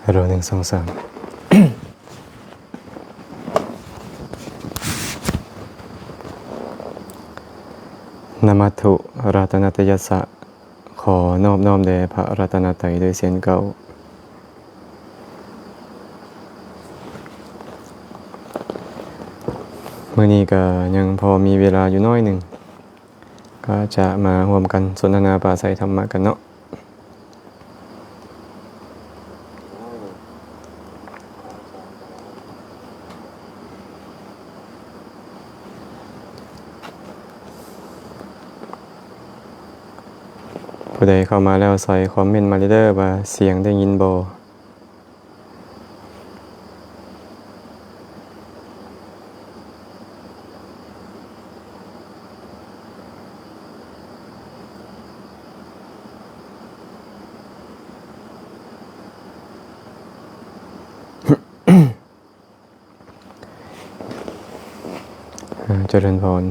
ຮາໂຫຼ ໜຶ່ງ ສອງ ສາມ ນະມັດຖຸ ລັດຕະນະຕະຍັດສະ ຂໍນອບນ້ອມແດ່ພະລັດຕະນະໄຕດ້ວຍເຊັ່ນເກົ່າ. ມື້ນີ້ກໍຍັງພໍມີເວລາຢູ່ໜ້ອຍໜຶ່ງ ກໍຈະມາຮ່ວມກັນສົນທະນາປາໄສທຳມະກັນເນາະ. ຜູ້ໃດເຂົ້າມາແລ້ວ ຊ່ອຍຄອມເມັນມາເດີວ່າສຽງໄດ້ຍິນບໍ່? ອາ ຈະເລີນພອນ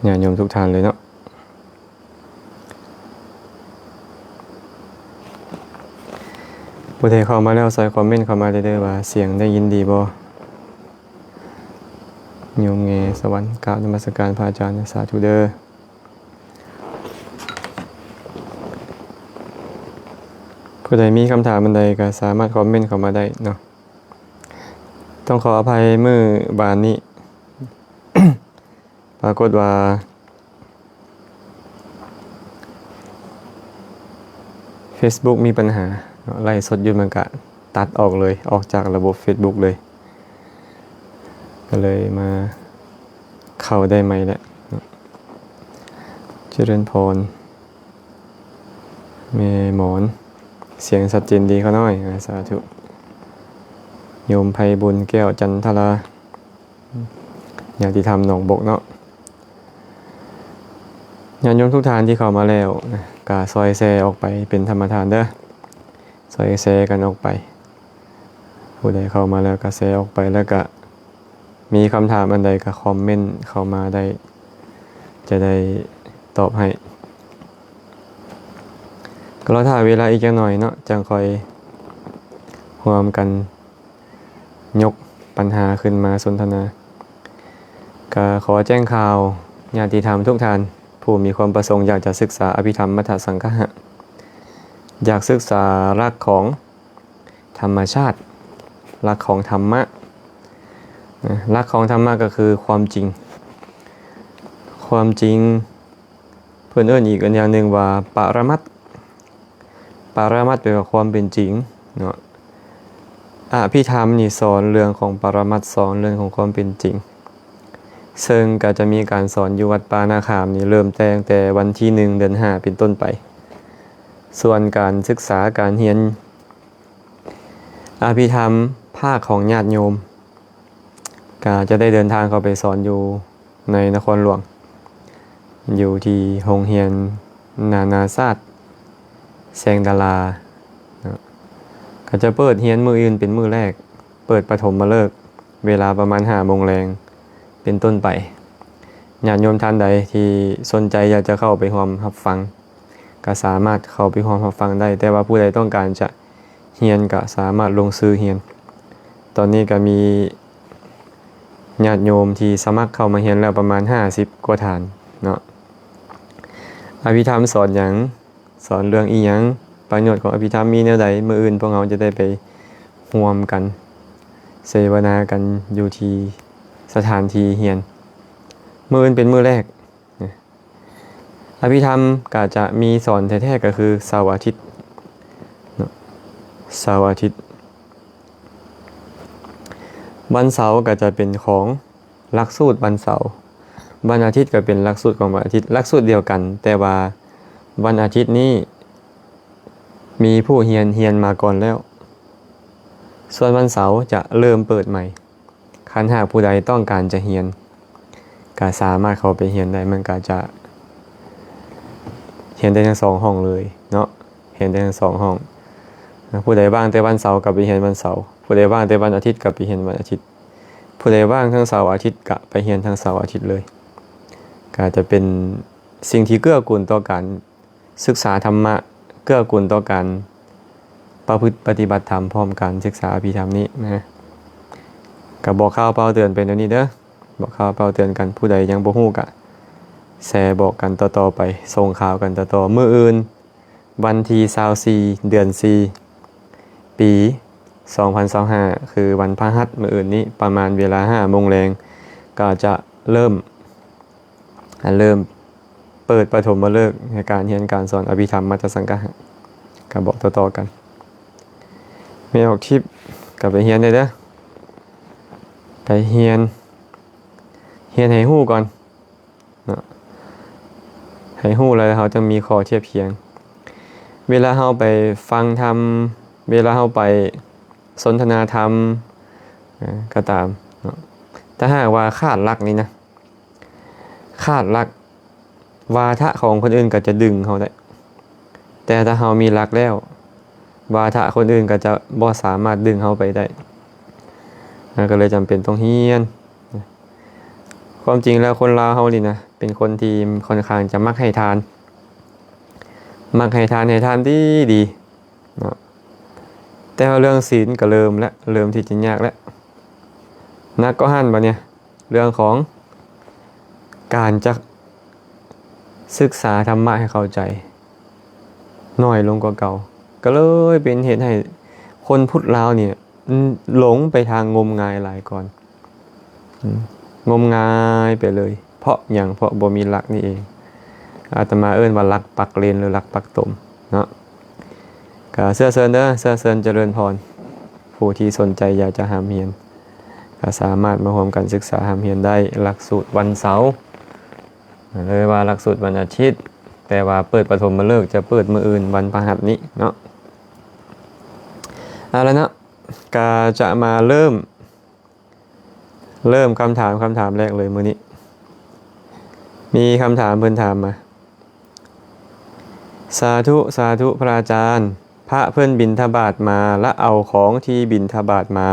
ຍາດໂຍມທຸກທ່ານເລີຍເນາະ. ຜູ້ໃດເຂົ້າມາແລ້ວ ຊ່ອຍຄອມເມັນເຂົ້າມາເດີວ່າສຽງໄດ້ຍິນດີບໍ່? ໂຍມແງສະຫວັນ ກາບນະມັດສະການພະອາຈານ ສາທຸເດີ. ຜູ້ໃດມີຄຳຖາມອັນໃດກໍສາມາດຄອມເມັນເຂົ້າມາໄດ້ເນາະ. ຕ້ອງຂໍອະໄພ ມື້ວານນີ້ ປາກົດວ່າ ເຟສບຸກມີບັນຫາເນາະ, ໄລຟ໌ສົດຢູ່ມັນກະຕັດອອກເລີຍ, ອອກຈາກລະບົບເຟສບຸກເລີຍ, ກໍເລີຍມາເຂົ້າໄດ້ໃໝ່ແລ້ວເນາະ. ຈະເລີນພອນ ແມ່ໝອນ ສຽງຊັດເຈນດີຂ້ານ້ອຍ ອາ ສາທຸ. ໂຍມໄພບຸນ ແກ້ວຈັນທະລາ ຍາດຕິທຳໜອງບົກເນາະ. ຍາດໂຍມທຸກທ່ານທີ່ເຂົ້າມາແລ້ວນະ ກະຊ່ອຍແຊອອກໄປເປັນທຳມະທານເດີ, ຊ່ອຍແຊກັນອອກໄປ. ຜູ້ໃດເຂົ້າມາແລ້ວກະແຊອອກໄປ, ແລ້ວກະມີຄຳຖາມອັນໃດກະຄອມເມັນເຂົ້າມາໄດ້, ຈະໄດ້ຕອບໃຫ້. ກໍລໍຖ້າເວລາອີກຈັກໜ້ອຍເນາະ, ຈັ່ງຄ່ອຍຮ່ວມກັນ ຍົກບັນຫາຂຶ້ນມາສົນທະນາ. ກະຂໍແຈ້ງຂ່າວຍາດຕິທຳທຸກທ່ານ ຜູ້ມີຄວາມປະສົງຢາກຈະສຶກສາອະພິທຳມັດທະສັງຄະຫະ, ຢາກສຶກສາຫຼັກຂອງທຳມະຊາດ, ຫຼັກຂອງທຳມະ. ຫຼັກຂອງທຳມະກໍຄືຄວາມຈິງ, ຄວາມຈິງ ເພິ່ນເອີ້ນອີກອັນຢ່າງໜຶ່ງວ່າປະລະມັດ. ປະລະມັດແປວ່າຄວາມເປັນຈິງເນາະ. ອະພິທຳນີ້ສອນເລື່ອງຂອງປະລະມັດ, ສອນເລື່ອງຂອງຄວາມເປັນຈິງ, ເຊິ່ງກໍຈະມີການສອນຢູ່ວັດປ່ານາຂາມນີ້ ເລີ່ມແຕ່ງແຕ່ວັນທີໜຶ່ງ ເດືອນຫ້າ ເປັນຕົ້ນໄປ. ສ່ວນການສຶກສາການຮຽນ ອະພິທຳພາກຂອງຍາດໂຍມ ກະຈະໄດ້ເດີນທາງເຂົ້າໄປສອນຢູ່ໃນນະຄອນຫຼວງ ຢູ່ທີ່ໂຮງຮຽນນານາຊາດແຊງດາລາເນາະ. ກະຈະເປີດຮຽນມື້ອື່ນເປັນມື້ແລກ, ເປີດປະຖົມມະເລີກ ເວລາປະມານຫ້າໂມງແລງເປັນຕົ້ນໄປ. ຍາດໂຍມທ່ານໃດທີ່ສົນໃຈຢາກຈະເຂົ້າໄປຮ່ວມຮັບຟັງ ກະສາມາດເຂົ້າໄປຮ່ວມຮັບຟັງໄດ້, ແຕ່ວ່າຜູ້ໃດຕ້ອງການຈະ ຮຽນກະສາມາດລົງຊື່ຮຽນ. ຕອນນີ້ກະມີຍາດໂຍມທີ່ສະໝັກເຂົ້າມາຮຽນແລ້ວປະມານຫ້າສິບກວ່າທ່ານເນາະ. ອະພິທຳສອນຫຍັງ? ສອນເລື່ອງອີ່ຫຍັງ? ປະໂຫຍດຂອງອະພິທຳມີແນວໃດ? ມື້ອື່ນພວກເຮົາຈະໄດ້ໄປຮ່ວມກັນເສວະນາກັນຢູ່ທີ່ສະຖານທີ່ຮຽນ. ມື້ອື່ນເປັນມື້ແລກ. ອະພິທຳກະຈະມີສອນແທ້ໆ ກະຄືເສົາອາທິດເນາະ, ເສົາອາທິດ. ວັນເສົາກະຈະເປັນຂອງຫຼັກສູດວັນເສົາ, ວັນອາທິດກະເປັນຫຼັກສູດຂອງວັນອາທິດ, ຫຼັກສູດດຽວກັນ, ແຕ່ວ່າວັນອາທິດນີ້ມີຜູ້ຮຽນ ຮຽນມາກ່ອນແລ້ວ, ສ່ວນວັນເສົາຈະເລີ່ມເປີດໃໝ່. ຄັນຫາກຜູ້ໃດຕ້ອງການຈະຮຽນ ກະສາມາດເຂົ້າໄປຮຽນໄດ້, ມັນກະຈະຮຽນໄດ້ທັງສອງຫ້ອງເລີຍເນາະ, ຮຽນໄດ້ທັງສອງຫ້ອງ. ຜູ້ໃດວ່າງແຕ່ວັນເສົາກະໄປຮຽນວັນເສົາ, ຜູ້ໃດວ່າງແຕ່ວັນອາທິດກະໄປຮຽນວັນອາທິດ, ຜູ້ໃດວ່າງທັງເສົາອາທິດກະໄປຮຽນທັງເສົາອາທິດເລີຍ. ກະຈະເປັນສິ່ງທີ່ເກື້ອກູນຕໍ່ການ ສຶກສາທຳມະ, ເກື້ອກູນຕໍ່ການ ປະພຶດປະຕິບັດທຳພ້ອມການສຶກສາອະພິທຳນີ້ນະ. ກໍບອກຂ່າວເປົ່າເຕືອນໄປແນວນີ້ເດີ, ບອກຂ່າວເປົ່າເຕືອນກັນ, ຜູ້ໃດຍັງບໍ່ຮູ້ກະແຊບອກກັນຕໍ່ໆໄປ, ສົ່ງຂ່າວກັນຕໍ່ໆ. ມື້ອື່ນ ວັນທີຊາວສີ່ ເດືອນສີ່ ປີສອງພັນຊາວຫ້າ ຄືວັນພະຫັດມື້ອື່ນນີ້ ປະມານເວລາຫ້າໂມງແລງ ກໍຈະເລີ່ມ ອັນເລີ່ມເປີດປະຖົມມະເລີກໃນການຮຽນການສອນອະພິທຳມັດຕະສັງກະຫະ ກໍບອກຕໍ່ໆກັນ. ແມ່ອອກທິບກໍໄປຮຽນໄດ້ເດີ, ໄປຮຽນ ຮຽນໃຫ້ຮູ້ກ່ອນເນາະ, ໃຫ້ຮູ້ແລ້ວເຮົາຈັ່ງມີຂໍ້ທຽບທຽງ ເວລາເຮົາໄປຟັງທຳ, ເວລາເຮົາໄປສົນທະນາທຳ ເອີ ກໍຕາມເນາະ. ຖ້າຫາກວ່າຂາດຫຼັກນີ້ນະ, ຂາດຫຼັກ ວາທະຂອງຄົນອື່ນກໍຈະດຶງເຮົາໄດ້, ແຕ່ຖ້າເຮົາມີຫຼັກແລ້ວ ວາທະຄົນອື່ນກໍຈະບໍ່ສາມາດດຶງເຮົາໄປໄດ້. ມັນກໍເລີຍຈຳເປັນຕ້ອງຮຽນ. ຄວາມຈິງແລ້ວຄົນລາວເຮົານີ້ນະ ເປັນຄົນທີ່ຂ້ອນຂ້າງຈະມັກໃຫ້ທານ, ມັກໃຫ້ທານ, ໃຫ້ທານດີໆເນາະ. ແຕ່ວ່າເລື່ອງສິນກໍເລີ່ມແລ້ວ, ເລີ່ມທີ່ຈະຍາກແລ້ວ. ໜັກກວ່າຫັ້ນບາດນີ້ ເລື່ອງຂອງການຈະສຶກສາທຳມະໃຫ້ເຂົ້າໃຈໜ້ອຍລົງກວ່າເກົ່າ, ກໍເລີຍເປັນເຫດໃຫ້ຄົນພຸດລາວນີ້ຫຼົງໄປທາງງົມງາຍຫຼາຍກ່ອນ, ງົມງາຍໄປເລີຍ. ເພາະຫຍັງ? ເພາະບໍ່ມີຫຼັກນີ້ເອງ. ອາດຕະມາເອີ້ນວ່າຫຼັກປັກເລນ ຫຼື ຫຼັກປັກຕົມເນາະ. ກໍເຊື້ອເຊີນເດີ, ເຊື້ອເຊີນຈະເລີນພອນ, ຜູ້ທີ່ສົນໃຈຢາກຈະຮ່ຳຮຽນ ກໍສາມາດມາຮ່ວມກັນສຶກສາຮ່ຳຮຽນໄດ້. ຫຼັກສູດວັນເສົາ ຫຼືວ່າຫຼັກສູດວັນອາທິດ, ແຕ່ວ່າເປີດປະຖົມມະເລີກຈະເປີດມື້ອື່ນ ວັນພະຫັດນີ້ເນາະ. ເອົາລະເນາະ, ກໍຈະມາເລີ່ມ ເລີ່ມຄຳຖາມ, ຄຳຖາມແລກເລີຍມື້ນີ້ ມີຄຳຖາມເພິ່ນຖາມມາ. ສາທຸ ສາທຸ ພະອາຈານ, ພະເພິ່ນບິນທະບາດມາ ລະເອົາຂອງທີ່ບິນທະບາດມາ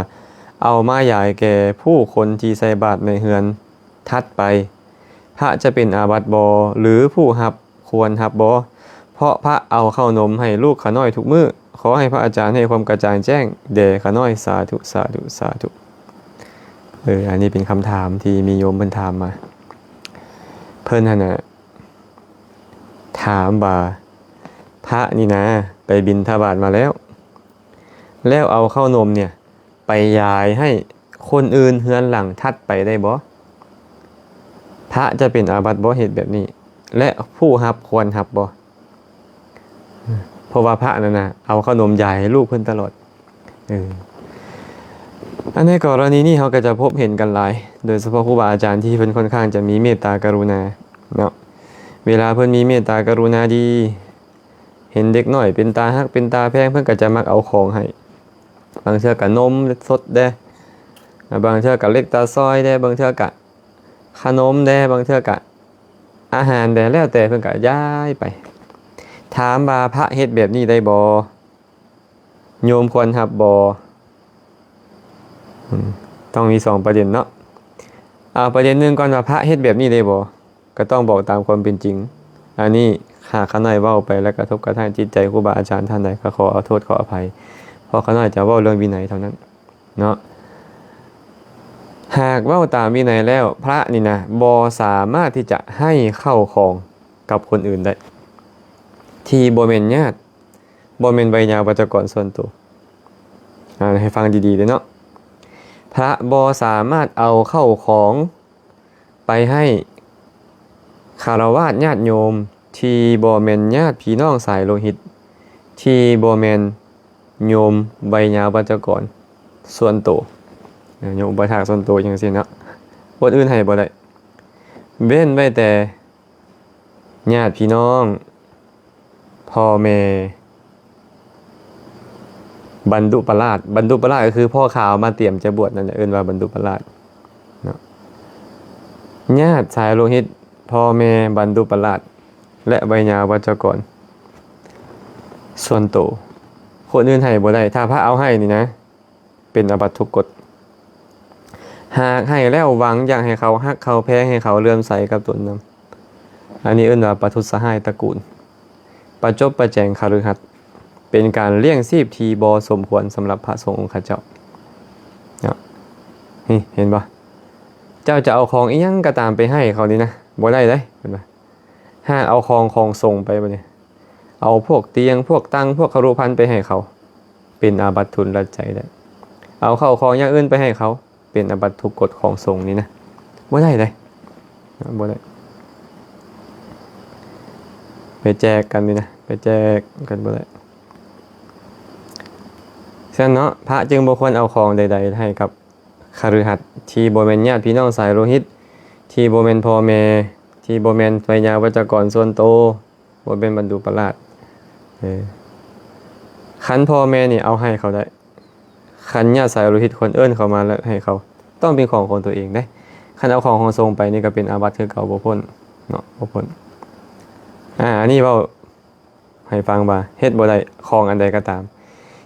ເອົາມາຢາຍແກ່ຜູ້ຄົນທີ່ໃສ່ບາດໃນເຮືອນຖັດໄປ, ພະຈະເປັນອາບັດບໍ່ ຫຼື ຜູ້ຮັບ ຄວນຮັບບໍ່? ເພາະພະເອົາເຂົ້າໜົມໃຫ້ລູກຂ້ານ້ອຍທຸກມື້. ຂໍໃຫ້ພະອາຈານໃຫ້ຄວາມກະຈ່າງແຈ້ງແດ່ຂ້ານ້ອຍ. ສາທຸ ສາທຸ ສາທຸ. ເອີ ອັນນີ້ເປັນຄຳຖາມທີ່ມີໂຍມເພິ່ນຖາມມາ. ເພິ່ນຫັ້ນນະຖາມວ່າ ພະນີ້ນະໄປບິນທະບາດມາແລ້ວ ແລ້ວເອົາເຂົ້າໜົມເນຍ ໄປຢາຍໃຫ້ຄົນອື່ນເຮືອນຫຼັງຖັດໄປໄດ້ບໍ່? ພະຈະເປັນອາບັດບໍ່ເຮັດແບບນີ້? ແລະ ຜູ້ຮັບຄວນຮັບບໍ່? ເພາະວ່າພະນັ້ນນະ ເອົາເຂົ້າໜົມຢາຍໃຫ້ລູກເພິ່ນຕະຫຼອດ. ເອີ ອັນໃນກໍລະນີນີ້ເຮົາກໍຈະພົບເຫັນກັນຫຼາຍ, ໂດຍສະເພາະຄູບາອາຈານທີ່ເພິ່ນຂ້ອນຂ້າງຈະມີເມດຕາກະລຸນາເນາະ. ເວລາເພິ່ນມີເມດຕາກະລຸນາດີ, ເຫັນເດັກນ້ອຍເປັນຕາຮັກເປັນຕາແພງ ເພິ່ນກໍຈະມັກເອົາຂອງໃຫ້. ບາງເທື່ອກໍນົມສົດແດ່, ບາງເທື່ອກໍເຫຼັກຕາຊອຍແດ່, ບາງເທື່ອກໍຂະໜົມແດ່, ບາງເທື່ອກໍອາຫານແດ່, ແລ້ວແຕ່ເພິ່ນກໍຢາຍໄປ. ຖາມວ່າພະເຮັດແບບນີ້ໄດ້ບໍ່? ໂຍມຄວນຮັບບໍ່? ອືມ ຕ້ອງມີສອງປະເດັນເນາະ. ເອົາປະເດັນໜຶ່ງກ່ອນວ່າ ພະເຮັດແບບນີ້ໄດ້ບໍ່? ກໍຕ້ອງບອກຕາມຄວາມເປັນຈິງ. ອັນນີ້ຫາກຂ້ານ້ອຍເວົ້າໄປແລ້ວກະທົບກະທາງຈິດໃຈຄູບາອາຈານທ່ານໃດ ກໍຂໍໂທດຂໍອະໄພ, ເພາະຂ້ານ້ອຍຈະເວົ້າເລື່ອງວິໄນເທົ່ານັ້ນເນາະ. ຫາກເວົ້າຕາມວິໄນແລ້ວ ພະນີ້ນະ ບໍ່ສາມາດທີ່ຈະໃຫ້ເຂົ້າຂອງກັບຄົນອື່ນໄດ້ ທີ່ບໍ່ແມ່ນຍາດ, ບໍ່ແມ່ນໄວຍາວັດຈະກອນສ່ວນໂຕ. ອ່ານໃຫ້ຟັງດີໆເດີເນາະ. ພະບໍ່ສາມາດເອົາເຂົ້າຂອງ ໄປໃຫ້ຄາລະວາດຍາດໂຍມທີ່ບໍ່ແມ່ນຍາດພີ່ນ້ອງສາຍໂລຫິດ, ທີ່ບໍ່ແມ່ນໂຍມໄວຍາວັດຈະກອນສ່ວນໂຕ, ໂຍມອຸປະຖາກສ່ວນໂຕຈັ່ງຊີ້ເນາະ, ຄົນອື່ນໃຫ້ບໍ່ໄດ້, ເວັ້ນໄວ້ແຕ່ຍາດພີ່ນ້ອງ ພໍ່ແມ່ ບັນດຸປະລາດ, ບັນດຸປະລາດກໍຄືພໍ່ຂາວມາຕຽມຈະບວດນັ້ນແຫຼະ ເອີ້ນວ່າບັນດຸປະລາດເນາະ. ຍາດສາຍໂລຫິດ ພໍ່ແມ່ ບັນດຸປະລາດ ແລະ ໄວຍາວັດຈະກອນສ່ວນໂຕ, ຄົນອື່ນໃຫ້ບໍ່ໄດ້. ຖ້າພະເອົາໃຫ້ນີ້ນະ ເປັນອາບັດທຸກກົດ. ຫາກໃຫ້ແລ້ວຫວັງຢາກໃຫ້ເຂົາຮັກເຂົາແພງ ໃຫ້ເຂົາເຫຼື້ອມໃສກັບຕົນນຳ, ອັນນີ້ເອີ້ນວ່າປະທຸດສະຫາຍຕະກູນ, ປະຈົບປະແຈງຄະລືຫັດ. ເປັນການລ້ຽງຊີບທີ່ບໍ່ສົມຄວນສຳລັບພະສົງອົງຄະເຈົ້າເນາະ. ນີ້ເຫັນບໍ່? ເຈົ້າຈະເອົາຂອງອີ່ຫຍັງກໍຕາມໄປໃຫ້ເຂົານີ້ນະ ບໍ່ໄດ້ເດ້ ເພິ່ນວ່າ. ຫາກເອົາຂອງຂອງສົງໄປບັດນີ້ ເອົາພວກຕຽງ ພວກຕັ່ງ ພວກຄະລຸພັນໄປໃຫ້ເຂົາ ເປັນອາບັດທຸລະໃຈແລ້ວ. ເອົາເຂົ້າຂອງຢ່າງອື່ນໄປໃຫ້ເຂົາ ເປັນອາບັດທຸກກົດຂອງສົງນີ້ນະ ບໍ່ໄດ້ເດ້ ບໍ່ໄດ້ ໄປແຈກກັນນີ້ນະ ໄປແຈກກັນບໍ່ໄດ້. ສະນັ້ນເນາະ ພະຈຶ່ງບໍ່ຄວນເອົາຂອງໃດໆໃຫ້ກັບຄະລືຫັດທີ່ບໍ່ແມ່ນຍາດພີ່ນ້ອງສາຍໂລຫິດ ທີ່ບໍ່ແມ່ນພໍ່ແມ່ ທີ່ບໍ່ແມ່ນໄວຍາວັດຈະກອນສ່ວນໂຕ ບໍ່ແມ່ນບັນດຸປະລາດ. ເອີ ຄັນພໍ່ແມ່ນີ້ເອົາໃຫ້ເຂົາໄດ້ ຄັນຍາດສາຍໂລຫິດຄົນເອີ້ນເຂົາມາແລ້ວໃຫ້ເຂົາ ຕ້ອງເປັນຂອງຂອງຕົວເອງເດ້. ຄັນເອົາຂອງຂອງສົງໄປນີ້ກໍເປັນອາບັດຄືເກົ່າ ບໍ່ພົ້ນເນາະ ບໍ່ພົ້ນ. ອາ ອັນນີ້ເວົ້າໃຫ້ຟັງວ່າເຮັດບໍ່ໄດ້ຂອງອັນໃດກໍຕາມ.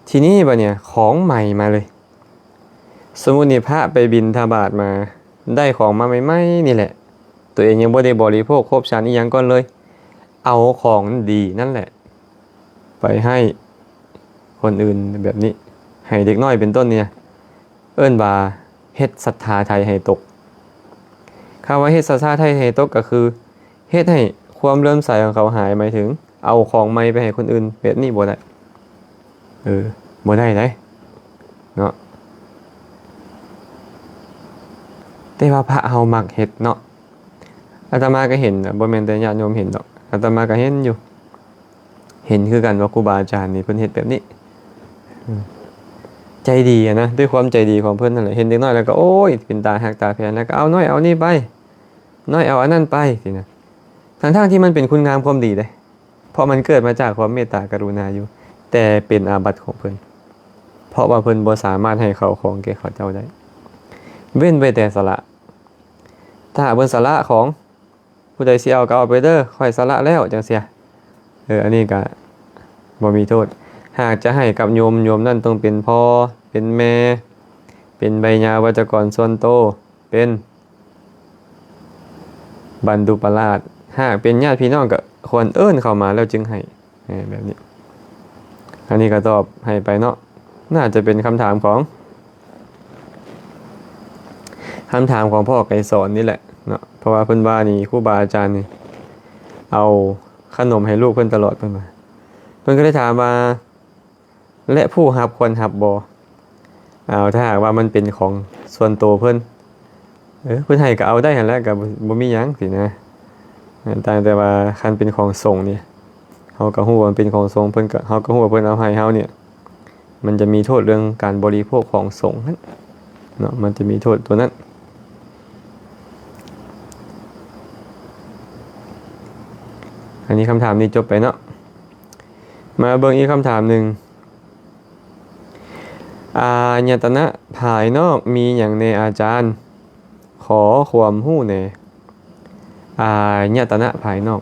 ທີນີ້ບັດນີ້ຂອງໃໝ່ມາເລີຍ. ສົມມຸດນີ້ພະໄປບິນທະບາດມາ ໄດ້ຂອງມາໃໝ່ໆນີ້ແຫຼະ ຕົວເອງຍັງບໍ່ໄດ້ບໍລິໂພກຄົບສັນອີ່ຫຍັງກ່ອນເລີຍ ເອົາຂອງດີນັ້ນແຫຼະໄປໃຫ້ຄົນອື່ນແບບນີ້ ໃຫ້ເດັກນ້ອຍເປັນຕົ້ນນີ້ນະ ເອີ້ນວ່າເຮັດສັດທາໄທໃຫ້ຕົກ. ຄຳວ່າເຮັດສັດທາໄທໃຫ້ຕົກກໍຄື ເຮັດໃຫ້ຄວາມເຫຼື້ອມໃສຂອງເຂົາຫາຍ ໝາຍເຖິງເອົາຂອງໃໝ່ໄປໃຫ້ຄົນອື່ນ ແບບນີ້ບໍ່ໄດ້ ເອີ ບໍ່ໄດ້ເດ້ເນາະ. ແຕ່ວ່າພະເຮົາມັກເຮັດເນາະ ອາດຕະມາກໍເຫັນ ບໍ່ແມ່ນແຕ່ຍາດໂຍມເຫັນດອກ ອາດຕະມາກໍເຫັນຢູ່ ເຫັນຄືກັນວ່າຄູບາອາຈານນີ້ເພິ່ນເຮັດແບບນີ້ ອືມ ໃຈດີຫັ້ນນະ ດ້ວຍຄວາມໃຈດີຂອງເພິ່ນຫັ້ນແຫຼະ ເຫັນເດັກນ້ອຍແລ້ວກໍ ໂອ້ຍ ເປັນຕາຮັກຕາແພງ ແລ້ວກໍເອົານ້ອຍເອົານີ້ໄປ ນ້ອຍເອົາອັນນັ້ນໄປ ຊີ້ນະ ທັງໆທີ່ມັນເປັນຄຸນງາມຄວາມດີເດ້ ເພາະມັນເກີດມາຈາກຄວາມເມດຕາກະລຸນາຢູ່ ແຕ່ເປັນອາບັດຂອງເພິ່ນ ເພາະວ່າເພິ່ນບໍ່ສາມາດໃຫ້ເຂົ້າຂອງແກ່ເຂົາເຈົ້າໄດ້ ເວັ້ນໄວ້ແຕ່ສະຫຼະ ຖ້າຫາກເພິ່ນສະຫຼະຂອງ ຜູ້ໃດຊິເອົາກໍເອົາໄປເດີ ຂ້ອຍສະຫຼະແລ້ວ ຈັ່ງຊີ້ ເອີ ອັນນີ້ກະບໍ່ມີໂທດ. ຫາກຈະໃຫ້ກັບໂຍມ ໂຍມນັ້ນຕ້ອງເປັນພໍ່ ເປັນແມ່ ເປັນໄວຍາວັດຈະກອນສ່ວນໂຕ ເປັນບັນດຸປະລາດ. ຫາກເປັນຍາດພີ່ນ້ອງກໍຄວນເອີ້ນເຂົ້າມາແລ້ວຈຶ່ງໃຫ້ ເອີ ແບບນີ້. ອັນນີ້ກໍຕອບໃຫ້ໄປເນາະ. ໜ້າຈະເປັນຄຳຖາມຂອງ ຄຳຖາມຂອງພໍ່ໄກສອນນີ້ແຫຼະເນາະ ເພາະວ່າເພິ່ນວ່ານີ້ ຄູບາອາຈານນີ້ເອົາຂະໜົມໃຫ້ລູກເພິ່ນຕະຫຼອດ ເພິ່ນວ່າ ເພິ່ນກໍເລີຍຖາມວ່າ ແລະ ຜູ້ຮັບຄວນຮັບບໍ່? ເອົາ ຖ້າຫາກວ່າມັນເປັນຂອງສ່ວນໂຕເພິ່ນ ເອີ ເພິ່ນໃຫ້ກໍເອົາໄດ້ຫັ້ນແຫຼະ ກໍບໍ່ ບໍ່ມີຫຍັງຊີ້ນະ. ຕ່າງແຕ່ວ່າຄັນເປັນຂອງສົງນີ້ ເຮົາກໍຮູ້ວ່າມັນເປັນຂອງສົງ ເພິ່ນກໍ ເຮົາກໍຮູ້ວ່າເພິ່ນເອົາໃຫ້ເຮົານີ້ ມັນຈະມີໂທດເລື່ອງການບໍລິໂພກຂອງສົງຫັ້ນເນາະ ມັນຈະມີໂທດຕົວນັ້ນ. ອັນນີ້ຄຳຖາມນີ້ຈົບໄປເນາະ. ມາເບິ່ງອີກຄຳຖາມໜຶ່ງ ອາຍະຕະນະພາຍນອກມີຫຍັງແດ່ອາຈານ? ຂໍຄວາມຮູ້ແດ່. ອາຍະຕະນະພາຍນອກ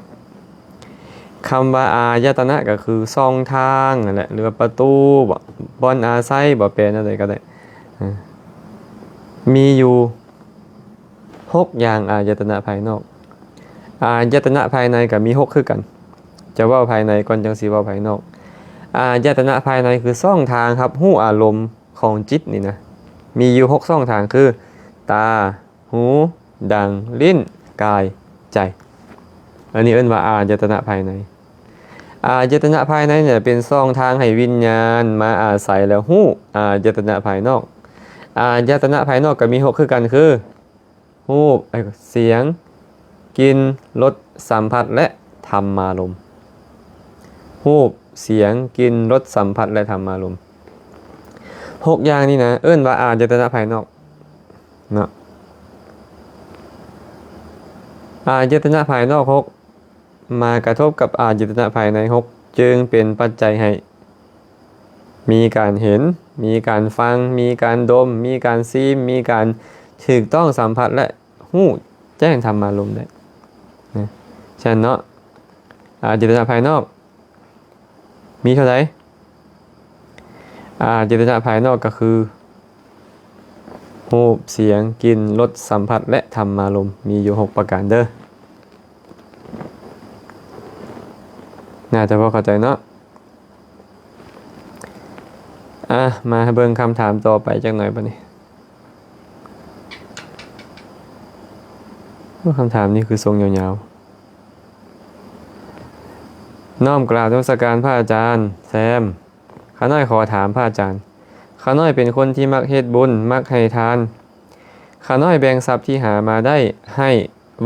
ຄຳວ່າອາຍະຕະນະກໍຄືຊ່ອງທາງຫັ້ນແຫຼະ ຫຼືວ່າປະຕູບໍ ບ່ອນອາໄສບໍ ແປແນວໃດກໍໄດ້ ອາ ມີຢູ່ຫົກຢ່າງ ອາຍະຕະນະພາຍນອກ. ອາຍະຕະນະພາຍໃນກໍມີຫົກຄືກັນ ຈະເວົ້າພາຍໃນກ່ອນ ຈັ່ງຊິເວົ້າພາຍນອກ. ອາຍະຕະນະພາຍໃນຄືຊ່ອງທາງຮັບຮູ້ອາລົມຂອງຈິດນີ້ນະ ມີຢູ່ຫົກຊ່ອງທາງ ຄື ຕາ, ຫູ, ດັງ, ລີ້ນ, ກາຍ, ໃຈ. ອັນນີ້ເອີ້ນວ່າອາຍະຕະນະພາຍໃນ. ອາຍະຕະນະພາຍໃນນີ້ແຫຼະເປັນຊ່ອງທາງໃຫ້ວິນຍານມາອາໄສແລ້ວຮູ້ອາຍະຕະນະພາຍນອກ. ອາຍະຕະນະພາຍນອກກໍມີຫົກຄືກັນ ຄື ຮູບ, ເອີ ສຽງ, ກິ່ນ, ລົດ, ສຳຜັດ ແລະ ທຳມາລົມ. ຮູບ, ສຽງ, ກິ່ນ, ລົດ, ສຳຜັດ ແລະ ທຳມາລົມ. ຫົກຢ່າງນີ້ນະ ເອີ້ນວ່າອາຍະຕະນະພາຍນອກເນາະ. ອາຍະຕະນະພາຍນອກຫົກ ມາກະທົບກັບອາຍະຕະນະພາຍໃນຫົກ ຈຶ່ງເປັນປັດໄຈໃຫ້ມີການເຫັນ, ມີການຟັງ, ມີການດົມ, ມີການຊີມ, ມີການຖືກຕ້ອງສຳຜັດ ແລະ ຮູ້ແຈ້ງທຳມາລົມໄດ້ນະ. ສະນັ້ນເນາະ ອາຍະຕະນະພາຍນອກ ມີເທົ່າໃດ? ອາຍະຕະນະພາຍນອກກໍຄື ຮູບ, ສຽງ, ກິ່ນ, ລົດ, ສຳຜັດ ແລະ ທຳມາລົມ ມີຢູ່ຫົກປະການເດີ. ໜ້າຈະພໍເຂົ້າໃຈເນາະ. ອ່ະ ມາເບິ່ງຄຳຖາມຕໍ່ໄປຈັກໜ່ອຍບັດນີ້. ໂອ້ ຄຳຖາມນີ້ຄືຊົງຍາວໆ. ນ້ອມກາບນະມັດສະການພະອາຈານແຊມ. ຂ້ານ້ອຍຂໍຖາມພະອາຈານ, ຂ້ານ້ອຍເປັນຄົນທີ່ມັກເຮັດບຸນ, ມັກໃຫ້ທານ. ຂ້ານ້ອຍແບ່ງຊັບທີ່ຫາມາໄດ້ໃຫ້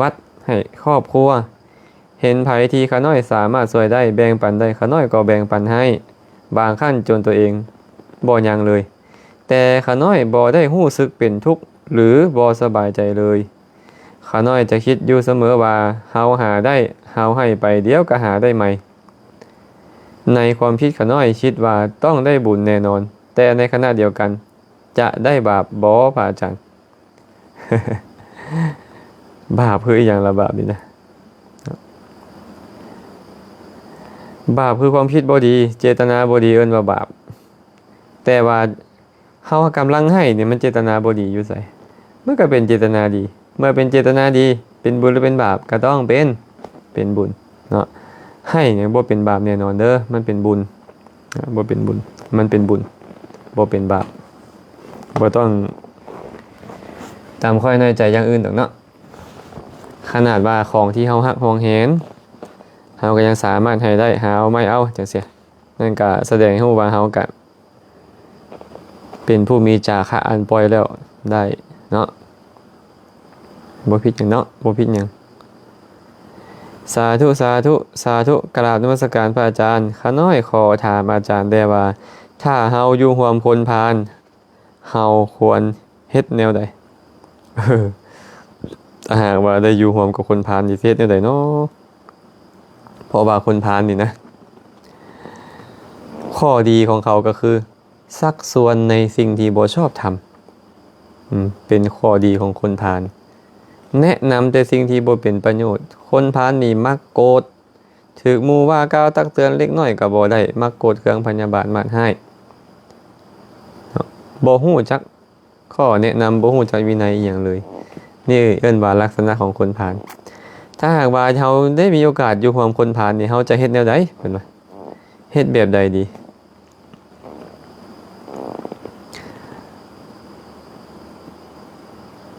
ວັດ, ໃຫ້ຄອບຄົວ. ເຫັນໃຜທີ່ຂ້ານ້ອຍສາມາດຊ່ວຍໄດ້, ແບ່ງປັນໄດ້, ຂ້ານ້ອຍກໍແບ່ງປັນໃຫ້, ບາງຄັ້ງຈົນຕົວເອງບໍ່ຍັງເລີຍ. ແຕ່ຂ້ານ້ອຍບໍ່ໄດ້ຮູ້ສຶກເປັນທຸກ ຫຼື ບໍ່ສະບາຍໃຈເລີຍ. ຂ້ານ້ອຍຈະຄິດຢູ່ສະເໝີວ່າ ເຮົາຫາໄດ້, ເຮົາໃຫ້ໄປ, ດຽວກໍຫາໄດ້ໃໝ່. ໃນຄວາມຄິດຂ້ານ້ອຍຄິດວ່າຕ້ອງໄດ້ບຸນແນ່ນອນ, ແຕ່ໃນຂະນະດຽວກັນຈະໄດ້ບາບບໍພະອາຈານ? ບາບຄືອີ່ຫຍັງລະ ບາບນີ້ນະ? ບາບຄືຄວາມຄິດບໍ່ດີ, ເຈດຕະນາບໍ່ດີ ເອີ້ນວ່າບາບ. ແຕ່ວ່າເຮົາກຳລັງໃຫ້ນີ້ ມັນເຈດຕະນາບໍ່ດີຢູ່ໃສ? ມັນກໍເປັນເຈດຕະນາດີ. ເມື່ອເປັນເຈດຕະນາດີ, ເປັນບຸນຫຼືເປັນບາບ? ກໍຕ້ອງເປັນ, ເປັນບຸນເນາະ. ໃຫ້ນີ້ບໍ່ເປັນບາບແນ່ນອນເດີ, ມັນເປັນບຸນ. ບໍ່ເປັນບຸນ, ມັນເປັນບຸນ, ບໍ່ເປັນບາບ. ບໍ່ຕ້ອງຕຳຂ້ອຍນ້ອຍໃຈຢ່າງອື່ນດອກເນາະ. ຂະໜາດວ່າຂອງທີ່ເຮົາຮັກຫວງແຫນ, ເຮົາກໍຍັງສາມາດໃຫ້ໄດ້, ຫາເອົາໄມ້ເອົາ ຈັ່ງຊີ້. ນັ້ນກະສະແດງໃຫ້ຮູ້ວ່າເຮົາກະເປັນຜູ້ມີຈາຄະອັນປ່ອຍແລ້ວໄດ້ເນາະ. ບໍ່ຜິດຫຍັງເນາະ, ບໍ່ຜິດຫຍັງ. ສາທຸ, ສາທຸ, ສາທຸ. ກະລາບນະມັດສະການພະອາຈານ. ຂ້ານ້ອຍຂໍຖາມອາຈານແດ່ວ່າ ຖ້າເຮົາຢູ່ຮ່ວມຄົນພານ, ເຮົາຄວນເຮັດແນວໃດ? ຖ້າຫາກວ່າໄດ້ຢູ່ຮ່ວມກັບຄົນພານນີ້ ຊິເຮັດແນວໃດເນາະ? ເພາະວ່າຄົນພານນີ້ນະ ຂໍ້ດີຂອງເຂົາກໍຄື ຊັກຊວນໃນສິ່ງທີ່ບໍ່ຊອບທຳ. ອືມ ເປັນຂໍ້ດີຂອງຄົນພານ, ແນະນຳແຕ່ສິ່ງທີ່ບໍ່ເປັນປະໂຫຍດ. ຄົນພານນີ້ມັກໂກດ, ຖືກໝູ່ວ່າກ່າວຕັກເຕືອນເລັກນ້ອຍກໍບໍ່ໄດ້, ມັກໂກດເຄືອງພະຍາບາດມາດຮ້າຍ, ບໍ່ຮູ້ຈັກຂໍ້ແນະນຳ, ບໍ່ຮູ້ຈັກວິໄນອີ່ຫຍັງເລີຍ. ນີ້ເອີ້ນວ່າລັກສະນະຂອງຄົນພານ. ຖ້າຫາກວ່າເຮົາໄດ້ມີໂອກາດຢູ່ຮ່ວມຄົນພານນີ້, ເຮົາຈະເຮັດແນວໃດ? ເພິ່ນວ່າ ເຮັດແບບໃດດີ?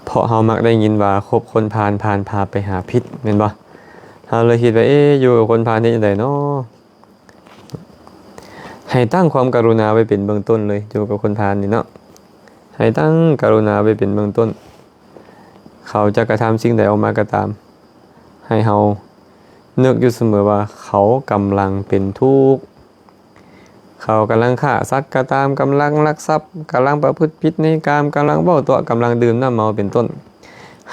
ເພາະເຮົາມັກໄດ້ຍິນວ່າ ຄົບຄົນພານ ພານພາໄປຫາພິດ ແມ່ນບໍ່? ເຮົາເລີຍຄິດວ່າ ເອ ຢູ່ກັບຄົນພານເຮັດຈັ່ງໃດເນາະ? ໃຫ້ຕັ້ງຄວາມກະລຸນາໄວ້ເປັນເບື້ອງຕົ້ນເລີຍ ຢູ່ກັບຄົນພານນີ້ເນາະ. ໃຫ້ຕັ້ງກະລຸນາໄວ້ເປັນເບື້ອງຕົ້ນ. ເຂົາຈະກະທຳສິ່ງໃດອອກມາກໍຕາມ, ໃຫ້ເຮົານຶກຢູ່ສະເໝີວ່າ ເຂົາກຳລັງເປັນທຸກ, ເຂົາກຳລັງຂ້າສັດກໍຕາມ, ກຳລັງລັກຊັບ, ກຳລັງປະພຶດຜິດໃນກາມ, ກຳລັງເວົ້າຕົວະ, ກຳລັງດື່ມນ້ຳເມົາເປັນຕົ້ນ.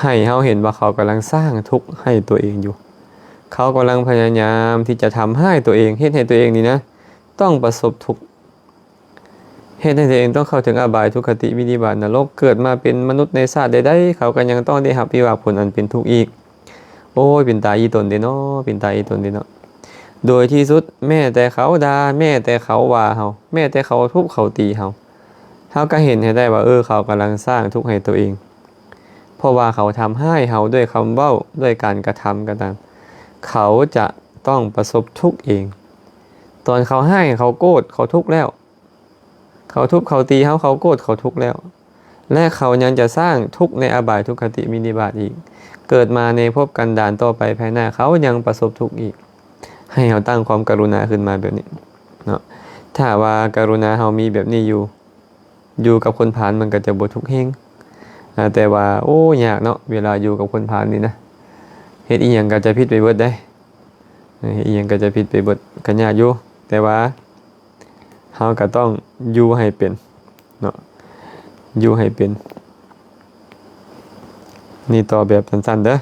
ໃຫ້ເຮົາເຫັນວ່າເຂົາກຳລັງສ້າງທຸກໃຫ້ຕົວເອງຢູ່. ເຂົາກຳລັງພະຍາຍາມທີ່ຈະທຳຮ້າຍຕົວເອງ, ເຮັດໃຫ້ຕົວເອງນີ້ນະ ຕ້ອງປະສົບທຸກ. ເຮັດໃຫ້ຕົວເອງຕ້ອງເຂົ້າເຖິງອະບາຍ, ທຸກຄະຕິ, ວິນິບາດ, ນະລົກ. ເກີດມາເປັນມະນຸດໃນຊາດໃດໆ, ເຂົາກໍຍັງຕ້ອງໄດ້ຮັບວິບາກຜົນອັນເປັນທຸກອີກ. ໂອ້ຍ ເປັນຕາອີ່ຕົນເດເນາະ, ເປັນຕາອີ່ຕົນເດເນາະ. ໂດຍທີ່ສຸດ, ແມ້ແຕ່ເຂົາດ່າ, ແມ້ແຕ່ເຂົາວ່າເຮົາ, ແມ້ແຕ່ເຂົາທຸບເຂົາຕີເຮົາ, ເຮົາກໍເຫັນໃຫ້ໄດ້ວ່າ, ເອີ, ເຂົາກຳລັງສ້າງທຸກໃຫ້ຕົວເອງ. ເພາະວ່າເຂົາທຳຮ້າຍເຮົາດ້ວຍຄຳເວົ້າ, ດ້ວຍການກະທຳກໍຕາມ, ເຂົາຈະຕ້ອງປະສົບທຸກເອງ. ຕອນເຂົາຮ້າຍ, ເຂົາໂກດ, ເຂົາທຸກແລ້ວ, ເຂົາທຸບເຂົາຕີເຮົາ, ເຂົາໂກດ, ເຂົາທຸກແລ້ວ, ແລະ ເຂົາຍັງຈະສ້າງທຸກໃນອະບາຍ, ທຸກຄະຕິ, ວິນິບາດອີກ. ເກີດມາໃນພົບກັນດານຕໍ່ໄປພາຍໜ້າ, ເຂົາຍັງປະສົບທຸກອີກ. ໃຫ້ເຮົາຕັ້ງຄວາມກະລຸນາຂຶ້ນມາແບບນີ້ເນາະ. ຖ້າວ່າກະລຸນາເຮົາມີແບບນີ້ຢູ່, ຢູ່ກັບຄົນພານມັນກໍຈະບໍ່ທຸກແຮງ. ອາ, ແຕ່ວ່າ, ໂອ້, ຍາກເນາະ, ເວລາຢູ່ກັບຄົນພານນີ້ນະ, ເຮັດອີ່ຫຍັງກໍຈະຜິດໄປເບິດເດ້. ເຮັດອີ່ຫຍັງກໍຈະຜິດໄປເບິດ, ກໍຍາກຢູ່, ແຕ່ວ່າ ເຮົາກໍຕ້ອງຢູ່ໃຫ້ເປັນເນາະ, ຢູ່ໃຫ້ເປັນ. ນີ້ຕອບແບບສັ້ນໆເດີ. ອ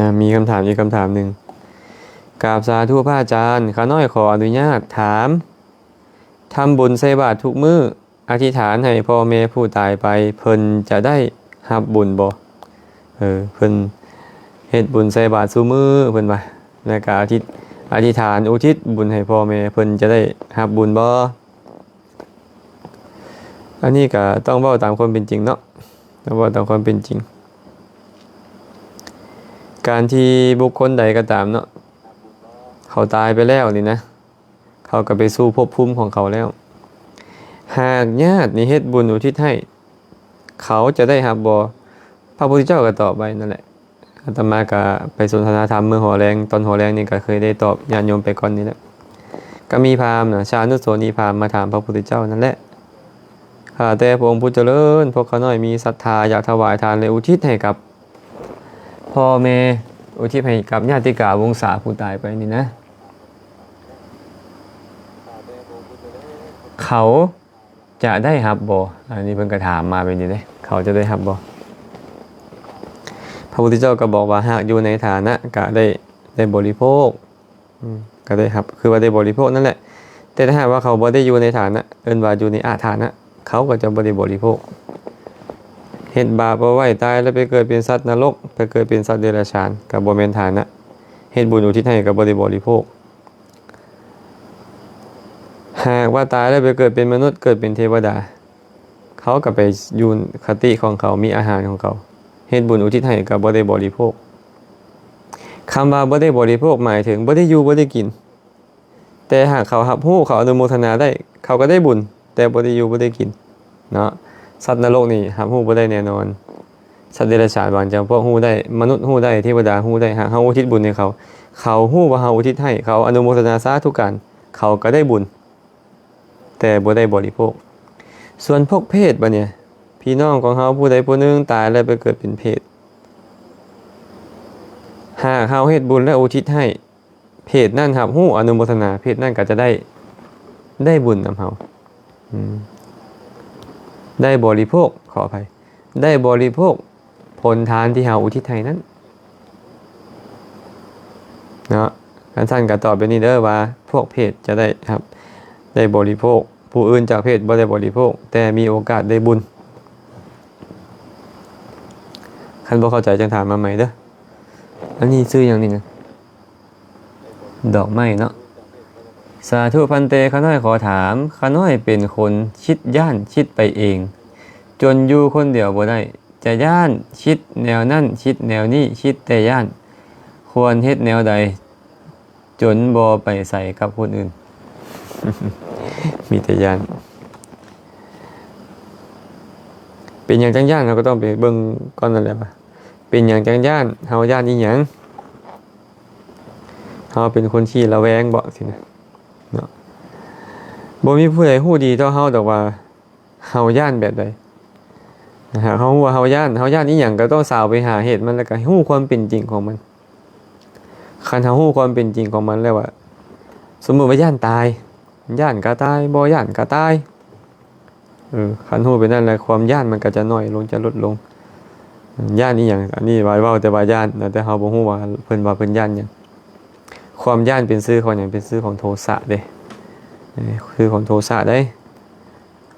າ, ມີຄຳຖາມອີກຄຳຖາມໜຶ່ງ. ກາບສາທຸພະອາຈານ, ຂ້ານ້ອຍຂໍອະນຸຍາດຖາມ, ທຳບຸນໃສ່ບາດທຸກມື້, ອະທິຖານໃຫ້ພໍ່ແມ່ຜູ້ຕາຍໄປ ເພິ່ນຈະໄດ້ຮັບບຸນບໍ່? ເອີ ເພິ່ນເຮັດບຸນໃສ່ບາດຊຸມື້ ເພິ່ນວ່າ, ແລ້ວກະອະທິ ອະທິຖານອຸທິດບຸນໃຫ້ພໍ່ແມ່ ເພິ່ນຈະໄດ້ຮັບບຸນບໍ່? ອັນນີ້ກະຕ້ອງເວົ້າຕາມຄວາມເປັນຈິງເນາະ, ຕ້ອງເວົ້າຕາມຄວາມເປັນຈິງ. ການທີ່ບຸກຄົນໃດກໍຕາມເນາະ ເຂົາຕາຍໄປແລ້ວນີ້ນະ ເຂົາກໍໄປສູ່ພົບພູມຂອງເຂົາແລ້ວ ຫາກຍາດນີ້ເຮັດບຸນອຸທິດໃຫ້ ເຂົາຈະໄດ້ຮັບບໍ່? ພະພຸດທະເຈົ້າກໍຕອບໄວ້ນັ້ນແຫຼະ. ອາດຕະມາກໍໄປສົນທະນາທຳມື້ຫົວແລງ ຕອນຫົວແລງນີ້ກໍເຄີຍໄດ້ຕອບຍາດໂຍມໄປກ່ອນນີ້ແຫຼະ ກໍມີພາມນະ ຊານຸໂສນີພາມມາຖາມພະພຸດທະເຈົ້ານັ້ນແຫຼະ ຂ້າແຕ່ພະອົງຜູ້ຈະເລີນ ພວກຂ້ານ້ອຍມີສັດທາຢາກຖວາຍທານ ແລະ ອຸທິດໃຫ້ກັບພໍ່ແມ່ ອຸທິດໃຫ້ກັບຍາຕິກາວົງສາຜູ້ຕາຍໄປນີ້ນະ ເຂົາຈະໄດ້ຮັບບໍ່? ອັນນີ້ເພິ່ນກໍຖາມມາແບບນີ້ເດ້ ເຂົາຈະໄດ້ຮັບບໍ່? ພະພຸດທະເຈົ້າກໍບອກວ່າ ຫາກຢູ່ໃນຖານະກໍໄດ້ ໄດ້ບໍລິໂພກ ອືມ ກໍໄດ້ຮັບ ຄືວ່າໄດ້ບໍລິໂພກນັ້ນແຫຼະ ແຕ່ຖ້າຫາກວ່າເຂົາບໍ່ໄດ້ຢູ່ໃນຖານະ ເອີ້ນວ່າຢູ່ໃນອະຖານະ ເຂົາກໍຈະບໍ່ໄດ້ບໍລິໂພກ ເຮັດບາບເອົາໄວ້ ຕາຍແລ້ວໄປເກີດເປັນສັດນະລົກ ໄປເກີດເປັນສັດເດລະຊານ ກໍບໍ່ແມ່ນຖານະ ເຮັດບຸນອຸທິດໃຫ້ກໍບໍ່ໄດ້ບໍລິໂພກ ຫາກວ່າຕາຍແລ້ວໄປເກີດເປັນມະນຸດ ເກີດເປັນເທວະດາ ເຂົາກໍໄປຢູ່ຄະຕິຂອງເຂົາ ມີອາຫານຂອງເຂົາ ເຮັດບຸນອຸທິດໃຫ້ກໍບໍ່ໄດ້ບໍລິໂພກ ຄຳວ່າບໍ່ໄດ້ບໍລິໂພກ ໝາຍເຖິງບໍ່ໄດ້ຢູ່ບໍ່ໄດ້ກິນ ແຕ່ຫາກເຂົາຮັບຮູ້ ເຂົາອະນຸໂມທະນາໄດ້ ເຂົາກໍໄດ້ບຸນ ແຕ່ບໍ່ໄດ້ຢູ່ບໍ່ໄດ້ກິນເນາະ ສັດນະລົກນີ້ຮັບຮູ້ບໍ່ໄດ້ແນ່ນອນ ສັດເດລະສານບາງຈຳພວກຮູ້ໄດ້ ມະນຸດຮູ້ໄດ້ ເທວະດາຮູ້ໄດ້ ຫາກເຮົາອຸທິດບຸນໃຫ້ເຂົາ ເຂົາຮູ້ວ່າເຮົາອຸທິດໃຫ້ ເຂົາອະນຸໂມທະນາສາທຸການ ເຂົາກໍໄດ້ບຸນ ແຕ່ບໍ່ໄດ້ບໍລິໂພກ ສ່ວນພວກເປດບາດນີ້ ພີ່ນ້ອງຂອງເຮົາຜູ້ໃດຜູ້ໜຶ່ງຕາຍແລ້ວໄປເກີດເປັນເປດ ຫາກເຮົາເຮັດບຸນແລ້ວອຸທິດໃຫ້ ເປດນັ້ນຮັບຮູ້ອະນຸໂມທະນາ ເປດນັ້ນກໍຈະໄດ້ ໄດ້ບຸນນຳເຮົາ ອືມ ໄດ້ບໍລິໂພກ ຂໍອະໄພ ໄດ້ບໍລິໂພກຜົນທານທີ່ເຮົາອຸທິດໃຫ້ນັ້ນເນາະ ຄັນຊັ້ນກໍຕອບແບບນີ້ເດີວ່າ ພວກເປດຈະໄດ້ຮັບ ໄດ້ບໍລິໂພກ ຜູ້ອື່ນຈາກເປດບໍ່ໄດ້ບໍລິໂພກ ແຕ່ມີໂອກາດໄດ້ບຸນ ຄັນບໍ່ເຂົ້າໃຈຈັ່ງຖາມມາໃໝ່ເດີ ອັນນີ້ຊື່ຫຍັງນີ້ນະ? ດອກໄມ້ເນາະ ສາທຸພັນເຕ ຂ້ານ້ອຍຂໍຖາມ ຂ້ານ້ອຍເປັນຄົນຄິດຢ້ານ ຄິດໄປເອງ ຈົນຢູ່ຄົນດຽວບໍ່ໄດ້ ຈະຢ້ານ ຄິດແນວນັ້ນ ຄິດແນວນີ້ ຄິດແຕ່ຢ້ານ ຄວນເຮັດແນວໃດ ຈົນບໍ່ໄປໃສກັບຄົນອື່ນ ມີແຕ່ຢ້ານ ເປັນຫຍັງຈັ່ງຢ້ານ ເຮົາກໍຕ້ອງໄປເບິ່ງກ່ອນນັ້ນແຫຼະວ່າ ເປັນຫຍັງຈັ່ງຢ້ານ ເຮົາຢ້ານອີ່ຫຍັງ ເຮົາເປັນຄົນຂີ້ລະແວງບໍ ຊີ້ນະ ເນາະ ບໍ່ມີຜູ້ໃດຮູ້ດີເທົ່າເຮົາດອກວ່າ ເຮົາຢ້ານແບບໃດ ຫາກເຮົາຮູ້ວ່າເຮົາຢ້ານ ເຮົາຢ້ານອີ່ຫຍັງ ກໍຕ້ອງສາວໄປຫາເຫດມັນ ແລ້ວກໍຮູ້ຄວາມເປັນຈິງຂອງມັນ ຄັນເຮົາຮູ້ຄວາມເປັນຈິງຂອງມັນແລ້ວວ່າ ສົມມຸດວ່າຢ້ານຕາຍ ຢ້ານກໍຕາຍ ບໍ່ຢ້ານກໍຕາຍ ເອີ ຄັນຮູ້ໄປນັ້ນແລ້ວ ຄວາມຢ້ານມັນກໍຈະໜ້ອຍລົງ ຈະຫຼຸດລົງ ຢ້ານອີ່ຫຍັງ ອັນນີ້ວ່າເວົ້າແຕ່ວ່າຢ້ານນະ ແຕ່ເຮົາບໍ່ຮູ້ວ່າເພິ່ນວ່າເພິ່ນຢ້ານຫຍັງ ຄວາມຢ້ານເປັນຊື່ຂອງຫຍັງ? ເປັນຊື່ຂອງໂທສະເດ້ ເອີ ຊື່ຂອງໂທສະເດ້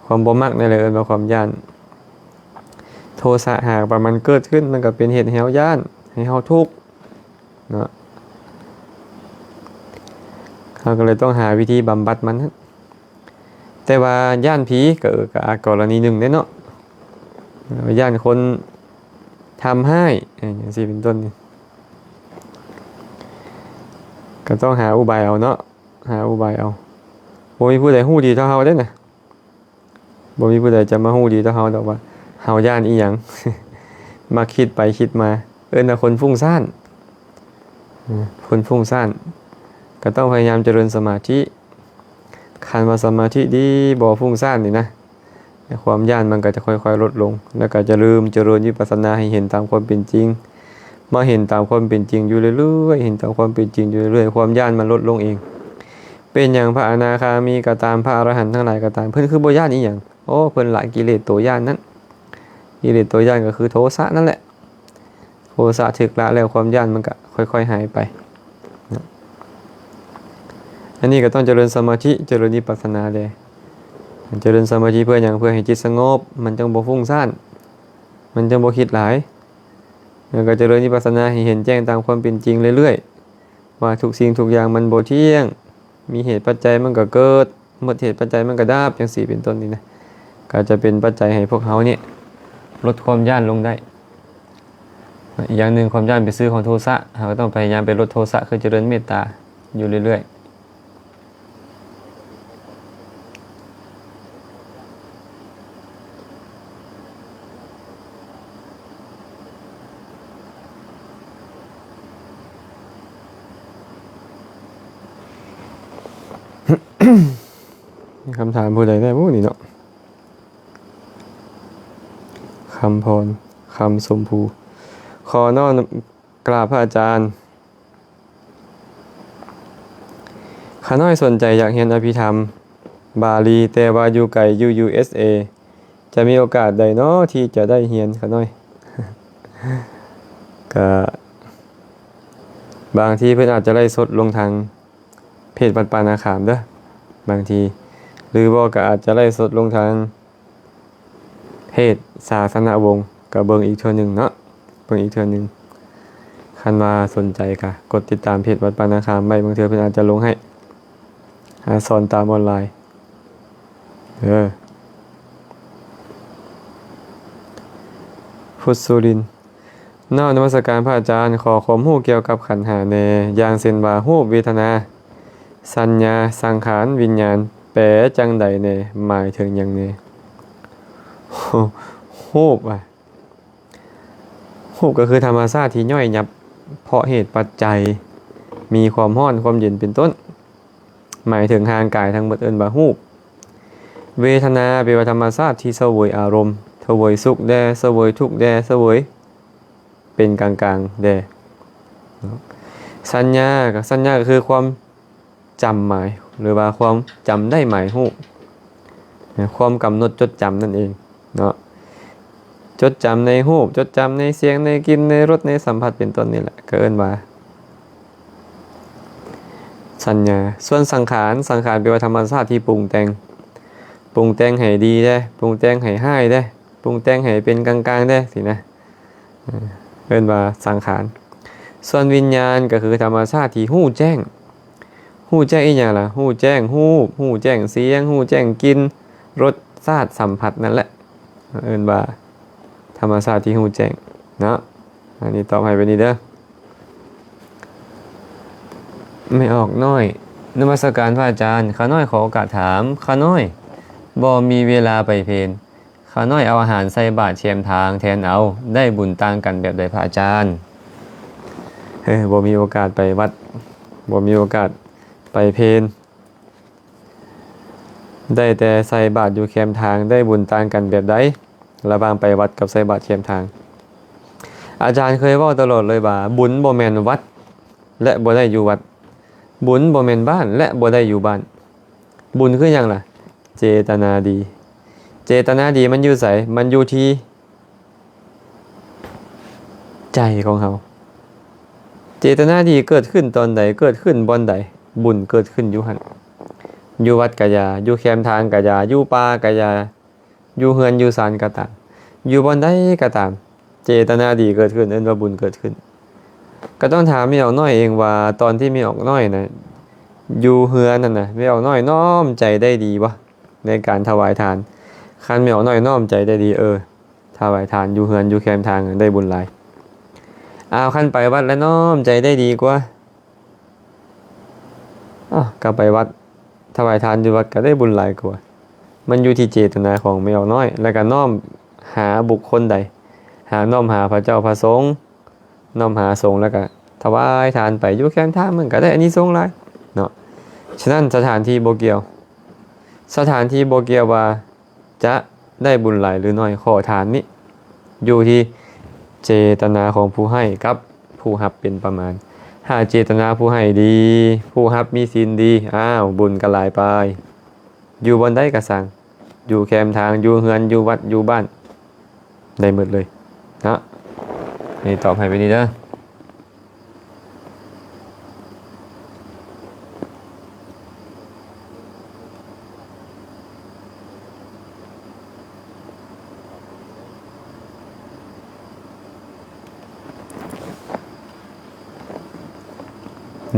ຄວາມບໍ່ມັກນີ້ແຫຼະເອີ້ນວ່າຄວາມຢ້ານ ໂທສະຫາກວ່າມັນເກີດຂຶ້ນ ມັນກໍເປັນເຫດໃຫ້ເຮົາຢ້ານ ໃຫ້ເຮົາທຸກເນາະ ເຮົາກໍເລີຍຕ້ອງຫາວິທີບຳບັດມັນ ແຕ່ວ່າຢ້ານຜີກໍ ເອີ ກໍ ອາ ກໍລະນີໜຶ່ງເດ້ເນາະ ຢ້ານຄົນທຳຮ້າຍ ເອີ ຈັ່ງຊີ້ເປັນຕົ້ນນີ້ ກໍຕ້ອງຫາອຸບາຍເອົາເນາະ ຫາອຸບາຍເອົາ ບໍ່ມີຜູ້ໃດຮູ້ດີເທົ່າເຮົາເດ້ນະ ບໍ່ມີຜູ້ໃດຈະມາຮູ້ດີເທົ່າເຮົາດອກວ່າເຮົາຢ້ານອີ່ຫຍັງ ມັກຄິດໄປຄິດມາ ເອີ້ນວ່າຄົນຟຸ້ງສ້ານ ອືມ ຄົນຟຸ້ງສ້ານ ກໍຕ້ອງພະຍາຍາມຈະເລີນສະມາທິ ຄັນວ່າສະມາທິດີ ບໍ່ຟຸ້ງສ້ານນີ້ນະ ຄວາມຢ້ານມັນກໍຈະຄ່ອຍໆ ລົດລົງ ແລ້ວກໍຈະເລີ່ມຈະເລີນວິປັດສະນາໃຫ້ເຫັນຕາມຄວາມເປັນຈິງ ມາເຫັນຕາມຄວາມເປັນຈິງຢູ່ເລື້ອຍໆ ເຫັນຕາມຄວາມເປັນຈິງຢູ່ເລື້ອຍໆ ຄວາມຢ້ານມັນລົດລົງເອງ. ເປັນຫຍັງພະອະນາຄາມີກໍຕາມ ພະອະລະຫັນທັງຫຼາຍກໍຕາມ ເພິ່ນຄືບໍ່ຢ້ານອີ່ຫຍັງ? ໂອ້ ເພິ່ນລະກິເລດຕົວຢ້ານນັ້ນ. ກິເລດຕົວຢ້ານກໍຄືໂທສະນັ້ນແຫຼະ. ໂທສະຖືກລະແລ້ວ ຄວາມຢ້ານມັນກໍຄ່ອຍໆ ຫາຍໄປ. ອັນນີ້ກໍຕ້ອງຈະເລີນສະມາທິ ຈະເລີນວິປັດສະນາແດ່. ຈະເລີນສະມາທິເພື່ອຫຍັງ? ເພື່ອໃຫ້ຈິດສະຫງົບ ມັນຈັ່ງບໍ່ຟຸ້ງສ້ານ ມັນຈັ່ງບໍ່ຄິດຫຼາຍ. ແລ້ວກໍຈະເລີນວິປັດສະນາໃຫ້ເຫັນແຈ້ງຕາມຄວາມເປັນຈິງເລື້ອຍໆ ວ່າທຸກສິ່ງທຸກຢ່າງມັນບໍ່ທ່ຽງ ມີເຫດປັດໄຈມັນກໍເກີດ ໝົດເຫດປັດໄຈມັນກໍດັບ ຈັ່ງຊີ້ເປັນຕົ້ນນີ້ນະ ກໍຈະເປັນປັດໄຈໃຫ້ພວກເຮົານີ້ ລົດຄວາມຢ້ານລົງໄດ້. ອີກຢ່າງໜຶ່ງ ຄວາມຢ້ານເປັນຊື່ຂອງໂທສະ, ເຮົາກໍຕ້ອງພະຍາຍາມໄປລົດໂທສະ ຄືຈະເລີນເມດຕາຢູ່ເລື້ອຍໆ. ມີຄຳຖາມຜູ້ໃດແດ່ບໍ່ນີ້ເນາະ? ຄຳພອນ ຄຳຊົມພູ ຂໍນ້ອມກາບພະອາຈານ. ຂ້ານ້ອຍສົນໃຈຢາກຮຽນອະພິທຳບາລີ ແຕ່ວ່າຢູ່ໄກ ຢູ່ USA ຈະມີໂອກາດໃດນໍທີ່ຈະໄດ້ຮຽນ? ຂ້ານ້ອຍ ກະບາງທີເພິ່ນອາດຈະໄລຟ໌ສົດລົງທາງເພຈວັດປ່ານາຄາມເດີ້ ບາງທີ ຫຼືບໍ່ກະອາດຈະໄລຟ໌ສົດລົງທາງ ເພຈສາສະນະວົງ ກໍເບິ່ງອີກເທື່ອໜຶ່ງເນາະ ເບິ່ງອີກເທື່ອໜຶ່ງ. ຄັນວ່າສົນໃຈກໍກົດຕິດຕາມເພຈວັດປ່ານາຄາມໄວ້ ບາງເທື່ອເພິ່ນອາດຈະລົງໃຫ້ ຫາສອນຕາມອອນລາຍເດີ. ພຸດສຸລິນ ນ້ອມນະມັດສະການພະອາຈານ, ຂໍຄວາມຮູ້ກ່ຽວກັບຂັນຫ້າແດ່ ຢ່າງເຊັ່ນວ່າ ຮູບ, ເວທະນາ, ສັນຍາ, ສັງຂານ, ວິນຍານ ແປຈັ່ງໃດແດ່? ໝາຍເຖິງຫຍັງແດ່? ຮູບ ອາ ຮູບກໍຄືທຳມະຊາດທີ່ຍ່ອຍຫຍັບເພາະເຫດປັດໄຈ ມີຄວາມຮ້ອນ, ຄວາມເຢັນ ເປັນຕົ້ນ. ໝາຍເຖິງຮ່າງກາຍທັງໝົດ ເອີ້ນວ່າຮູບ. ເວທະນາ ແປວ່າທຳມະຊາດທີ່ສະເຫວີຍອາລົມ, ສະເຫວີຍສຸກແດ່, ສະເຫວີຍທຸກແດ່, ສະເຫວີຍເປັນກາງໆແດ່. ສັນຍາ ກໍ ສັນຍາກໍຄືຄວາມຈຳໝາຍ ຫຼືວ່າຄວາມຈຳໄດ້ໝາຍຮູ້ ຄວາມກຳນົດຈົດຈຳນັ້ນເອງເນາະ. ຈົດຈຳໃນຮູບ, ຈົດຈຳໃນສຽງ, ໃນກິ່ນ, ໃນລົດ, ໃນສຳຜັດ ເປັນຕົ້ນນີ້ແຫຼະ ກໍເອີ້ນວ່າ ສັນຍາ. ສ່ວນສັງຂານ, ສັງຂານແປວ່າທຳມະຊາດທີ່ປຸງແຕ່ງ, ປຸງແຕ່ງໃຫ້ດີແດ່, ປຸງແຕ່ງໃຫ້ຮ້າຍແດ່, ປຸງແຕ່ງໃຫ້ເປັນກາງໆແດ່ ຊີ້ນະ, ເອີ້ນວ່າສັງຂານ. ສ່ວນວິນຍານກໍຄືທຳມະຊາດທີ່ຮູ້ແຈ້ງ, ຮູ້ແຈ້ງອີ່ຫຍັງລະ? ຮູ້ແຈ້ງຮູບ, ຮູ້ແຈ້ງສຽງ, ຮູ້ແຈ້ງກິ່ນ, ລົດຊາດ, ສຳຜັດ ນັ້ນແຫຼະ ເອີ້ນວ່າທຳມະຊາດທີ່ຮູ້ແຈ້ງເນາະ. ອັນນີ້ຕອບໃຫ້ແບບນີ້ເດີ. ແມ່ອອກນ້ອຍ ນະມັດສະການພະອາຈານ, ຂ້ານ້ອຍຂໍໂອກາດຖາມ, ຂ້ານ້ອຍບໍ່ມີເວລາໄປເພນ, ຂ້ານ້ອຍເອົາອາຫານໃສ່ບາດແຄມທາງແທນເອົາ, ໄດ້ບຸນຕ່າງກັນແບບໃດພະອາຈານ? ເອີ ບໍ່ມີໂອກາດໄປວັດ, ບໍ່ມີໂອກາດໄປເພນ. ໄດ້ແຕ່ໃສ່ບາດຢູ່ແຄມທາງ ໄດ້ບຸນຕ່າງກັນແບບໃດ ລະຫວ່າງໄປວັດກັບໃສ່ບາດແຄມທາງ? ອາຈານເຄີຍເວົ້າຕະຫຼອດເລີຍວ່າ ບຸນບໍ່ແມ່ນວັດ ແລະ ບໍ່ໄດ້ຢູ່ວັດ, ບຸນບໍ່ແມ່ນບ້ານ ແລະ ບໍ່ໄດ້ຢູ່ບ້ານ. ບຸນຄືຫຍັງລະ? ເຈຕະນາດີ. ເຈຕະນາດີມັນຢູ່ໃສ? ມັນຢູ່ທີ່ ໃຈຂອງເຮົາ. ເຈຕະນາດີເກີດຂຶ້ນຕອນໃດ, ເກີດຂຶ້ນບ່ອນໃດ, ບຸນເກີດຂຶ້ນຢູ່ຫັ້ນ. ຢູ່ວັດກະຢ່າ, ຢູ່ແຄມທາງກະຢ່າ, ຢູ່ປ່າກະຢ່າ, ຢູ່ເຮືອນຢູ່ຊານກະຕາມ, ຢູ່ບ່ອນໃດກະຕາມ, ເຈຕະນາດີເກີດຂຶ້ນ ເອີ້ນວ່າບຸນເກີດຂຶ້ນ. ກະຕ້ອງຖາມແມ່ອອກນ້ອຍເອງວ່າ ຕອນທີ່ແມ່ອອກນ້ອຍນະ ຢູ່ເຮືອນຫັ້ນນະ ແມ່ອອກນ້ອຍນ້ອມໃຈໄດ້ດີບໍ່ ໃນການຖວາຍທານ? ຄັນແມ່ອອກນ້ອຍນ້ອມໃຈໄດ້ດີ ເອີ ຖວາຍທານຢູ່ເຮືອນຢູ່ແຄມທາງໄດ້ບຸນຫຼາຍ. ອ້າວ ຄັນໄປວັດລະນ້ອມໃຈໄດ້ດີກວ່າ? ອ້າວ ກະໄປວັດ ຖວາຍທານຢູ່ວັດກະໄດ້ບຸນຫຼາຍກວ່າ. ມັນຢູ່ທີ່ເຈຕະນາຂອງແມ່ອອກນ້ອຍ ແລະກະນ້ອມຫາບຸກຄົນໃດ, ຫາ ນ້ອມຫາພະເຈົ້າພະສົງ, ນ້ອມຫາສົງ ແລະກະຖວາຍທານໄປຢູ່ແຄມທາງ ມັນກະໄດ້ອານິສົງຫຼາຍເນາະ. ສະນັ້ນ ສະຖານທີ່ບໍ່ກ່ຽວ, ສະຖານທີ່ບໍ່ກ່ຽວວ່າ ຈະໄດ້ບຸນຫຼາຍຫຼືໜ້ອຍ ຂໍທານນີ້ຢູ່ທີ່ເຈຕະນາຂອງຜູ້ໃຫ້ກັບຜູ້ຮັບເປັນປະມານ. ຫາກເຈຕະນາຜູ້ໃຫ້ດີ, ຜູ້ຮັບມີສິນດີ, ອ້າວ ບຸນກໍຫຼາຍໄປ. ຢູ່ບ່ອນໃດກໍຊ່າງ, ຢູ່ແຄມທາງ, ຢູ່ເຮືອນ, ຢູ່ວັດ, ຢູ່ບ້ານ, ໄດ້ໝົດເລີຍເນາະ. ນີ້ຕອບໃຫ້ແບບນີ້ເດີ.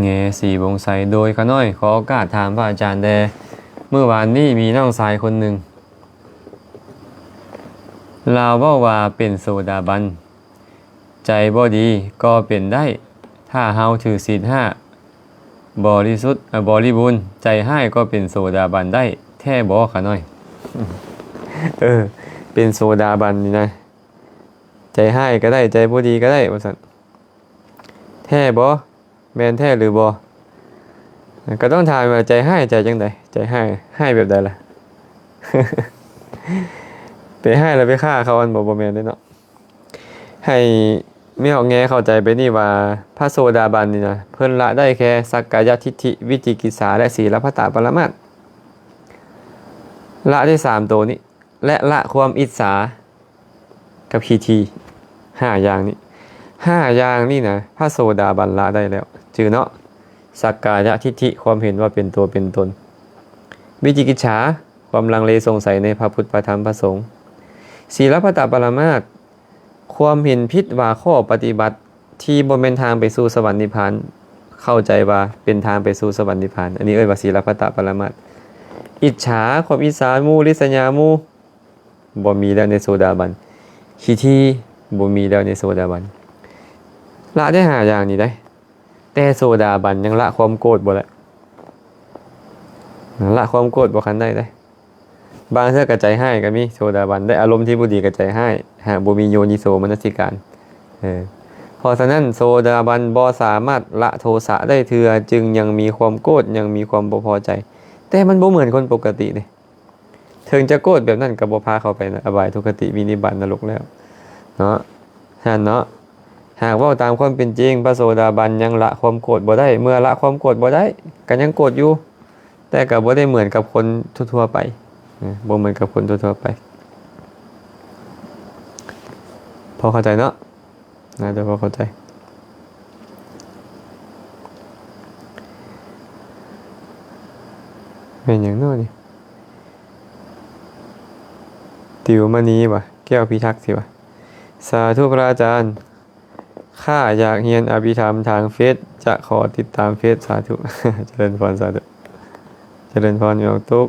ແງ ສີວົງໄຊ ໂດຍ ຂ້ານ້ອຍ ຂໍໂອກາດຖາມພະອາຈານແດ່. ມື້ວານນີ້ມີນ້ອງຊາຍຄົນໜຶ່ງ ລາວເວົ້າວ່າເປັນໂສດາບັນ. ໃຈບໍ່ດີກໍເປັນໄດ້ ຖ້າເຮົາຖືສິນຫ້າບໍລິສຸດ ອາ ບໍລິບູນ. ໃຈຮ້າຍກໍເປັນໂສດາບັນໄດ້ແທ້ບໍ່ຂະນ້ອຍ? ເອີ ເປັນໂສດາບັນນີ້ນະ ໃຈຮ້າຍກໍໄດ້ ໃຈບໍ່ດີກໍໄດ້ ວ່າຊັ້ນ. ແທ້ບໍ່? ແມ່ນແທ້ຫຼືບໍ່? ກໍຕ້ອງຖາມວ່າໃຈຮ້າຍໃຈຈັ່ງໃດ? ໃຈຮ້າຍ ຮ້າຍແບບໃດລະ? ໄປຮ້າຍແລ້ວໄປຂ້າເຂົາ ອັນບໍ່ ບໍ່ແມ່ນເດ້ເນາະ. ໃຫ້ແມ່ຮອກແງເຂົ້າໃຈໄປນີ້ວ່າ ພະໂສດາບັນນີ້ນະ ເພິ່ນລະໄດ້ແຄ່ສັກກາຍະທິດຖິ ວິຈິກິດສາ ແລະ ສີລະພັດຕະປະລະມາດ ລະໄດ້ສາມໂຕນີ້ ແລະ ລະຄວາມອິດສາກັບທິດຖິ ຫ້າຢ່າງນີ້ ຫ້າຢ່າງນີ້ນະ ພະໂສດາບັນລະໄດ້ແລ້ວ. ຈື່ເນາະ ສັກກາຍະທິດຖິ ຄວາມເຫັນວ່າເປັນຕົວເປັນຕົນ, ວິຈິກິດສາ ຄວາມລັງເລສົງໄສໃນພະພຸດ ພະທຳ ພະສົງ, ສີລະພັດຕະປະລະມາດ ຄວາມເຫັນຜິດວ່າຂໍ້ປະຕິບັດທີ່ບໍ່ແມ່ນທາງໄປສູ່ສະຫວັນນິບພານ ເຂົ້າໃຈວ່າເປັນທາງໄປສູ່ສະຫວັນນິບພານ ອັນນີ້ເອີ້ນວ່າສີລະພັດຕະປະລະມາດ. ອິດສາ ຄວາມອິດສາໝູ່ ລິດສະຍາໝູ່ ບໍ່ມີແລ້ວໃນໂສດາບັນ. ທິດຖິ ບໍ່ມີແລ້ວໃນໂສດາບັນ. ລະໄດ້ຫ້າຢ່າງນີ້ໄດ໋ ແຕ່ໂສດາບັນຍັງລະຄວາມໂກດບໍ່ໄດ້ ລະຄວາມໂກດບໍ່ຄັນໄດ້ເດ້. ບາງເທື່ອກໍໃຈຮ້າຍກໍມີ ໂສດາບັນໄດ້ອາລົມທີ່ບໍ່ດີກໍໃຈຮ້າຍ ຫາກບໍ່ມີໂຍນິໂສມະນະສິການ. ເອີ ເພາະສະນັ້ນ ໂສດາບັນບໍ່ສາມາດລະໂທສະໄດ້ເທື່ອ ຈຶ່ງຍັງມີຄວາມໂກດ ຍັງມີຄວາມບໍ່ພໍໃຈ. ແຕ່ມັນບໍ່ເໝືອນຄົນປົກກະຕິເດ້. ເຖິງຈະໂກດແບບນັ້ນກໍບໍ່ພາເຂົ້າໄປອະບາຍ ທຸກຄະຕິ ວິນິບາດ ນະລົກແລ້ວເນາະ ທ່ານເນາະ. ຫາກເວົ້າຕາມຄວາມເປັນຈິງ ພະໂສດາບັນຍັງລະຄວາມໂກດບໍ່ໄດ້. ເມື່ອລະຄວາມໂກດບໍ່ໄດ້ ກໍຍັງໂກດຢູ່ ແຕ່ກໍບໍ່ໄດ້ເໝືອນກັບຄົນທົ່ວໆໄປ ນະ ບໍ່ເໝືອນກັບຄົນທົ່ວໆໄປ. ພໍເຂົ້າໃຈເນາະ? ໜ້າຈະພໍເຂົ້າໃຈ. ແມ່ນຫຍັງເນາະນີ້? ຕິວມະນີຫວາ? ແກ້ວພິທັກ ຊິຫວາ? ສາທຸພະອາຈານ. ຂ້າຢາກຮຽນອະພິທຳທາງເຟສ ຈະຂໍຕິດຕາມເຟສ. ສາທຸ ຈະເລີນພອນ ສາທຸ ຈະເລີນພອນ ແມ່ອອກຕຸກ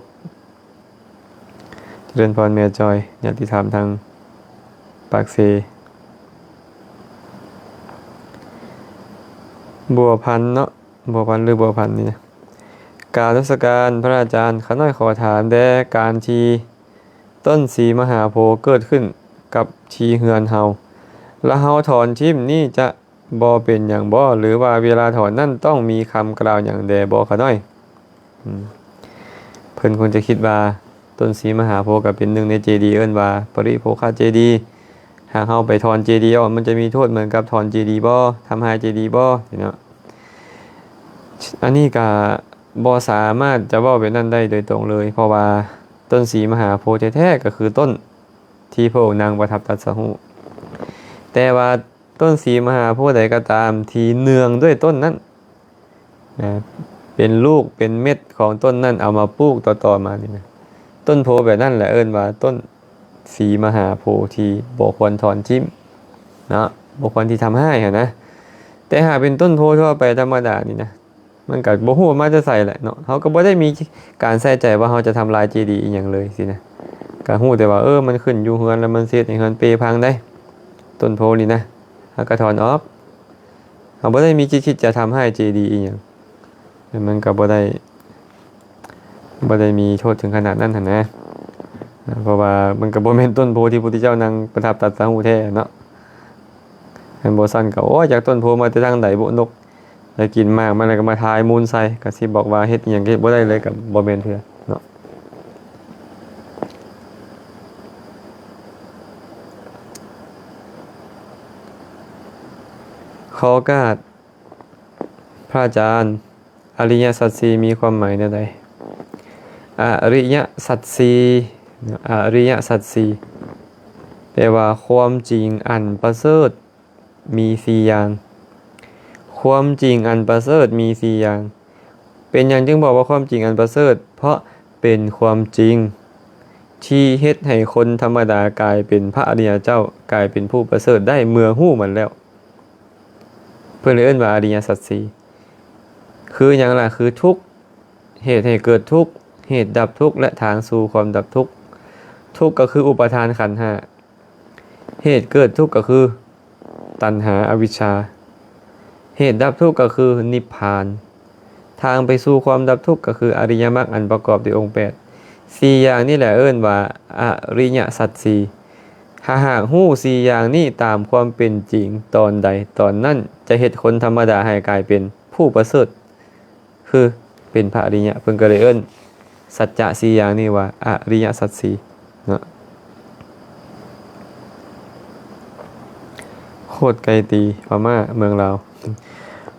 ຈະເລີນພອນ ແມ່ຈອຍ ຍາດຕິທຳທາງປາກເຊ. ບົວພັນເນາະ ບົວພັນ ຫຼື ບົວພັນນີ້ນະ. ກາບນະມັດສະການພະອາຈານ. ຂ້ານ້ອຍຂໍຖາມແດ່ ການທີ່ ຕົ້ນສີມະຫາໂພເກີດຂຶ້ນກັບທີ່ເຮືອນເຮົາ ລະເຮົາຖອນຖິ້ມນີ້ຈະບໍ່ເປັນຫຍັງບໍ່ ຫຼືວ່າເວລາຖອນນັ້ນຕ້ອງມີຄຳກ່າວຫຍັງແດ່ບໍ່ຂະນ້ອຍ? ອືມ ເພິ່ນຄົງຈະຄິດວ່າຕົ້ນສີມະຫາໂພກໍເປັນໜຶ່ງໃນເຈດີ ເອີ້ນວ່າປະລິໂພຄະເຈດີ. ຫາກເຮົາໄປຖອນເຈດີອອກ ມັນຈະມີໂທດເໝືອນກັບຖອນເຈດີບໍ່? ທຳລາຍເຈດີບໍ່? ເນາະ ອັນນີ້ກໍບໍ່ສາມາດຈະເວົ້າແບບນັ້ນໄດ້ໂດຍຕົງເລີຍ ເພາະວ່າ ຕົ້ນສີມະຫາໂພແທ້ໆ ກໍຄືຕົ້ນທີ່ພະອົງນັ່ງປະທັບຕັດສະຮູ້. ແຕ່ວ່າຕົ້ນສີມະຫາໂພໃດກໍຕາມທີ່ເນື່ອງດ້ວຍຕົ້ນນັ້ນນະ ເປັນລູກເປັນເມັດຂອງຕົ້ນນັ້ນ ເອົາມາປູກຕໍ່ໆມານີ້ນະ ຕົ້ນໂພແບບນັ້ນແຫຼະເອີ້ນວ່າຕົ້ນສີມະຫາໂພທີ່ບໍ່ຄວນຖອນຖິ້ມເນາະ ບໍ່ຄວນທີ່ທຳລາຍຫັ້ນນະ. ແຕ່ຫາກເປັນຕົ້ນໂພທົ່ວໄປທຳມະດານີ້ນະ ມັນກໍບໍ່ຮູ້ວ່າມາແຕ່ໃສແຫຼະເນາະ. ເຮົາກໍບໍ່ໄດ້ມີການໃສ່ໃຈວ່າເຮົາຈະທຳລາຍເຈດີອີ່ຫຍັງເລີຍຊີ້ນະ. ກໍຮູ້ແຕ່ວ່າ ເອີ ມັນຂຶ້ນຢູ່ເຮືອນ ແລ້ວມັນຊິເຮັດໃຫ້ເຮືອນເປພັງໄດ໋ ຕົ້ນໂພນີ້ນະ ເຮົາກໍຖອນອອກ. ເຮົາບໍ່ໄດ້ມີຈິດຄິດຈະທຳຮ້າຍເຈດີອີ່ຫຍັງ. ແຕ່ມັນກໍບໍ່ໄດ້ ບໍ່ໄດ້ມີໂທດເຖິງຂະໜາດນັ້ນຫັ້ນນະ. ເພາະວ່າມັນກໍບໍ່ແມ່ນຕົ້ນໂພທີ່ພຸດທະເຈົ້ານັ່ງປະທັບຕັດສະຮູ້ແທ້ເນາະ. ແມ່ນບໍ່? ຊັ້ນກໍ ໂອ້ຍ ຈັກຕົ້ນໂພມາແຕ່ທາງໃດບຸ ນົກ ໄດ້ກິນໝາກມັນແລ້ວກໍມາຖ່າຍມູນໃສ່ ກໍຊິບອກວ່າເຮັດອີ່ຫຍັງກໍເຮັດບໍ່ໄດ້ເລີຍ ກໍບໍ່ແມ່ນເທື່ອເນາະ. ຂໍໂອກາດພະອາຈານ, ອະລິຍະສັດສີ່ມີຄວາມໝາຍແນວໃດ? ອະລິຍະສັດສີ່ ອະລິຍະສັດສີ່ ແປວ່າຄວາມຈິງອັນປະເສີດ ມີສີ່ຢ່າງ. ຄວາມຈິງອັນປະເສີດມີສີ່ຢ່າງ. ເປັນຫຍັງຈຶ່ງບອກວ່າຄວາມຈິງອັນປະເສີດ? ເພາະເປັນຄວາມຈິງທີ່ເຮັດໃຫ້ຄົນທຳມະດາກາຍເປັນພະອະລິຍະເຈົ້າ, ກາຍເປັນຜູ້ປະເສີດໄດ້ເມື່ອຮູ້ມັນແລ້ວ. ເພິ່ນເອີ້ນວ່າອະລິຍະສັດສີ່. ຄືຫຍັງລະ? ຄືທຸກ, ເຫດໃຫ້ເກີດທຸກ, ເຫດດັບທຸກ ແລະ ທາງສູ່ຄວາມດັບທຸກ. ທຸກກໍຄືອຸປາທານຂັນຫ້າ. ເຫດເກີດທຸກກໍຄື ຕັນຫາ ອະວິດຊາ. ເຫດດັບທຸກກໍຄືນິບພານ. ທາງໄປສູ່ຄວາມດັບທຸກກໍຄືອະລິຍະມັກອັນປະກອບດ້ວຍອົງແປດ. ສີ່ຢ່າງນີ້ແຫຼະເອີ້ນວ່າອະລິຍະສັດສີ່. ຖ້າຫາກຮູ້ສີ່ຢ່າງນີ້ຕາມຄວາມເປັນຈິງຕອນໃດຕອນນັ້ນ ຈະເຮັດຄົນທຳມະດາໃຫ້ກາຍເປັນຜູ້ປະເສີດ ຄືເປັນພະອະລິຍະ. ເພິ່ນກໍເລີຍເອີ້ນສັດຈະສີ່ຢ່າງນີ້ວ່າອະລິຍະສັດສີ່ເນາະ. ໂຄດໄກຕີ ພະມ້າ ເມືອງລາວ.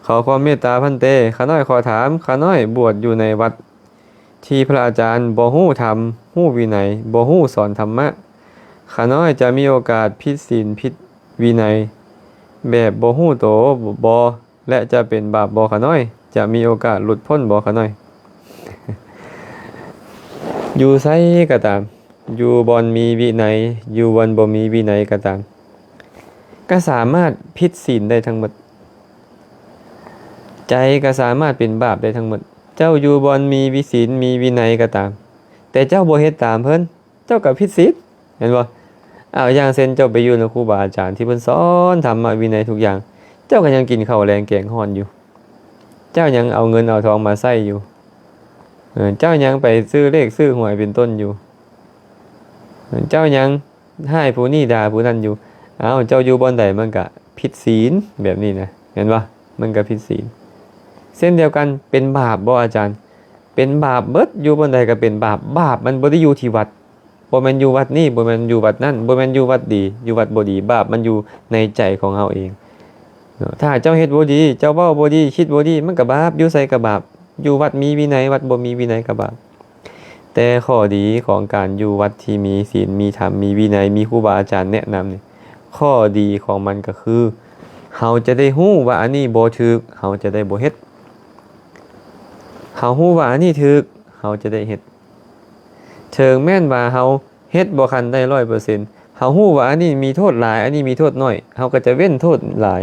ຂໍຄວາມເມດຕາພັນເຕ ຂ້ານ້ອຍຂໍຖາມ, ຂ້ານ້ອຍບວດຢູ່ໃນວັດທີ່ພະອາຈານບໍ່ຮູ້ທຳ, ຮູ້ວິໄນ, ບໍ່ຮູ້ສອນທຳມະ, ຂ້ານ້ອຍຈະມີໂອກາດຜິດສິນຜິດວິໄນແບບບໍ່ຮູ້ໂຕບໍ່? ແລະ ຈະເປັນບາບບໍ່ຂະນ້ອຍ? ຈະມີໂອກາດຫຼຸດພົ້ນບໍ່ຂະນ້ອຍ? ຢູ່ໃສກໍຕາມ, ຢູ່ບ່ອນມີວິໄນ, ຢູ່ບ່ອນບໍ່ມີວິໄນກໍຕາມ, ກໍສາມາດຜິດສິນໄດ້ທັງໝົດ. ໃຈກໍສາມາດເປັນບາບໄດ້ທັງໝົດ. ເຈົ້າຢູ່ບ່ອນມີວິສິນ, ມີວິໄນກໍຕາມ, ແຕ່ເຈົ້າບໍ່ເຮັດຕາມເພິ່ນ, ເຈົ້າກໍຜິດສິນ, ແມ່ນບໍ່? ອ້າວ ຢ່າງເຊັ່ນ ເຈົ້າໄປຢູ່ນຳຄູບາອາຈານທີ່ເພິ່ນສອນທຳມະວິໄນທຸກຢ່າງ, ເຈົ້າກໍຍັງກິນເຂົ້າແລງແກງຮ້ອນຢູ່, ເຈົ້າຍັງເອົາເງິນເອົາທອງມາໃຊ້ຢູ່, ເອີ ເຈົ້າຍັງໄປຊື້ເລກຊື້ຫວຍເປັນຕົ້ນຢູ່, ເຈົ້າຍັງຮ້າຍຜູ້ນີ້ດ່າຜູ້ນັ້ນຢູ່. ອ້າວ ເຈົ້າຢູ່ບ່ອນໃດມັນກະຜິດສິນແບບນີ້ນະ, ແມ່ນບໍ່? ມັນກະຜິດສິນ. ເຊັ່ນດຽວກັນ ເປັນບາບບໍ່ອາຈານ? ເປັນບາບເບິດ, ຢູ່ບ່ອນໃດກໍເປັນບາບ. ບາບມັນບໍ່ໄດ້ຢູ່ທີ່ວັດ, ບໍ່ແມ່ນຢູ່ວັດນີ້, ບໍ່ແມ່ນຢູ່ວັດນັ້ນ, ບໍ່ແມ່ນຢູ່ວັດດີ, ຢູ່ວັດບໍ່ດີ. ບາບມັນຢູ່ໃນໃຈຂອງເຮົາເອງເນາະ. ຖ້າເຈົ້າເຮັດບໍ່ດີ, ເຈົ້າເວົ້າບໍ່ດີ, ຄິດບໍ່ດີ, ມັນກໍບາບ, ຢູ່ໃສກໍບາບ. ຢູ່ວັດມີວິໄນ, ວັດບໍ່ມີວິໄນກໍບາບ. ແຕ່ຂໍ້ດີຂອງການຢູ່ວັດທີ່ມີສິນ, ມີທຳ, ມີວິໄນ, ມີຄູບາອາຈານແນະນຳນີ້, ຂໍ້ດີຂອງມັນກໍຄື ເຮົາຈະໄດ້ຮູ້ວ່າອັນນີ້ບໍ່ຖືກ, ເຮົາຈະໄດ້ບໍ່ເຮັດ. ເຮົາຮູ້ວ່າອັນນີ້ຖືກ, ເຮົາຈະໄດ້ເຮັດ. ເຖິງແມ່ນວ່າເຮົາເຮັດບໍ່ຄັນໄດ້ຮ້ອຍເປີເຊັນ, ເຮົາຮູ້ວ່າອັນນີ້ມີໂທດຫຼາຍ, ອັນນີ້ມີໂທດໜ້ອຍ, ເຮົາກໍຈະເວັ້ນໂທດຫຼາຍ.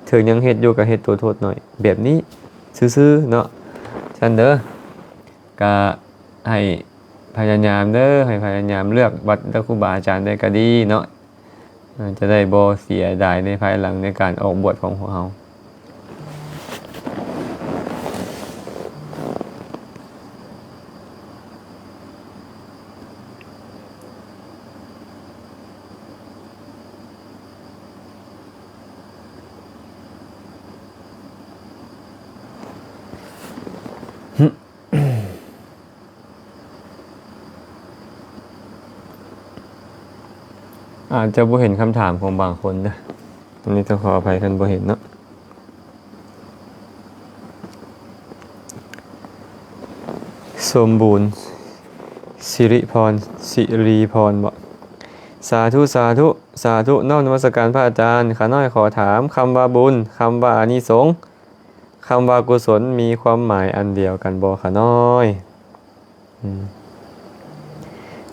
ເຖິງຍັງເຮັດຢູ່ກໍເຮັດຕົວໂທດໜ້ອຍ, ແບບນີ້ຊື່ໆເນາະ. ຊັ້ນເດີ ກະໃຫ້ພະຍາຍາມເດີ, ໃຫ້ພະຍາຍາມເລືອກວັດ ແລະ ຄູບາອາຈານໄດ້ກໍດີເນາະ, ຈະໄດ້ບໍ່ເສຍດາຍໃນພາຍຫຼັງໃນການອອກບວດຂອງພວກເຮົາ. ອາດຈະບໍ່ເຫັນຄຳຖາມຂອງບາງຄົນເດີ, ອັນນີ້ຕ້ອງຂໍອະໄພຄັນບໍ່ເຫັນເນາະ. ສົມບູນ ສິລິພອນ ສິລີພອນບໍ? ສາທຸ ສາທຸ ສາທຸ ນ້ອມນະມັດສະການພະອາຈານ. ຂ້ານ້ອຍຂໍຖາມ, ຄຳວ່າບຸນ, ຄຳວ່າອານິສົງ, ຄຳວ່າກຸສົນ ມີຄວາມໝາຍອັນດຽວກັນບໍ່ຂະນ້ອຍ? ອືມ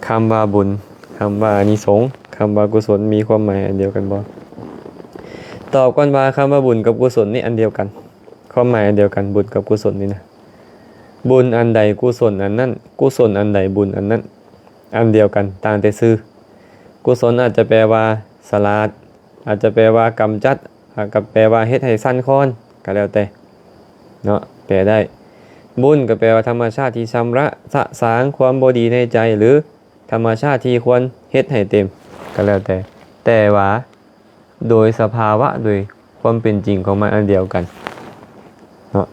ຄຳວ່າບຸນ, ຄຳວ່າອານິສົງ, ຄຳວ່າກຸສົນ ມີຄວາມໝາຍອັນດຽວກັນບໍ່? ຕອບກ່ອນວ່າ ຄຳວ່າບຸນກັບກຸສົນນີ້ອັນດຽວກັນ, ຄວາມໝາຍອັນດຽວກັນ, ບຸນກັບກຸສົນນີ້ນະ. ບຸນອັນໃດ ກຸສົນອັນນັ້ນ, ກຸສົນອັນໃດ ບຸນອັນນັ້ນ, ອັນດຽວກັນ, ຕ່າງແຕ່ຊື່. ກຸສົນອາດຈະແປວ່າສະຫຼາດ, ອາດຈະແປວ່າກຳຈັດ, ອາດກະແປວ່າເຮັດໃຫ້ສັ່ນຄອນ ກະແລ້ວແຕ່ເນາະ, ແປໄດ້. ບຸນກະແປວ່າທຳມະຊາດທີ່ຊຳລະສະສາງຄວາມບໍ່ດີໃນໃຈ ຫຼື ທຳມະຊາດທີ່ຄວນເຮັດໃຫ້ເຕັມ ກະແລ້ວແຕ່, ແຕ່ວ່າໂດຍສະພາວະ ໂດຍຄວາມເປັນຈິງຂອງມັນອັນດຽວກັນເນາະ.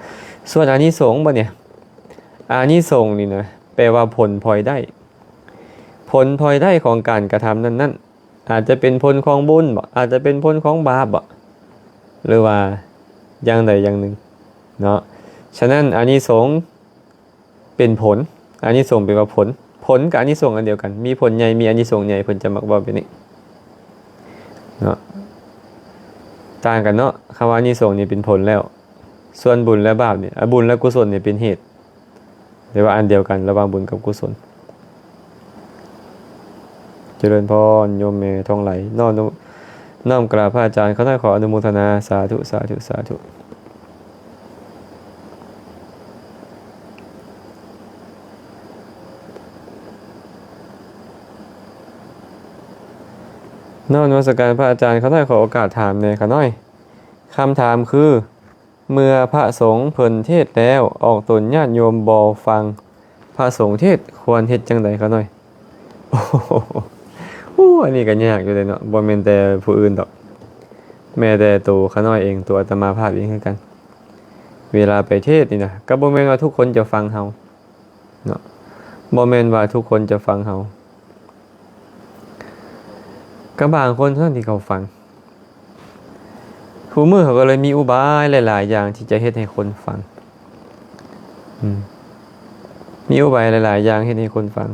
ສ່ວນອານິສົງບັດນີ້, ອານິສົງນີ້ນະ ແປວ່າຜົນພອຍໄດ້, ຜົນພອຍໄດ້ຂອງການກະທຳນັ້ນໆ. ອາດຈະເປັນຜົນຂອງບຸນບໍ? ອາດຈະເປັນຜົນຂອງບາບບໍ? ຫຼືວ່າຢ່າງໃດຢ່າງໜຶ່ງເນາະ. ສະນັ້ນ ອານິສົງເປັນຜົນ, ອານິສົງແປວ່າຜົນ, ຜົນກັບອານິສົງອັນດຽວກັນ, ມີຜົນໃຫຍ່ ມີອານິສົງໃຫຍ່, ເພິ່ນຈະມັກເວົ້າແບບນີ້ເນາະ, ຕ່າງກັນເນາະ. ຄຳວ່າອານິສົງນີ້ເປັນຜົນແລ້ວ, ສ່ວນບຸນ ແລະ ບາບນີ້, ອາ ບຸນ ແລະ ກຸສົນນີ້ເປັນເຫດ. ແຕ່ວ່າອັນດຽວກັນລະຫວ່າງບຸນກັບກຸສົນ. ຈະເລີນພອນ ໂຍມແມ່ທອງໄຫຼ, ນ້ອມ ນ້ອມກາບພະອາຈານ, ຂ້ານ້ອຍຂໍອະນຸໂມທະນາ, ສາທຸ ສາທຸ ສາທຸ. ອ ນມັສການພະອາຈານ ຂ້ານ້ອຍຂໍໂອກາດຖາມແດ່ຂ້ານ້ອຍ. ຄຳຖາມຄື ເມື່ອພະສົງເພິ່ນເທດແລ້ວ ອອກຕົນຍາດໂຍມບໍ່ຟັງພະສົງເທດ ຄວນເຮັດຈັ່ງໃດຂ້ານ້ອຍ? ໂອ້ ອັນນີ້ກໍຍາກຢູ່ເດ້ເນາະ, ບໍ່ແມ່ນແຕ່ຜູ້ອື່ນດອກ, ແມ້ແຕ່ໂຕຂ້ານ້ອຍເອງ, ໂຕອາດຕະມາພາບເອງຄືກັນ. ເວລາໄປເທດນີ້ນະ ກໍບໍ່ແມ່ນວ່າທຸກຄົນຈະຟັງເຮົາເນາະ, ບໍ່ແມ່ນວ່າທຸກຄົນຈະຟັງເຮົາ. ກໍບາງຄົນເທົ່ານັ້ນທີ່ເຂົາຟັງ. ຄູ່ມື້ເຂົາກໍເລີຍມີອຸບາຍຫຼາຍໆຢ່າງທີ່ຈະເຮັດໃຫ້ຄົນຟັງ. ອືມ ມີອຸບາຍຫຼາຍໆຢ່າງເຮັດໃຫ້ຄົນຟັງ.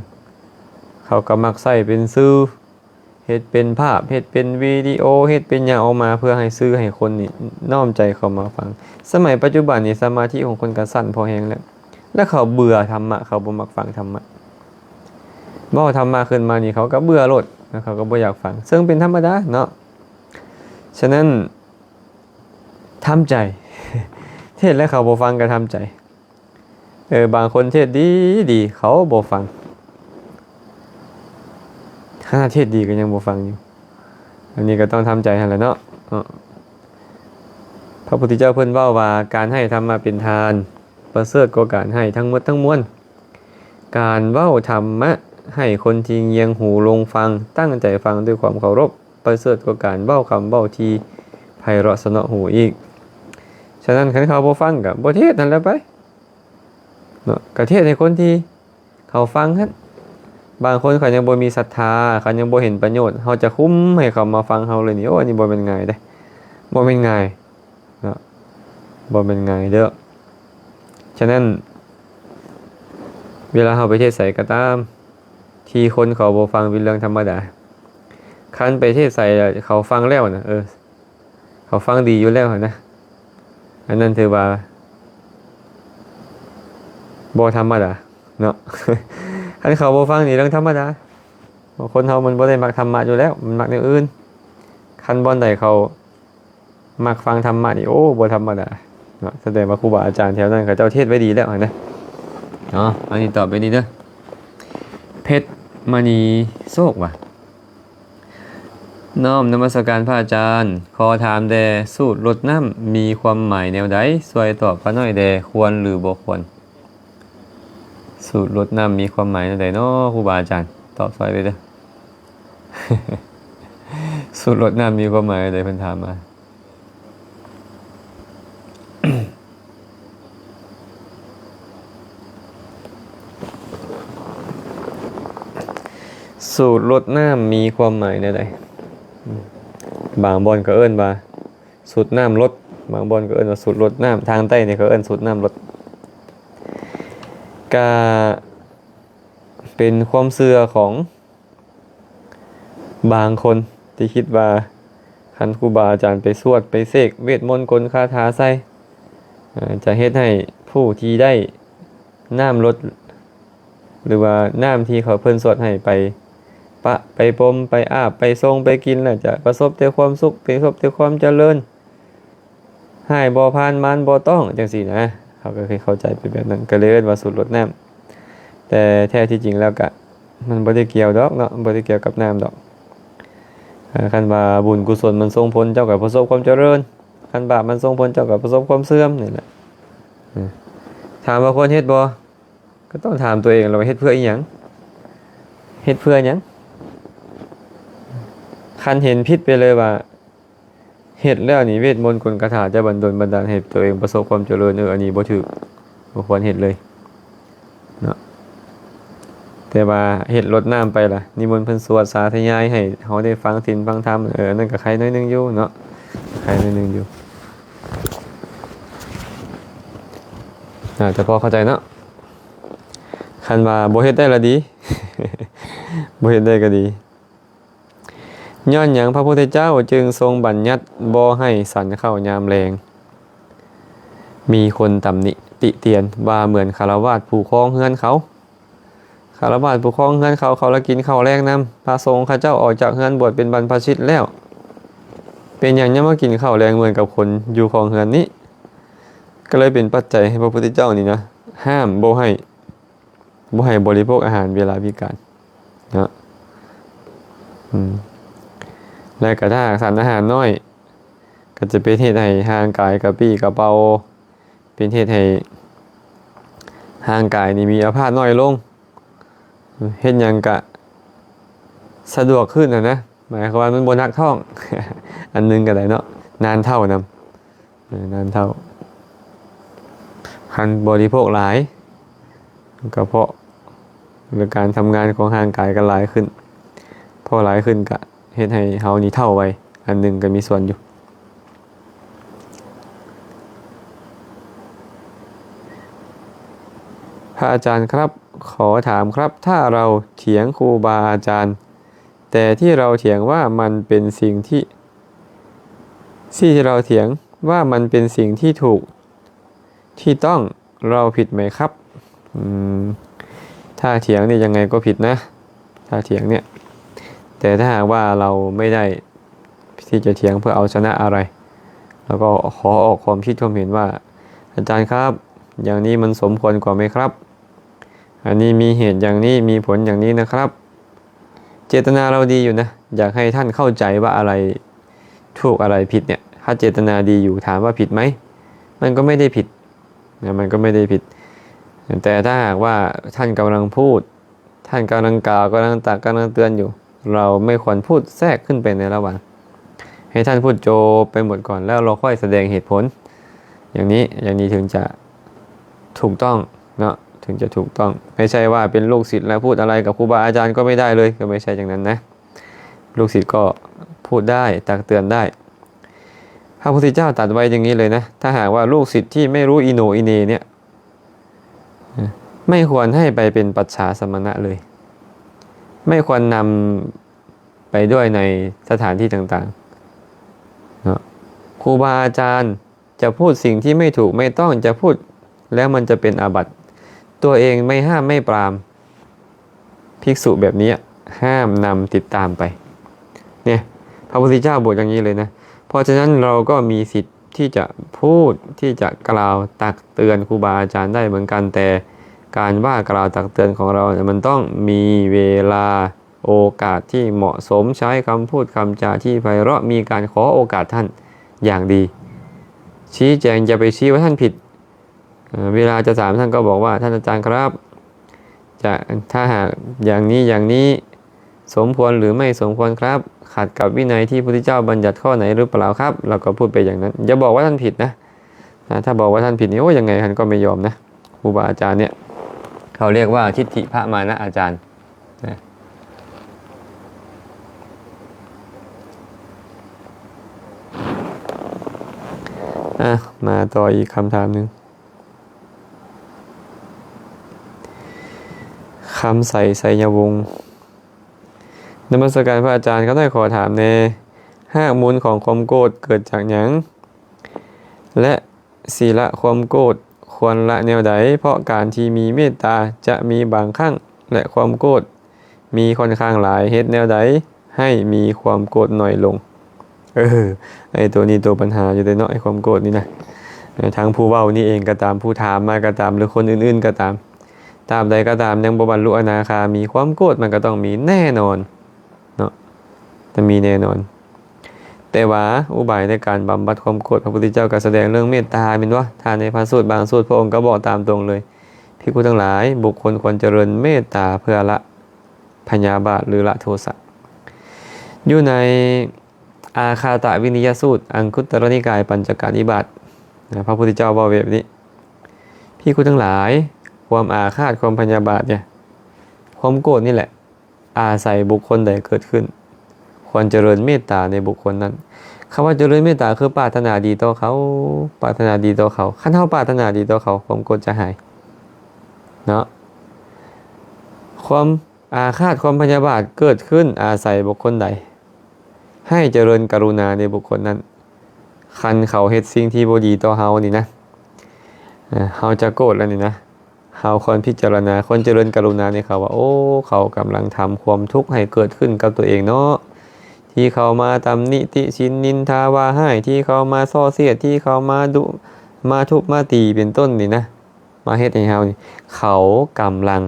ເຂົາກໍມັກໃຊ້ເປັນສື່, ເຮັດເປັນພາບ, ເຮັດເປັນວິດີໂອ, ເຮັດເປັນຫຍັງອອກມາ ເພື່ອໃຫ້ສື່ໃຫ້ຄົນນີ້ນ້ອມໃຈເຂົ້າມາຟັງ. ສະໄໝປັດຈຸບັນນີ້ ສະມາທິຂອງຄົນກໍສັ້ນພໍແຮງແລ້ວ, ແລະ ເຂົາເບື່ອທຳມະ, ເຂົາບໍ່ມັກຟັງທຳມະ. ເວົ້າທຳມະຂຶ້ນມານີ້ ເຂົາກໍເບື່ອໂລດ, ແລ້ວເຂົາກໍບໍ່ຢາກຟັງ, ເຊິ່ງເປັນທຳມະດາເນາະ. ສະນັ້ນ ທຳໃຈ, ເທດແລ້ວເຂົາບໍ່ຟັງກໍທຳໃຈ. ເອີ ບາງຄົນເທດດີໆ ເຂົາບໍ່ຟັງ, ຂະໜາດເທດດີກໍຍັງບໍ່ຟັງຢູ່. ອັນນີ້ກໍຕ້ອງທຳໃຈຫັ້ນແຫຼະເນາະ. ເນາະ ພະພຸດທະເຈົ້າເພິ່ນເວົ້າວ່າ ການໃຫ້ທຳມະເປັນທານ ປະເສີດກວ່າການໃຫ້ທັງໝົດທັງມວນ. ການເວົ້າທຳມະໃຫ້ຄົນທີ່ງຽງຫູລົງຟັງ, ຕັ້ງໃຈຟັງດ້ວຍຄວາມເຄົາລົບ ປະເສີດກວ່າການເວົ້າຄຳເວົ້າທີ່ໄພເຣາະສະເນາະຫູອີກ. ສະນັ້ນ ຄັນເຂົາບໍ່ຟັງກໍບໍ່ເທດຫັ້ນແຫຼະໄປເນາະ, ກໍເທດໃຫ້ຄົນທີ່ເຂົາຟັງຫັ້ນ. ບາງຄົນເຂົາຍັງບໍ່ມີສັດທາ, ເຂົາຍັງບໍ່ເຫັນປະໂຫຍດ, ເຮົາຈະຄຸມໃຫ້ເຂົາມາຟັງເຮົາເລີຍນີ້, ໂອ້ ອັນນີ້ບໍ່ແມ່ນງ່າຍເດ້, ບໍ່ແມ່ນງ່າຍ. ເນາະ ບໍ່ແມ່ນງ່າຍເດີ້. ສະນັ້ນ ເວລາເຮົາໄປເທດໃສກໍຕາມ ທີ່ຄົນເຂົາບໍ່ຟັງເປັນເລື່ອງທຳມະດາ. ຄັນໄປເທດໃສແລ້ວເຂົາຟັງແລ້ວນະ, ເອີ ເຂົາຟັງດີຢູ່ແລ້ວຫັ້ນນະ, ອັນນັ້ນຖືວ່າບໍ່ທຳມະດາເນາະ. ຄັນເຂົາບໍ່ຟັງນີ້ເລື່ອງທຳມະດາ, ເພາະຄົນເຮົາມັນບໍ່ໄດ້ມັກທຳມະຢູ່ແລ້ວ, ມັນມັກແນວອື່ນ. ຄັນບ່ອນໃດເຂົາ ມັກຟັງທຳມະນີ້ ໂອ້ ບໍ່ທຳມະດາເນາະ, ສະແດງວ່າຄູບາອາຈານແຖວນັ້ນເຂົາເຈົ້າເທດໄວ້ດີແລ້ວຫັ້ນນະເນາະ. ອັນນີ້ຕອບໄປນີ້ເດີ, ເພັດມະນີໂຊກວ່າ ນ້ອມນະມັດສະການພະອາຈານ, ຂໍຖາມແດ່ ສູດລົດນ້ຳມີຄວາມໝາຍແນວໃດ? ຊ່ວຍຕອບຂ້ານ້ອຍແດ່ ຄວນຫຼືບໍ່ຄວນ? ສູດລົດນ້ຳມີຄວາມໝາຍແນວໃດເນາະ ຄູບາອາຈານ? ຕອບຊ່ອຍໄປເດີ. ສູດລົດນ້ຳມີຄວາມໝາຍແນວໃດ ເພິ່ນຖາມມາ. ສູດລົດນ້ຳມີຄວາມໝາຍແນວໃດ? ບາງບ່ອນກໍເອີ້ນວ່າ ສູດນ້ຳລົດ, ບາງບ່ອນກໍເອີ້ນວ່າສູດລົດນ້ຳ, ທາງໃຕ້ນີ້ເຂົາເອີ້ນສູດນ້ຳລົດ. ກະເປັນຄວາມເຊື່ອຂອງບາງຄົນທີ່ຄິດວ່າ ຄັນຄູບາອາຈານໄປສວດ ໄປເສກເວດມົນກົນຄາຖາໃສ່ ເອີ ຈະເຮັດໃຫ້ຜູ້ທີ່ໄດ້ນ້ຳລົດ ຫຼືວ່ານ້ຳທີ່ເຂົາເພິ່ນສວດໃຫ້ໄປປະ ໄປປົມ ໄປອາບ ໄປຊົງ ໄປກິນ ແລ້ວຈະປະສົບແຕ່ຄວາມສຸກ ປະສົບແຕ່ຄວາມຈະເລີນ ຮ້າຍບໍ່ຜ່ານ ມານບໍ່ຕ້ອງ ຈັ່ງຊີ້ນະ. ເຂົາກໍເຄີຍເຂົ້າໃຈໄປແບບນັ້ນ ກໍເລີຍເອີ້ນວ່າສູດລົດນ້ຳ. ແຕ່ແທ້ທີ່ຈິງແລ້ວກະມັນບໍ່ໄດ້ກ່ຽວດອກເນາະ, ບໍ່ໄດ້ກ່ຽວກັບນ້ຳດອກ. ເອີ ຄັນວ່າບຸນກຸສົນມັນສົ່ງຜົນ ເຈົ້າກໍປະສົບຄວາມຈະເລີນ, ຄັນບາບມັນສົ່ງຜົນ ເຈົ້າກໍປະສົບຄວາມເສື່ອມນີ້ແຫຼະ. ເອີ ຖາມວ່າຄວນເຮັດບໍ່? ກໍຕ້ອງຖາມຕົວເອງແລ້ວວ່າເຮັດເພື່ອອີ່ຫຍັງ? ເຮັດເພື່ອຫຍັງ? ຄັນເຫັນຜິດໄປເລີຍວ່າ ເຮັດແລ້ວນີ້ ເວດມົນກົນຄາຖາຈະບັນດົນບັນດານໃຫ້ຕົວເອງປະສົບຄວາມຈະເລີນ, ເອີ ອັນນີ້ບໍ່ຖືກ, ບໍ່ຄວນເຮັດເລີຍເນາະ. ແຕ່ວ່າເຮັດລົດນ້ຳໄປລະ ນິມົນເພິ່ນສວດສາທະຍາຍໃຫ້ເຮົາໄດ້ຟັງສິນຟັງທຳ, ເອີ ອັນນັ້ນກໍໄຄໜ້ອຍໜຶ່ງຢູ່ເນາະ, ໄຄໜ້ອຍໜຶ່ງຢູ່. ອາດຈະພໍເຂົ້າໃຈເນາະ. ຄັນວ່າບໍ່ເຮັດໄດ້ລະດີ, ບໍ່ເຮັດໄດ້ກໍດີ. ຍ້ອນຫຍັງພະພຸດທະເຈົ້າຈຶ່ງຊົງບັນຍັດບໍ່ໃຫ້ສັນເຂົ້າຍາມແລງ? ມີຄົນຕຳໜິຕິຕຽນວ່າເໝືອນຄາລະວາດຜູ້ຄອງເຮືອນເຂົາ. ຄາລະວາດຜູ້ຄອງເຮືອນເຂົາ, ເຂົາລະກິນເຂົ້າແລງນຳ. ພະສົງເຂົາເຈົ້າອອກຈາກເຮືອນບວດເປັນບັນພະຊິດແລ້ວ, ເປັນຫຍັງຍັງມາກິນເຂົ້າແລງເໝືອນກັບຄົນຢູ່ຄອງເຮືອນນີ້? ກໍເລີຍເປັນປັດໄຈໃຫ້ພະພຸດທະເຈົ້ານີ້ນະ ຫ້າມບໍ່ໃຫ້ ບໍ່ໃຫ້ບໍລິໂພກອາຫານເວລາວິການເນາະ. ອືມ ແ ແລະກໍຖ້າຫາກສານອາຫານນ້ອຍ ກໍຈະເປັນເຮັດໃຫ້ຮ່າງກາຍກະປີ້ກະເປົາ ເປັນເຮັດໃຫ້ຮ່າງກາຍນີ້ມີອາພາດນ້ອຍລົງ ເຮັດຫຍັງກະສະດວກຂຶ້ນຫັ້ນນະ ໝາຍຄວາມວ່າມັນບໍ່ໜັກທ້ອງ ອັນໜຶ່ງກໍໄດ້ເນາະ ນານເຖົ້ານຳ ເອີ ນານເຖົ້າ ຄັນບໍລິໂພກຫຼາຍ ກະເພາະ ແລະ ການທຳງານຂອງຮ່າງກາຍກໍຫຼາຍຂຶ້ນ ພໍຫຼາຍຂຶ້ນກະເຮັດໃຫ້ເຮົານີ້ເຖົ້າໄວ ອັນໜຶ່ງກໍມີສ່ວນຢູ່. พระอาจารย์ครับ ขอถามครับ ถ้าเราเถียงครูบาอาจารย์ แต่ที่เราเถียงว่ามันเป็นสิ่งที่ ที่เราเถียงว่ามันเป็นสิ่งที่ถูก ที่ต้อง เราผิดไหมครับ อืม ถ้าเถียงนี่ยังไงก็ผิดนะ ถ้าเถียงเนี่ย แต่ถ้าหากว่าเราไม่ได้ที่จะเถียงเพื่อเอาชนะอะไร เราก็ขอออกความคิดความเห็นว่า อาจารย์ครับ อย่างนี้มันสมควรกว่าไหมครับ อันนี้มีเหตุอย่างนี้ มีผลอย่างนี้นะครับ เจตนาเราดีอยู่นะ อยากให้ท่านเข้าใจว่าอะไรถูกอะไรผิดเนี่ย ถ้าเจตนาดีอยู่ ถามว่าผิดไหม มันก็ไม่ได้ผิดนะ มันก็ไม่ได้ผิด แต่ถ้าหากว่าท่านกำลังพูด ท่านกำลังกล่าว กำลังตัก กำลังเตือนอยู่ เราไม่ควรพูดแทรกขึ้นไปในระหว่าง ให้ท่านพูดจบไปหมดก่อน แล้วเราค่อยแสดงเหตุผล อย่างนี้ อย่างนี้ถึงจะถูกต้องเนาะ ถึงจะถูกต้อง ไม่ใช่ว่าเป็นลูกศิษย์แล้วพูดอะไรกับครูบาอาจารย์ก็ไม่ได้เลย ก็ไม่ใช่อย่างนั้นนะ ลูกศิษย์ก็พูดได้ ตักเตือนได้ พระพุทธเจ้าตรัสไว้อย่างนี้เลยนะ ถ้าหากว่าลูกศิษย์ที่ไม่รู้อีโหน่อีเหน่เนี่ย ไม่ควรให้ไปเป็นปัจฉาสมณะเลย ไม่ควรนำไปด้วยในสถานที่ต่างๆ เนาะ ครูบาอาจารย์จะพูดสิ่งที่ไม่ถูกไม่ต้อง จะพูดแล้วมันจะเป็นอาบัติ ตัวเองไม่ห้ามไม่ปราม ภิกษุแบบนี้ห้ามนำติดตามไป เนี่ย พระพุทธเจ้าบอกอย่างนี้เลยนะ เพราะฉะนั้นเราก็มีสิทธิ์ที่จะพูด ที่จะกล่าวตักเตือนครูบาอาจารย์ได้เหมือนกัน แต่การว่ากล่าวตักเตือนของเราเนี่ย มันต้องมีเวลา โอกาสที่เหมาะสม ใช้คำพูดคำจาที่ไพเราะ มีการขอโอกาสท่านอย่างดี ชี้แจง อย่าไปชี้ว่าท่านผิด เอ่อ เวลาจะถามท่านก็บอกว่า ท่านอาจารย์ครับ จะ ถ้าหากอย่างนี้อย่างนี้ สมควรหรือไม่สมควรครับ ขัดกับวินัยที่พุทธเจ้าบัญญัติข้อไหนหรือเปล่าครับ เราก็พูดไปอย่างนั้น อย่าบอกว่าท่านผิดนะ นะ ถ้าบอกว่าท่านผิดนี่ โอ้ ยังไงท่านก็ไม่ยอมนะ ครูบาอาจารย์เนี่ย เขาเรียกว่าทิฏฐิพระมานะอาจารย์นะ อ่ะ มาต่ออีกคำถามหนึ่ง คำใส ไสยวงศ์ นมัสการพระอาจารย์ ข้าน้อยขอถามแน่ รากมูลของความโกรธเกิดจากหยัง และสิละความโกรธควรละแนวใด เพราะการที่มีเมตตาจะมีบางครั้ง และความโกรธมีค่อนข้างหลาย เฮ็ดแนวใดให้มีความโกรธน้อยลง เออ ไอ้ตัวนี้ตัวปัญหาอยู่เด้เนาะ ไอ้ความโกรธนี่นะ เออ ทั้งผู้เว้านี่เองก็ตาม ผู้ถามมาก็ตาม หรือคนอื่นๆก็ตาม ตราบใดก็ตามยังบ่บรรลุอนาคามี ความโกรธมันก็ต้องมีแน่นอนเนาะ จะมีแน่นอน แต่ว่าอุบายในการบำบัดความโกรธ พระพุทธเจ้าก็แสดงเรื่องเมตตาแม่นบ่ ถ้าในพระสูตรบางสูตร พระองค์ก็บอกตามตรงเลย ภิกขุทั้งหลาย บุคคลควรเจริญเมตตาเพื่อละพยาบาทหรือละโทสะ อยู่ใน อาฆาตวินิยสูตร อังคุตรนิกาย ปัญจกนิบาตนะ พระพุทธเจ้าเว้าแบบนี้ ภิกขุทั้งหลาย ความอาฆาต ความพยาบาทเนี่ย ความโกรธนี่แหละ อาศัยบุคคลใดเกิดขึ้น ควรเจริญเมตตาในบุคคลนั้น คำว่าเจริญเมตตาคือปรารถนาดีต่อเขา ปรารถนาดีต่อเขา คันเฮาปรารถนาดีต่อเขา ความโกรธจะหาย เนาะ ความอาฆาต ความพยาบาทเกิดขึ้นอาศัยบุคคลใด ให้เจริญกรุณาในบุคคลนั้น คันเขาเฮ็ดสิ่งที่บ่ดีต่อเฮานี่นะ เอ่อ เฮาจะโกรธแล้วนี่นะ เฮาควรพิจารณา ควรเจริญกรุณาในเขาว่า โอ้ เขากำลังทำความทุกข์ให้เกิดขึ้นกับตัวเองเนาะ ที่เขามาตำหนิติฉินนินทาว่าร้าย ที่เขามาส่อเสียด ที่เขามาดุ มาทุบมาตี เป็นต้นนี่นะ มาเฮ็ดให้เฮานี่ เขากำลัง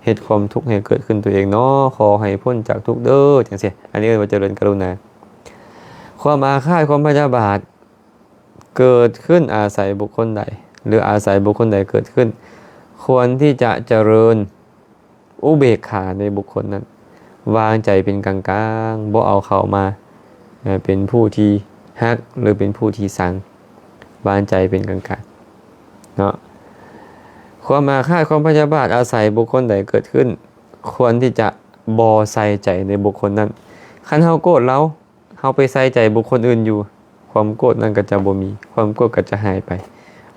ເຮັດຄວາມທຸກໃຫ້ເກີດຂຶ້ນຕົວເອງເນາະ, ຂໍໃຫ້ພົ້ນຈາກທຸກເດີ້ ຈັ່ງຊີ້. ອັນນີ້ເອີ້ນວ່າຈະເລີນກະລຸນາ. ຄວາມອາຄາດ ຄວາມພະຍາບາດ ເກີດຂຶ້ນອາໄສບຸກຄົນໃດ ຫຼື ອາໄສບຸກຄົນໃດເກີດຂຶ້ນ, ຄວນທີ່ຈະຈະເລີນອຸເບກຂາໃນບຸກຄົນນັ້ນ, ວາງໃຈເປັນກາງໆ, ບໍ່ເອົາເຂົ້າມາເປັນຜູ້ທີ່ຮັກ ຫຼື ເປັນຜູ້ທີ່ຊັງ, ວາງໃຈເປັນກາງໆເນາະ. ຄວາມອາຄາດ ຄວາມພະຍາບາດອາໄສບຸກຄົນໃດເກີດຂຶ້ນ, ຄວນທີ່ຈະບໍ່ໃສ່ໃຈໃນບຸກຄົນນັ້ນ. ຄັນເຮົາໂກດລາວ, ເຮົາໄປໃສ່ໃຈບຸກຄົນອື່ນຢູ່, ຄວາມໂກດນັ້ນກໍຈະບໍ່ມີ, ຄວາມໂກດກໍຈະຫາຍໄປ.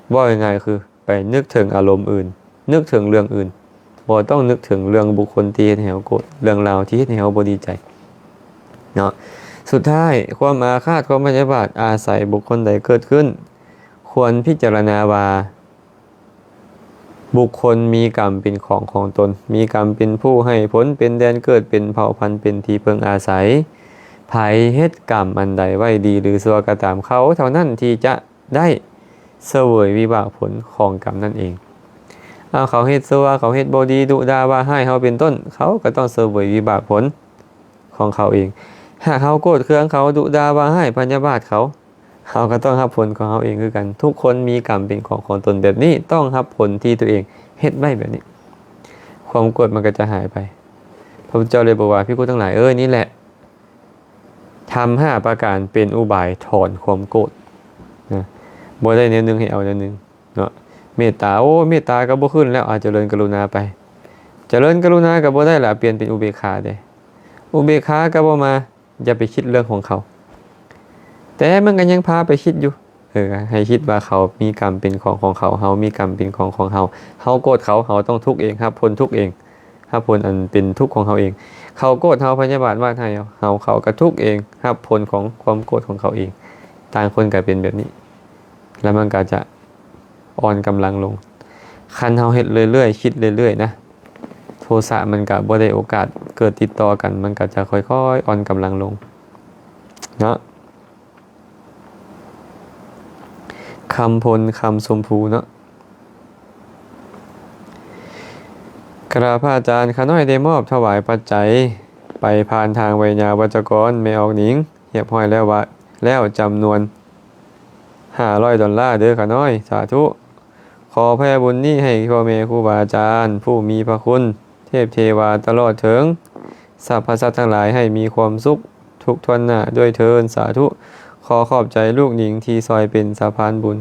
ເວົ້າງ່າຍໆຄືໄປນຶກເຖິງອາລົມອື່ນ, ນຶກເຖິງເລື່ອງອື່ນ, ບໍ່ຕ້ອງນຶກເຖິງເລື່ອງບຸກຄົນທີ່ເຮັດໃຫ້ເຮົາໂກດ, ເລື່ອງລາວທີ່ເຮັດໃຫ້ເຮົາບໍ່ດີໃຈເນາະ. ສຸດທ້າຍ, ຄວາມອາຄາດ ຄວາມພະຍາບາດອາໄສບຸກຄົນໃດເກີດຂຶ້ນ, ຄວນພິຈາລະນາວ່າ ບຸກຄົນມີກຳເປັນຂອງຂອງຕົນ, ມີກຳເປັນຜູ້ໃຫ້ຜົນ, ເປັນແດນເກີດ, ເປັນເຜົ່າພັນ, ເປັນທີ່ເພິ່ງອາໄສ. ໃຜເຮັດກຳອັນໃດໄວ້ດີຫຼືຊົ່ວກໍຕາມ, ເຂົາເທົ່ານັ້ນທີ່ຈະໄດ້ສະເຫວີຍວິບາກຜົນຂອງກຳນັ້ນເອງ. ເອົາ ເຂົາເຮັດຊົ່ວ, ເຂົາເຮັດບໍ່ດີ, ດຸດ່າວ່າຮ້າຍເຮົາເປັນຕົ້ນ, ເຂົາກໍຕ້ອງສະເຫວີຍວິບາກຜົນຂອງເຂົາເອງ. ຫາກເຮົາໂກດເຄືອງເຂົາ, ດຸດ່າວ່າຮ້າຍ, ພະຍາບາດເຂົາ, ເຮົາກໍຕ້ອງຮັບຜົນຂອງເຮົາເອງຄືກັນ. ທຸກຄົນມີກຳເປັນຂອງຂອງຕົນແບບນີ້, ຕ້ອງຮັບຜົນທີ່ຕົວເອງເຮັດໄວ້ແບບນີ້. ຄວາມໂກດມັນກໍຈະຫາຍໄປ. ພະພຸດທະເຈົ້າເລີຍບອກວ່າ, ພິກຂຸທັງຫຼາຍເອີຍ, ນີ້ແຫຼະທຳຫ້າປະການເປັນອຸບາຍຖອນຄວາມໂກດນະ. ບໍ່ໄດ້ແນວໜຶ່ງໃຫ້ເອົາແນວໜຶ່ງເນາະ. ເມດຕາ, ໂອ້ ເມດຕາກໍບໍ່ຂຶ້ນແລ້ວ, ອາ ຈະເລີນກະລຸນາໄປ. ຈະເລີນກະລຸນາກໍບໍ່ໄດ້ລະ, ປ່ຽນເປັນອຸເບກຂາເດ້. ອຸເບກຂາກໍບໍ່ມາ, ຢ່າໄປຄິດເລື່ອງຂອງເຂົາ. ແຕ່ມັນກໍຍັງພາໄປຄິດຢູ່. ເອີ ໃຫ້ຄິດວ່າເຂົາມີກຳເປັນຂອງຂອງເຂົາ, ເຮົາມີກຳເປັນຂອງຂອງເຮົາ. ເຮົາໂກດເຂົາ, ເຮົາຕ້ອງທຸກເອງ, ຮັບຜົນທຸກເອງ, ຮັບຜົນອັນເປັນທຸກຂອງເຮົາເອງ. ເຂົາໂກດເຮົາ, ພະຍາບາດວາດຮ້າຍເຮົາ, ເຮົາ, ເຂົາກໍທຸກເອງ, ຮັບຜົນຂອງຄວາມໂກດຂອງເຂົາເອງ. ຕ່າງຄົນກໍເປັນແບບນີ້, ແລ້ວມັນກໍຈະ ອ່ອນກຳລັງລົງ. ຄັນເຮົາເຮັດເລື້ອຍໆ, ຄິດເລື້ອຍໆນະ, ໂທສະມັນກະບໍ່ໄດ້ໂອກາດເກີດຕິດຕໍ່ກັນ, ມັນກະຈະຄ່ອຍໆອ່ອນກຳລັງລົງເນາະ. ຄຳພົນ ຄຳຊົມພູເນາະ. ກະພະອາຈານ, ຂ້ານ້ອຍໄດ້ມອບຖວາຍປັດໄຈໄປຜ່ານທາງໄວຍາວັດຈະກອນແມ່ອອກໜິງຮຽບຮ້ອຍແລ້ວວ່າ, ແລ້ວຈຳນວນ ຫ້າຮ້ອຍດອນລາເດີຂ້ານ້ອຍ. ສາທຸ. ຂໍແຜ່ບຸນນີ້ໃຫ້ພໍ່ແມ່ຄູບາອາຈານຜູ້ມີພະຄຸນ, ເທບເທວາ ຕະຫຼອດເຖິງສັບພະສັດທັງຫຼາຍໃຫ້ມີຄວາມສຸກທຸກຖ້ວນໜ້າດ້ວຍເທີ້ນ. ສາທຸ. ຂໍຂອບໃຈລູກໜິງທີ່ຊ່ອຍເປັນສະພານບຸນ.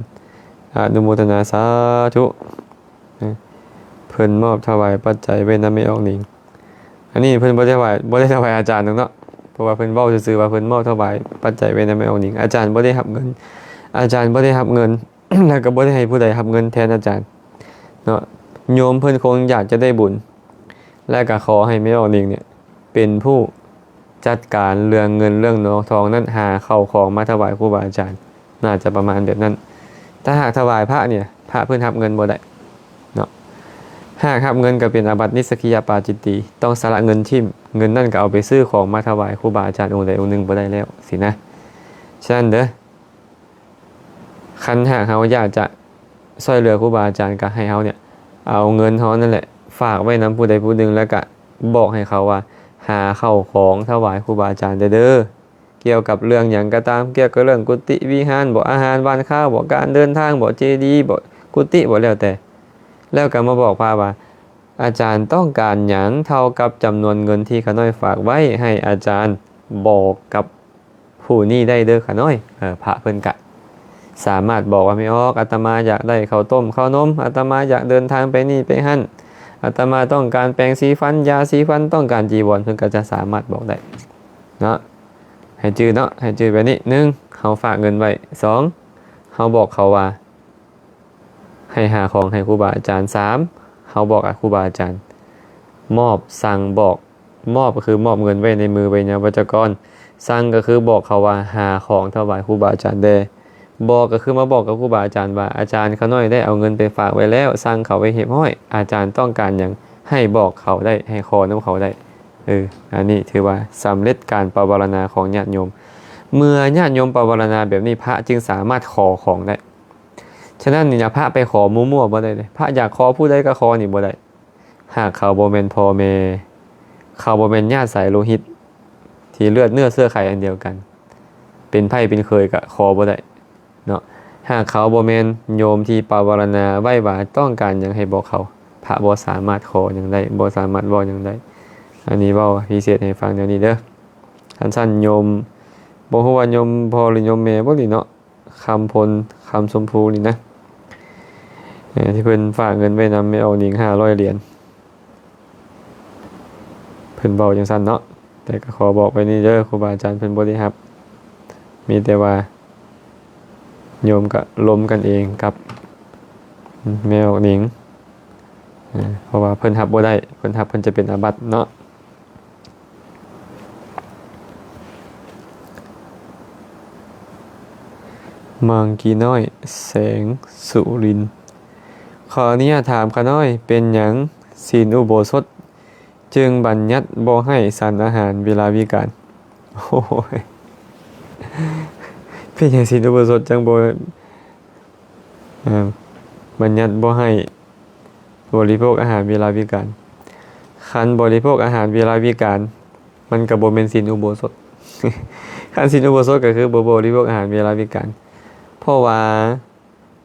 ອະນຸໂມທະນາສາທຸ. ເພິ່ນມອບຖວາຍປັດໄຈໄວ້ນຳແມ່ອອກໜິງ. ອັນນີ້ເພິ່ນບໍ່ໄດ້ຖວາຍ, ບໍ່ໄດ້ຖວາຍອາຈານດອກເນາະ, ເພາະວ່າເພິ່ນເວົ້າຊື່ໆວ່າເພິ່ນມອບຖວາຍປັດໄຈໄວ້ນຳແມ່ອອກໜິງ. ອາຈານບໍ່ໄດ້ຮັບເງິນ, ອາຈານບໍ່ໄດ້ຮັບເງິນ ແລ້ວກໍບໍ່ໄດ້ໃຫ້ຜູ້ໃດຮັບເງິນແທນອາຈານເນາະ. ໂຍມເພິ່ນຄົງຢາກຈະໄດ້ບຸນ ແລ້ວກໍຂໍໃຫ້ແມ່ອອກໜິງເນຍ ເປັນຜູ້ຈັດການເລື່ອງເງິນເລື່ອງນອງທອງນັ້ນ ຫາເຂົ້າຂອງມາຖວາຍຄູບາອາຈານ, ໜ້າຈະປະມານແບບນັ້ນ. ຖ້າຫາກຖວາຍພະນີ້ ພະເພິ່ນຮັບເງິນບໍ່ໄດ້ເນາະ. ຫາກຮັບເງິນກໍເປັນອາບັດນິດສັກກິຍະປາຈິດຕີ, ຕ້ອງສະຫຼະເງິນຖິ້ມ, ເງິນນັ້ນກໍເອົາໄປຊື້ຂອງມາຖວາຍຄູບາອາຈານອົງໃດອົງໜຶ່ງບໍ່ໄດ້ແລ້ວຊີ້ນະ. ສະນັ້ນເດີ ຄັນຫາກເຮົາຢາກຈະຊ່ວຍເຫຼືອຄູບາອາຈານ ກໍໃຫ້ເຮົາເນຍ ເອົາເງິນເຮົານັ້ນແຫຼະ ຝາກໄວ້ນຳຜູ້ໃດຜູ້ໜຶ່ງ ແລ້ວກະບອກໃຫ້ເຂົາວ່າ ຫາເຂົ້າຂອງຖວາຍຄູບາອາຈານແດ່ເດີ ກ່ຽວກັບເລື່ອງຫຍັງກໍຕາມ, ກ່ຽວກັບເລື່ອງກຸຕິວິຫານບໍ, ອາຫານຫວ່ານຄາວບໍ, ການເດີນທາງບໍ, ເຈດີບໍ, ກຸຕິບໍ, ແລ້ວແຕ່. ແລ້ວກໍມາບອກພະວ່າ ອາຈານຕ້ອງການຫຍັງເທົ່າກັບຈຳນວນເງິນທີ່ຂ້ານ້ອຍຝາກໄວ້ ໃຫ້ອາຈານບອກກັບ ຜູ້ນີ້ໄດ້ເດີຂ້ານ້ອຍ. ເອີ ພະເພິ່ນກະສາມາດບອກວ່າ ແມ່ອອກ ອາດຕະມາຢາກໄດ້ເຂົ້າຕົ້ມເຂົ້ານົມ, ອາດຕະມາຢາກເດີນທາງໄປນີ້ໄປຫັ້ນ, ອາດຕະມາຕ້ອງການແປງສີຟັນ, ຢາສີຟັນ, ຕ້ອງການຈີວອນ, ເພິ່ນກໍຈະສາມາດບອກໄດ້ເນາະ. ໃຫ້ຈື່ເນາະ, ໃຫ້ຈື່ແບບນີ້. ໜຶ່ງ ເຮົາຝາກເງິນໄວ້. ສອງ ເຮົາບອກເຂົາວ່າ ໃຫ້ຫາຂອງໃຫ້ຄູບາອາຈານ. ສາມ ເຮົາບອກກັບຄູບາອາຈານ. ມອບ, ສັ່ງ, ບອກ. ມອບກໍຄືມອບເງິນໄວ້ໃນມືໄວຍາວັດຈະກອນ. ສັ່ງກໍຄືບອກເຂົາວ່າ ຫາຂອງຖວາຍຄູບາອາຈານແດ່. ບອກກໍຄືມາບອກກັບຄູບາອາຈານວ່າ ອາຈານຂ້ານ້ອຍໄດ້ເອົາເງິນໄປຝາກໄວ້ແລ້ວ, ສັ່ງເຂົາໄວ້ຮຽບຮ້ອຍ. ອາຈານຕ້ອງການຫຍັງ ໃຫ້ບອກເຂົາໄດ້, ໃຫ້ຂໍນຳເຂົາໄດ້. ເອີ ອັນນີ້ຖືວ່າສຳເລັດການປະວາລະນາຂອງຍາດໂຍມ. ເມື່ອຍາດໂຍມປະວາລະນາແບບນີ້, ພະຈຶ່ງສາມາດຂໍຂອງໄດ້. ສະນັ້ນນີ້ນະ ພະໄປຂໍມົວໆບໍ່ໄດ້ເດ້. ພະຢາກຂໍຜູ້ໃດກໍຂໍນີ້ບໍ່ໄດ້. ພ ຫາກເຂົາບໍ່ແມ່ນພໍ່ແມ່, ເຂົາບໍ່ແມ່ນຍາດສາຍໂລຫິດທີ່ເລືອດເນື້ອເຊື້ອໄຂອັນດຽວກັນ, ເປັນໃພ້ເປັນເຂີຍກໍຂໍບໍ່ໄດ້ເນາະ. ຫາກເຂົາບໍ່ແມ່ນໂຍມທີ່ປະວາລະນາໄວ້ວ່າຕ້ອງການຫຍັງໃຫ້ບອກເຂົາ, ພະບໍ່ສາມາດຂໍຫຍັງໄດ້, ບໍ່ສາມາດເວົ້າຫຍັງໄດ້. ອັນນີ້ເວົ້າພິເສດໃຫ້ຟັງແນວນີ້ເດີ້. ຄັນຊັ້ນໂຍມ, ບໍ່ຮູ້ວ່າໂຍມພໍ່ຫຼືໂຍມແມ່ບໍ່ນີ້ເນາະ, ຄຳພົນ ຄຳຊົມພູນີ້ນະ, ເອີ ທີ່ເພິ່ນຝາກເງິນໄວ້ນຳແມ່ອອກໜິງຫ້າຮ້ອຍຫຼຽນ, ເພິ່ນເວົ້າຈັ່ງຊັ້ນເນາະ. ແຕ່ກໍຂໍບອກໄວ້ນີ້ເດີ້, ຄູບາອາຈານເພິ່ນບໍ່ໄດ້ຮັບ, ມີແຕ່ວ່າໂຍມກໍລົມກັນເອງກັບແມ່ອອກໜິງ, ເອີ ເພາະວ່າເພິ່ນຮັບບໍ່ໄດ້, ເພິ່ນຮັບເພິ່ນຈະເປັນອາບັດເນາະ. ມັງກີນ້ອຍ ແສງສຸລິນ, ຂໍອະນຸຍາດຖາມຂ້ານ້ອຍ, ເປັນຫຍັງສິນອຸໂບສົດຈຶ່ງບັນຍັດບໍ່ໃຫ້ສັນອາຫານເວລາວິການ? ໂອ້ຍ ເປັນຫຍັງສິນອຸໂບສົດຈັ່ງບໍ່ ເອີ ບັນຍັດບໍ່ໃຫ້ບໍລິໂພກອາຫານເວລາວິການ? ຄັນບໍລິໂພກອາຫານເວລາວິການ, ມັນກໍບໍ່ແມ່ນສິນອຸໂບສົດ. ຄັນສິນອຸໂບສົດກໍຄືບໍ່ບໍລິໂພກອາຫານເວລາວິການ, ເພາະວ່າ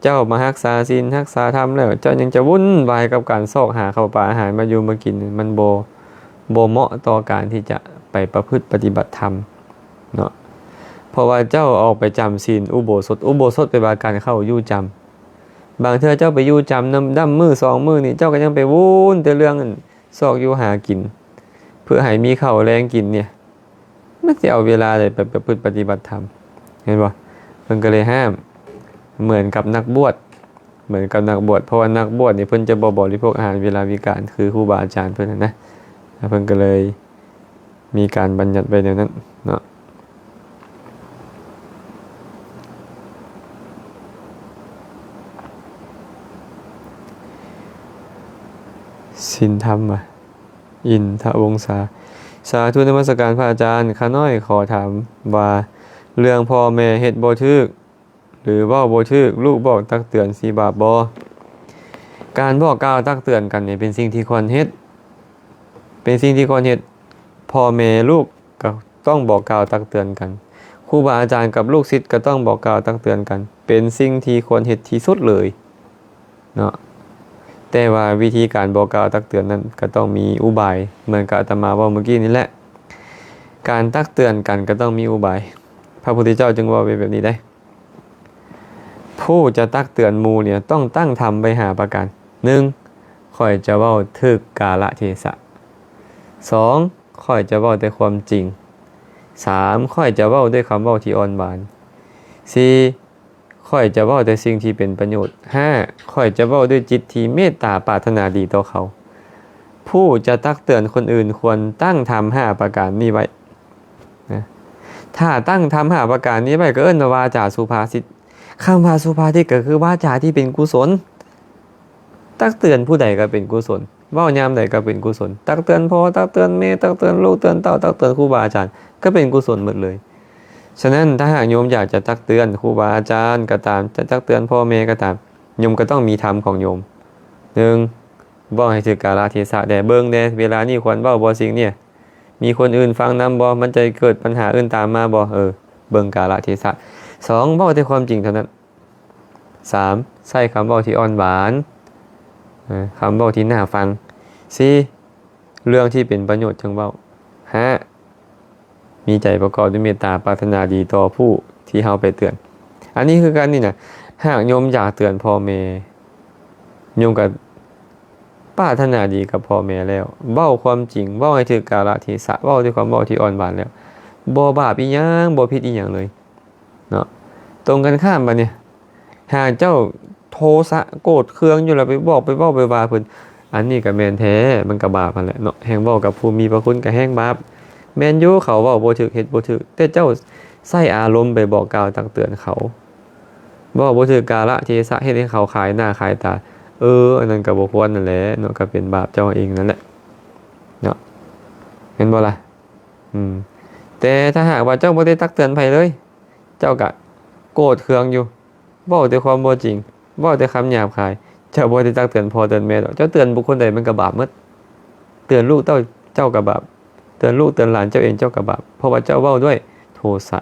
ເຈົ້າມາຮັກສາສິນ ຮັກສາທຳແລ້ວ, ເຈົ້າຍັງຈະວຸ່ນວາຍກັບການຊອກຫາເຂົ້າປາອາຫານມາຢູ່ມາກິນ, ມັນບໍ່ ບໍ່ເໝາະຕໍ່ການທີ່ຈະໄປປະພຶດປະຕິບັດທຳເນາະ. ເພາະວ່າເຈົ້າອອກໄປຈຳສິນອຸໂບສົດ, ອຸໂບສົດແປວ່າການເຂົ້າຢູ່ຈຳ. ບາງເທື່ອເຈົ້າໄປຢູ່ຈຳນຳ ນຳມື້ສອງມື້ນີ້, ເຈົ້າກໍຍັງໄປວຸ່ນແຕ່ເລື່ອງອັນຊອກຢູ່ຫາກິນ ເພື່ອໃຫ້ມີເຂົ້າແລງກິນນີ້, ມັນຊິເອົາເວລາໃດໄປປະພຶດປະຕິບັດທຳ? ເຫັນບໍ່? ເພິ່ນກໍເລີຍຫ້າມ. ເໝືອນກັບນັກບວດ, ເໝືອນກັບນັກບວດ, ເພາະວ່ານັກບວດນີ້ເພິ່ນຈະບໍ່ບໍລິໂພກອາຫານເວລາວິການ ຄືຄູບາອາຈານເພິ່ນຫັ້ນນະ, ແລ້ວເພິ່ນກໍເລີຍມີການບັນຍັດໄວ້ແນວນັ້ນເນາະ. ສິນທຳວ່າ ອິນທະວົງສາ, ສາທຸນະມັດສະການພະອາຈານ. ຂ້ານ້ອຍຂໍຖາມວ່າ ເລື່ອງພໍ່ແມ່ເຮັດບໍ່ຖືກ ຫຼື ເວົ້າບໍ່ຖືກ, ລູກບອກຕັກເຕືອນຊິບາບບໍ່? ການບອກກ່າວຕັກເຕືອນກັນນີ້ເປັນສິ່ງທີ່ຄວນເຮັດ, ເປັນສິ່ງທີ່ຄວນເຮັດ. ພໍ່ແມ່ລູກກໍຕ້ອງບອກກ່າວຕັກເຕືອນກັນ, ຄູບາອາຈານກັບລູກສິດກໍຕ້ອງບອກກ່າວຕັກເຕືອນກັນ, ເປັນສິ່ງທີ່ຄວນເຮັດທີ່ສຸດເລີຍເນາະ. ແຕ່ວ່າວິທີການບອກກ່າວຕັກເຕືອນນັ້ນກໍຕ້ອງມີອຸບາຍ, ເໝືອນກັບອາດຕະມາເວົ້າເມື່ອກີ້ນີ້ແຫຼະ, ການຕັກເຕືອນກັນກໍຕ້ອງມີອຸບາຍ. ພະພຸດທະເຈົ້າຈຶ່ງເວົ້າໄວ້ແບບນີ້ເດ້. ຜູ້ຈະຕັກເຕືອນໝູ່ນີ້ຕ້ອງຕັ້ງທຳໄວ້ຫ້າປະການ. ໜຶ່ງ, ຂ້ອຍຈະເວົ້າຖືກກາລະເທສະ. ສອງ, ຂ້ອຍຈະເວົ້າແຕ່ຄວາມຈິງ. ສາມ, ຂ້ອຍຈະເວົ້າດ້ວຍຄຳເວົ້າທີ່ອ່ອນຫວານ. ສີ່, ຂ້ອຍຈະເວົ້າແຕ່ສິ່ງທີ່ເປັນປະໂຫຍດ. ຫ້າ, ຂ້ອຍຈະເວົ້າດ້ວຍຈິດທີ່ເມດຕາປາດຖະໜາດີຕໍ່ເຂົາ. ຜູ້ຈະຕັກເຕືອນຄົນອື່ນຄວນຕັ້ງທຳຫ້າປະການນີ້ໄວ້. ນະ ຖ້າຕັ້ງທຳຫ້າປະການນີ້ໄວ້ ກໍເອີ້ນວ່າວາຈາສຸພາສິດ. ຄຳວ່າສຸພາສິດກໍຄືວາຈາທີ່ເປັນກຸສົນ. ຕັກເຕືອນຜູ້ໃດກໍເປັນກຸສົນ, ເວົ້າຍາມໃດກໍເປັນກຸສົນ. ຕັກເຕືອນພໍ່, ຕັກເຕືອນແມ່, ຕັກເຕືອນລູກ, ເຕືອນເຕົ້າ, ຕັກເຕືອນຄູບາອາຈານ, ກໍເປັນກຸສົນໝົດເລີຍ. ສະນັ້ນ ຖ້າຫາກໂຍມຢາກຈະຕັກເຕືອນຄູບາອາຈານກໍຕາມ, ຈະຕັກເຕືອນພໍ່ແມ່ກໍຕາມ, ໂຍມກໍຕ້ອງມີທຳຂອງໂຍມ. ໜຶ່ງ, ເວົ້າໃຫ້ຖືກກາລະເທສະແດ່, ເບິ່ງແດ່ ເວລານີ້ຄວນເວົ້າບໍ່ສິ່ງນີ້? ມີຄົນອື່ນຟັງນຳບໍ່? ມັນຈະເກີດບັນຫາອື່ນຕາມມາບໍ່? ເອີ ເບິ່ງກາລະເທສະ. ສອງ, ເວົ້າແຕ່ຄວາມຈິງເທົ່ານັ້ນ. ສາມ, ໃຊ້ຄຳເວົ້າທີ່ອ່ອນຫວານ, ເອີ ຄຳເວົ້າທີ່ໜ້າຟັງ. ສີ່, ເລື່ອງທີ່ເປັນປະໂຫຍດຈຶ່ງເວົ້າ. ຫ້າ, ມີໃຈປະກອບດ້ວຍເມດຕາ ປາດຖະໜາດີຕໍ່ຜູ້ທີ່ເຮົາໄປເຕືອນ. ອັນນີ້ຄືກັນນີ້ນະ, ຫາກໂຍມຢາກເຕືອນພໍ່ແມ່, ໂຍມກໍປາດຖະໜາດີກັບພໍ່ແມ່ແລ້ວ, ເວົ້າຄວາມຈິງ, ເວົ້າໃຫ້ຖືກກາລະເທສະ, ເວົ້າດ້ວຍຄວາມເວົ້າທີ່ອ່ອນຫວານແລ້ວ, ບໍ່ບາບອີ່ຫຍັງ, ບໍ່ຜິດອີ່ຫຍັງເລີຍເນາະ. ຕົງກັນຂ້າມບັດນີ້, ຫາກເຈົ້າໂທສະໂກດເຄືອງຢູ່ແລ້ວ ໄປບອກໄປເວົ້າໄປວ່າເພິ່ນ, ອັນນີ້ກໍແມ່ນແທ້, ມັນກໍບາບຫັ້ນແຫຼະເນາະ. ແຮ່ງເວົ້າກັບຜູ້ມີພະຄຸນກໍແຮ່ງບາບ. ແມ່ນຢູ່ ເຂົາເວົ້າບໍ່ຖືກ ເຮັດບໍ່ຖືກ, ແຕ່ເຈົ້າໃຊ້ອາລົມໄປບອກກ່າວຕັກເຕືອນເຂົາ, ເວົ້າບໍ່ຖືກກາລະເທສະ, ເຮັດໃຫ້ເຂົາຂາຍໜ້າຂາຍຕາ, ເອີ ອັນນັ້ນກໍບໍ່ຄວນນັ້ນແຫຼະເນາະ, ກໍເປັນບາບເຈົ້າເອງນັ້ນແຫຼະເນາະ, ແມ່ນບໍ່ລະ? ອືມ ແຕ່ຖ້າຫາກວ່າເຈົ້າບໍ່ໄດ້ຕັກເຕືອນໃຜເລີຍ, ເຈົ້າກະໂກດເຄືອງຢູ່, ເວົ້າແຕ່ຄວາມບໍ່ຈິງ, ເວົ້າແຕ່ຄຳຫຍາບຄາຍ, ເຈົ້າບໍ່ໄດ້ຕັກເຕືອນພໍ່ເຕືອນແມ່ດອກ, ເຈົ້າເຕືອນບຸກຄົນໃດມັນກໍບາບໝົດ. ເຕືອນລູກເຕົ້າເຈົ້າກໍບາບ, ເຕືອນລູກເຕືອນຫຼານເຈົ້າເອງເຈົ້າກໍບາບ, ເພາະວ່າເຈົ້າເວົ້າດ້ວຍໂທສະ.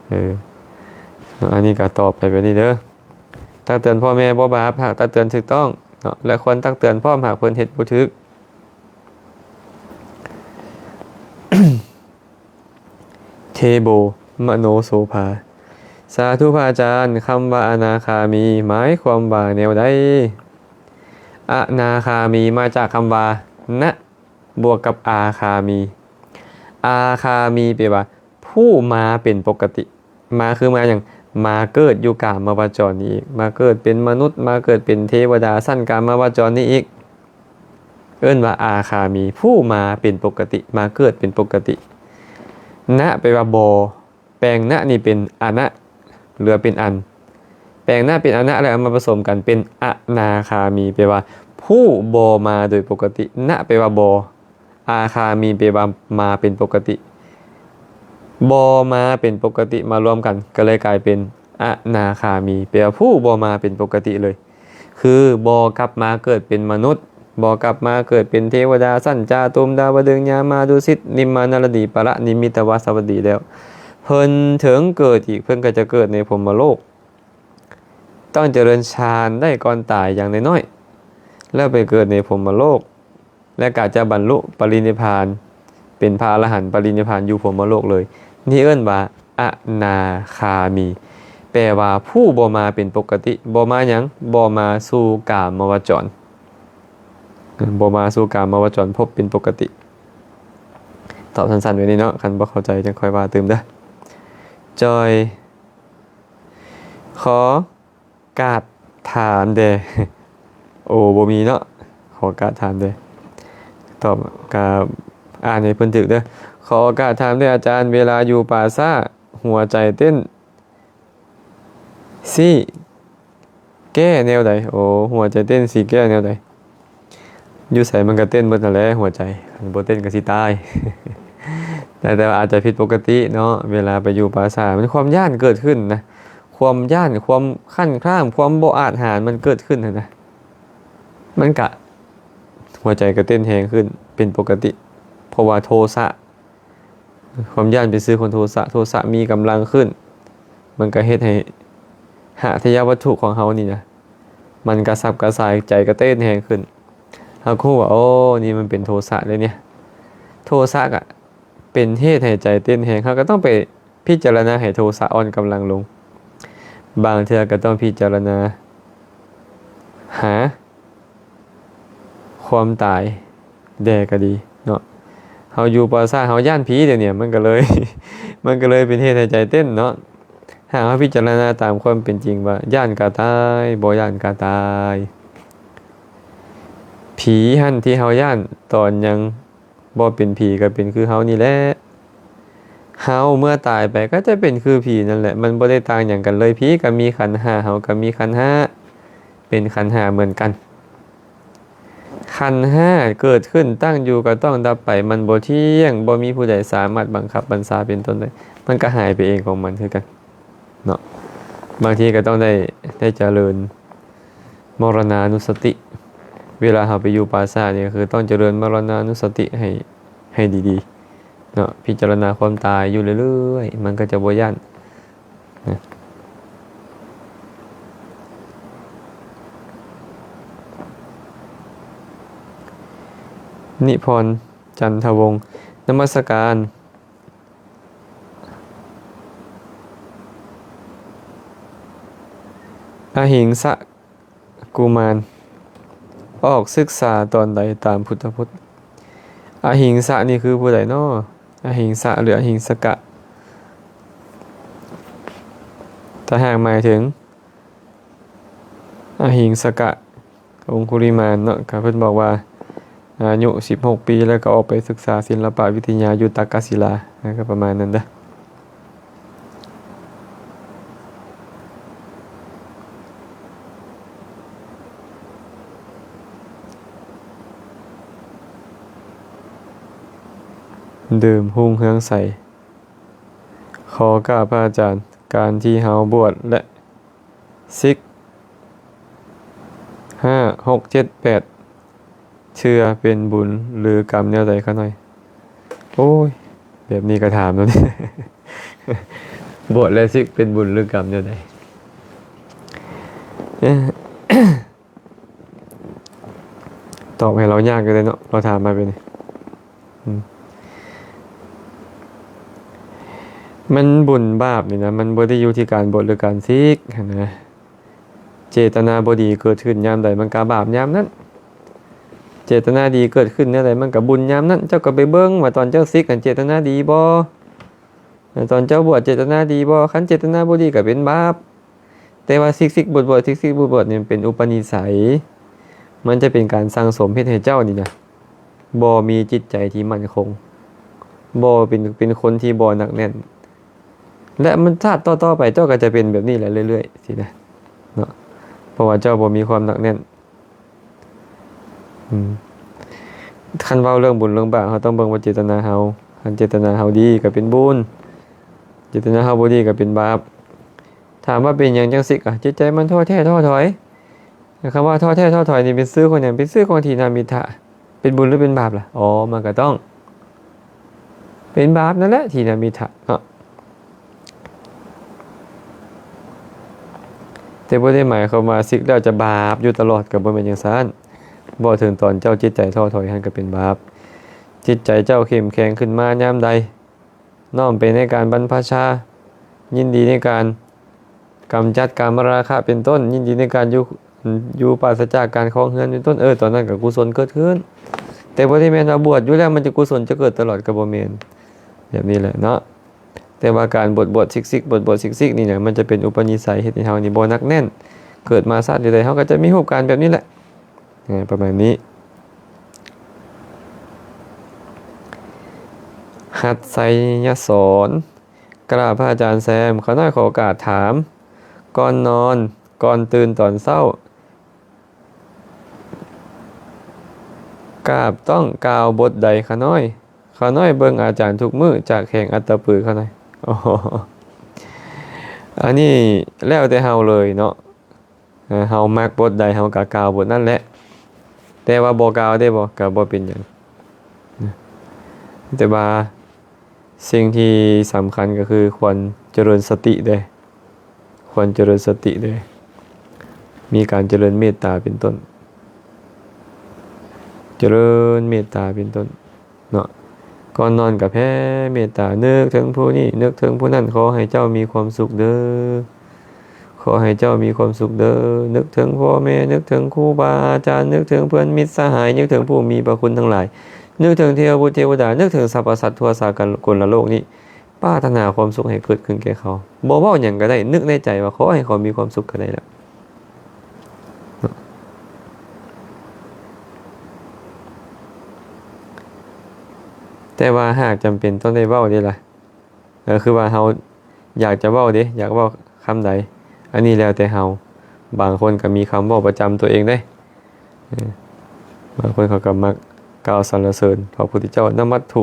ເອີ ອັນນີ້ກໍຕອບໄປແບບນີ້ເດີ. ຕັກເຕືອນພໍ່ແມ່ບໍ່ບາບ ຫາກຕັກເຕືອນຖືກຕ້ອງເນາະ ແລະ ຄວນຕັກເຕືອນພ້ອມ ຫາກເພິ່ນເຮັດບໍ່ຖືກ. ເທໂບ ມະໂນໂສພາ. ສາທຸພະອາຈານ, ຄຳວ່າອະນາຄາມີ ໝາຍຄວາມວ່າແນວໃດ? ອະນາຄາມີ ມາຈາກຄຳວ່າ ນະ ບວກກັບ ອາຄາມີ. ອາຄາມີ ແປວ່າ ຜູ້ມາເປັນປົກກະຕິ. ມາຄືມາຫຍັງ? ມາເກີດຢູ່ກາມະວະຈອນນີ້ອີກ, ມາເກີດເປັນມະນຸດ, ມາເກີດເປັນເທວະດາຊັ້ນກາມະວະຈອນນີ້ອີກ. ເອີ້ນວ່າອາຄາມີ, ຜູ້ມາເປັນປົກກະຕິ, ມາເກີດເປັນປົກກະຕິ. ນະ ແປວ່າບໍ່, ແປງນະນີ້ເປັນອະນະ ເຫຼືອເປັນອັນ, ແປງນະເປັນອະນະ ແລ້ວເອົາມາປະສົມກັນເປັນອະນາຄາມີ, ແປວ່າຜູ້ບໍ່ມາໂດຍປົກກະຕິ. ນະ ແປວ່າບໍ່, ອາຄາມີ ແປວ່າມາເປັນປົກກະຕິ, ບໍ່ມາເປັນປົກກະຕິ ມາລວມກັນ ກໍເລີຍກາຍເປັນອະນາຄາມີ ແປວ່າຜູ້ບໍ່ມາເປັນປົກກະຕິເລີຍ. ຄືບໍ່ກັບມາເກີດເປັນມະນຸດ, ບໍ່ກັບມາເກີດເປັນເທວະດາຊັ້ນຈາຕຸມ ດາວະດຶງ ຍາມາ ດຸສິດ ນິມມານະລະດີ ປະລະນິມິດຕະວາສະວັດດີແລ້ວ. ເພິ່ນເຖິງເກີດອີກ, ເພິ່ນກໍຈະເກີດໃນພົມມະໂລກ, ຕ້ອງຈະເລີນຊານໄດ້ກ່ອນຕາຍຢ່າງນ້ອຍໆ ແລ້ວໄປເກີດໃນພົມມະໂລກ. ແລະ ກະຈະບັນລຸປະລິນິບພານ ເປັນພະອະລະຫັນປະລິນິບພານຢູ່ພົມມະໂລກເລີຍ. ນີ້ເອີ້ນວ່າອະນາຄາມີ ແປວ່າຜູ້ບໍ່ມາເປັນປົກກະຕິ. ບໍ່ມາຫຍັງ? ບໍ່ມາສູ່ກາມະວະຈອນ, ບໍ່ມາສູ່ກາມະວະຈອນພົບເປັນປົກກະຕິ. ຕອບສັ້ນໆແບບນີ້ເນາະ, ຄັນບໍ່ເຂົ້າໃຈຈັ່ງຄ່ອຍວ່າຕື່ມເດີ. ຈອຍ ຂໍ ກາດຖາມແດ່. ໂອ ບໍ່ມີເນາະ, ຂໍກາດຖາມແດ່. ຕອບ ກະອ່ານໃຫ້ເພິ່ນຖືກເດີ. ຂໍໂອກາດຖາມແດ່ອາຈານ, ເວລາຢູ່ປ່າຊ້າ ຫົວໃຈເຕັ້ນ ຊິແກ້ແນວໃດ? ໂອ ຫົວໃຈເຕັ້ນຊິແກ້ແນວໃດ? ຢູ່ໃສມັນກໍເຕັ້ນເບິດຫັ້ນແຫຼະຫົວໃຈ, ຄັນບໍ່ເຕັ້ນກໍຊິຕາຍ. ແຕ່ ແຕ່ວ່າອາດຈະຜິດປົກກະຕິເນາະ, ເວລາໄປຢູ່ປ່າຊ້າ ມັນຄວາມຢ້ານເກີດຂຶ້ນນະ, ຄວາມຢ້ານ, ຄວາມຄັນຄາມ, ຄວາມບໍ່ອາດຫານມັນເກີດຂຶ້ນຫັ້ນນະ, ມັນກະ ຫົວໃຈກໍເຕັ້ນແຮງຂຶ້ນເປັນປົກກະຕິ, ເພາະວ່າໂທສະ, ຄວາມຢ້ານເປັນຊື່ຂອງໂທສະ, ໂທສະມີກຳລັງຂຶ້ນ, ມັນກໍເຮັດໃຫ້ຫາທະຍາວັດຖຸຂອງເຮົານີ້ນະ ມັນກະສັບກະສ່າຍ, ໃຈກໍເຕັ້ນແຮງຂຶ້ນ. ເຮົາກໍຮູ້ວ່າ ໂອ້ ນີ້ມັນເປັນໂທສະເດ້ນີ້, ໂທສະກະເປັນເຫດໃຫ້ໃຈເຕັ້ນແຮງ, ເຮົາກໍຕ້ອງໄປພິຈາລະນາໃຫ້ໂທສະອ່ອນກຳລັງລົງ. ບາງເທື່ອກໍຕ້ອງພິຈາລະນາຫາຄວາມຕາຍແດ່ກໍດີເນາະ. ເຮົາຢູ່ປ່າຊ້າ ເຮົາຢ້ານຜີດຽວນີ້, ມັນກໍເລີຍ, ມັນກໍເລີຍເປັນເຫດໃຫ້ໃຈເຕັ້ນເນາະ. ຫາກເຮົາພິຈາລະນາຕາມຄວາມເປັນຈິງວ່າ ຢ້ານກະຕາຍ, ບໍ່ຢ້ານກະຕາຍ. ຜີຫັ້ນທີ່ເຮົາຢ້ານຕອນຍັງບໍ່ເປັນຜີ ກໍເປັນຄືເຮົານີ້ແຫຼະ. ເຮົາເມື່ອຕາຍໄປກໍຈະເປັນຄືຜີນັ້ນແຫຼະ, ມັນບໍ່ໄດ້ຕ່າງຫຍັງກັນເລີຍ. ຜີກໍມີຂັນຫ້າ, ເຮົາກໍມີຂັນຫ້າ, ເປັນຂັນຫ້າເໝືອນກັນ. ຂັນຫ້າເກີດຂຶ້ນ, ຕັ້ງຢູ່ກໍຕ້ອງດັບໄປ, ມັນບໍ່ທ່ຽງ, ບໍ່ມີຜູ້ໃດສາມາດບັງຄັບບັນຊາເປັນຕົ້ນໄດ້, ມັນກໍຫາຍໄປເອງຂອງມັນຄືກັນເນາະ. ບາງທີກໍຕ້ອງໄດ້, ໄດ້ຈະເລີນ ມໍລະນານຸສະຕິ. ເວລາເຮົາໄປຢູ່ປ່າຊ້ານີ້ ກໍຄືຕ້ອງຈະເລີນມໍລະນານຸສະຕິໃຫ້, ໃຫ້ດີໆເນາະ, ພິຈາລະນາຄວາມຕາຍຢູ່ເລື້ອຍໆ, ມັນກໍຈະບໍ່ຢ້ານນະ. ນິພອນ ຈັນທະວົງ, ນະມັດສະການ. ອະຫິງສະ ກຸມານ ອອກສຶກສາຕອນໃດຕາມພຸດທະພົດ? ອະຫິງສະນີ້ຄືຜູ້ໃດນໍ? ອະຫິງສະ ຫຼື ອະຫິງສະກະ ຖ້າຫາກໝາຍເຖິງອະຫິງສະກະ ອົງຄຸລິມານເນາະ, ກໍເພິ່ນບອກວ່າ ອາຍຸສິບຫົກປີ ແລ້ວກໍອອກໄປສຶກສາສິລະປະວິທະຍາຢູ່ຕັກກະສິລາ, ກໍປະມານນັ້ນເດີ້. ເດີມຮຸ່ງເຮືອງໃສ. ຂໍກາບພະອາຈານ, ການທີ່ເຮົາບວດ ແລະ ສິກ ຫ້າ ຫົກ ເຈັດ ແປດ ເຊື່ອເປັນບຸນຫຼືກຳແນວໃດຂະນ້ອຍ? ໂອ້ຍ ແບບນີ້ກໍຖາມແລ້ວນີ້ ບວດແລະສິກເປັນບຸນຫຼືກຳແນວໃດ? ຕອບໃຫ້ລາວຍາກຢູ່ເດ້ເນາະ ລາວຖາມມາແບບນີ້. ອືມ ມັນບຸນບາບນີ້ນະ ມັນບໍ່ໄດ້ຢູ່ທີ່ການບວດ ຫຼື ການສິກຫັ້ນນະ. ເຈດຕະນາບໍ່ດີເກີດຂຶ້ນຍາມໃດ ມັນກະບາບຍາມນັ້ນ. ເຈດຕະນາດີເກີດຂຶ້ນແນວໃດ ມັນກະບຸນຍາມນັ້ນ. ເຈົ້າກໍໄປເບິ່ງວ່າຕອນເຈົ້າສິກຫັ້ນເຈດຕະນາດີບໍ່? ຕອນເຈົ້າບວດເຈດຕະນາດີບໍ່? ຄັນເຈດຕະນາບໍ່ດີກໍເປັນບາບ. ແຕ່ວ່າສິກໆ ບວດໆ ສິກໆ ບວດໆ ນີ້ມັນເປັນອຸປະນິໄສ, ມັນຈະເປັນການສັ່ງສົມເຮັດໃຫ້ເຈົ້ານີ້ນະ ບໍ່ມີຈິດໃຈທີ່ໝັ້ນຄົງ, ບໍ່ເປັນ ເປັນຄົນທີ່ບໍ່ໜັກແໜ້ນ ແລະ ມັນຊາດຕໍ່ໆ ໄປເຈົ້າກໍຈະເປັນແບບນີ້ແຫຼະເລື້ອຍໆ ຊີ້ນະເນາະ, ເພາະວ່າເຈົ້າບໍ່ມີຄວາມໜັກແໜ້ນ. ອືມ ຄັນເວົ້າເລື່ອງບຸນເລື່ອງບາບ ເຮົາຕ້ອງເບິ່ງວ່າເຈດຕະນາເຮົາ, ຄັນເຈດຕະນາເຮົາດີກໍເປັນບຸນ, ເຈດຕະນາເຮົາບໍ່ດີກໍເປັນບາບ. ຖາມວ່າເປັນຫຍັງຈັ່ງສິກ? ອາ ຈິດໃຈມັນທໍ້ແທ້ທໍ້ຖອຍ. ຄຳວ່າທໍ້ແທ້ທໍ້ຖອຍນີ້ເປັນຊື່ຂອງຫຍັງ? ເປັນຊື່ຂອງຖີນະມິດຖະ. ເປັນບຸນຫຼືເປັນບາບລະ? ອໍ ມັນກໍຕ້ອງເປັນບາບນັ້ນແຫຼະ ຖີນະມິດຖະເນາະ. ແຕ່ບໍ່ໄດ້ໝາຍຄວາມວ່າສິກແລ້ວຈະບາບຢູ່ຕະຫຼອດ, ກໍບໍ່ແມ່ນຈັ່ງຊັ້ນ. ເວົ້າເຖິງຕອນເຈົ້າຈິດໃຈທໍ້ຖອຍຫັ້ນກໍເປັນບາບ. ຈິດໃຈເຈົ້າເຂັ້ມແຂງຂຶ້ນມາຍາມໃດ, ນ້ອມໄປໃນການບັນພະຊາ, ຍິນດີໃນການກຳຈັດກາມະລາຄະເປັນຕົ້ນ, ຍິນດີໃນການຢູ່ ຢູ່ປາສະຈາກການຄອງເຮືອນເປັນຕົ້ນ, ເອີ ຕອນນັ້ນກໍກຸສົນເກີດຂຶ້ນ. ແຕ່ບໍ່ໄດ້ແມ່ນວ່າບວດຢູ່ແລ້ວມັນຈະ ກຸສົນຈະເກີດຕະຫຼອດ, ກໍບໍ່ແມ່ນແບບນີ້ແຫຼະເນາະ. ແຕ່ວ່າການບວດໆ ສິກໆ ບວດໆ ສິກໆ ນີ້ນະ ມັນຈະເປັນອຸປະນິໄສ ເຮັດໃຫ້ເຮົານີ້ບໍ່ໜັກແໜ້ນ, ເກີດມາຊາດໃດໆ ເຮົາກໍຈະມີຮູບການແບບນີ້ແຫຼະ. ເອີ ປະມານນີ້. ຫັດໄຊຍະສອນ, ກະລາບພະອາຈານແຊມ, ຂ້ານ້ອຍຂໍໂອກາດຖາມ, ກ່ອນນອນ, ກ່ອນຕື່ນຕອນເຊົ້າ, ກາບຕ້ອງກ່າວບົດໃດຂ້ານ້ອຍ? ຂ້ານ້ອຍເບິ່ງອາຈານທຸກມື້ຈາກແຂວງອັດຕະປືຂ້ານ້ອຍ. ອໍ ອັນນີ້ແລ້ວແຕ່ເຮົາເລີຍເນາະ. ເຮົາມັກບົດໃດເຮົາກໍກ່າວບົດນັ້ນແຫຼະ, ແຕ່ວ່າບໍ່ກ່າວໄດ້ບໍ່ ກໍບໍ່ເປັນຫຍັງ. ແຕ່ວ່າສິ່ງທີ່ສຳຄັນກໍຄືຄວນຈະເລີນສະຕິເດ້, ຄວນຈະເລີນສະຕິເດ້, ມີການຈະເລີນເມດຕາເປັນຕົ້ນ, ຈະເລີນເມດຕາເປັນຕົ້ນ. ເນາະ, ກ່ອນນອນກໍແຜ່ເມດຕາ, ນຶກເຖິງຜູ້ນີ້ ນຶກເຖິງຜູ້ນັ້ນ, ຂໍໃຫ້ເຈົ້າມີຄວາມສຸກເດີ, ຂໍໃຫ້ເຈົ້າມີຄວາມສຸກເດີ, ນຶກເຖິງພໍ່ແມ່ ນຶກເຖິງຄູບາອາຈານ, ນຶກເຖິງເພື່ອນມິດສະຫາຍ, ນຶກເຖິງຜູ້ມີພະຄຸນທັງຫຼາຍ, ນຶກເຖິງເທວະບຸດເທວະດາ, ນຶກເຖິງສັບພະສັດທົ່ວສາກົນລະໂລກນີ້, ປາດຖະໜາຄວາມສຸກໃຫ້ເກີດຂຶ້ນແກ່ເຂົາ. ບໍ່ເວົ້າຫຍັງກໍໄດ້, ນຶກໃນໃຈວ່າຂໍໃຫ້ເຂົາມີຄວາມສຸກກໍໄດ້ລະ. ແຕ່ວ່າຫາກຈຳເປັນຕ້ອງໄດ້ເວົ້າເດ້ລະ, ກໍຄືວ່າເຮົາຢາກຈະເວົ້າເດ້, ຢາກເວົ້າຄຳໃດ, ອັນນີ້ແລ້ວແຕ່ເຮົາ. ບາງຄົນກໍມີຄຳເວົ້າປະຈຳຕົວເອງເດ້, ເອີ ບາງຄົນເຂົາກໍມັກກ່າວສັນລະເສີນພະພຸດທະເຈົ້າ, ນະມັດຖຸ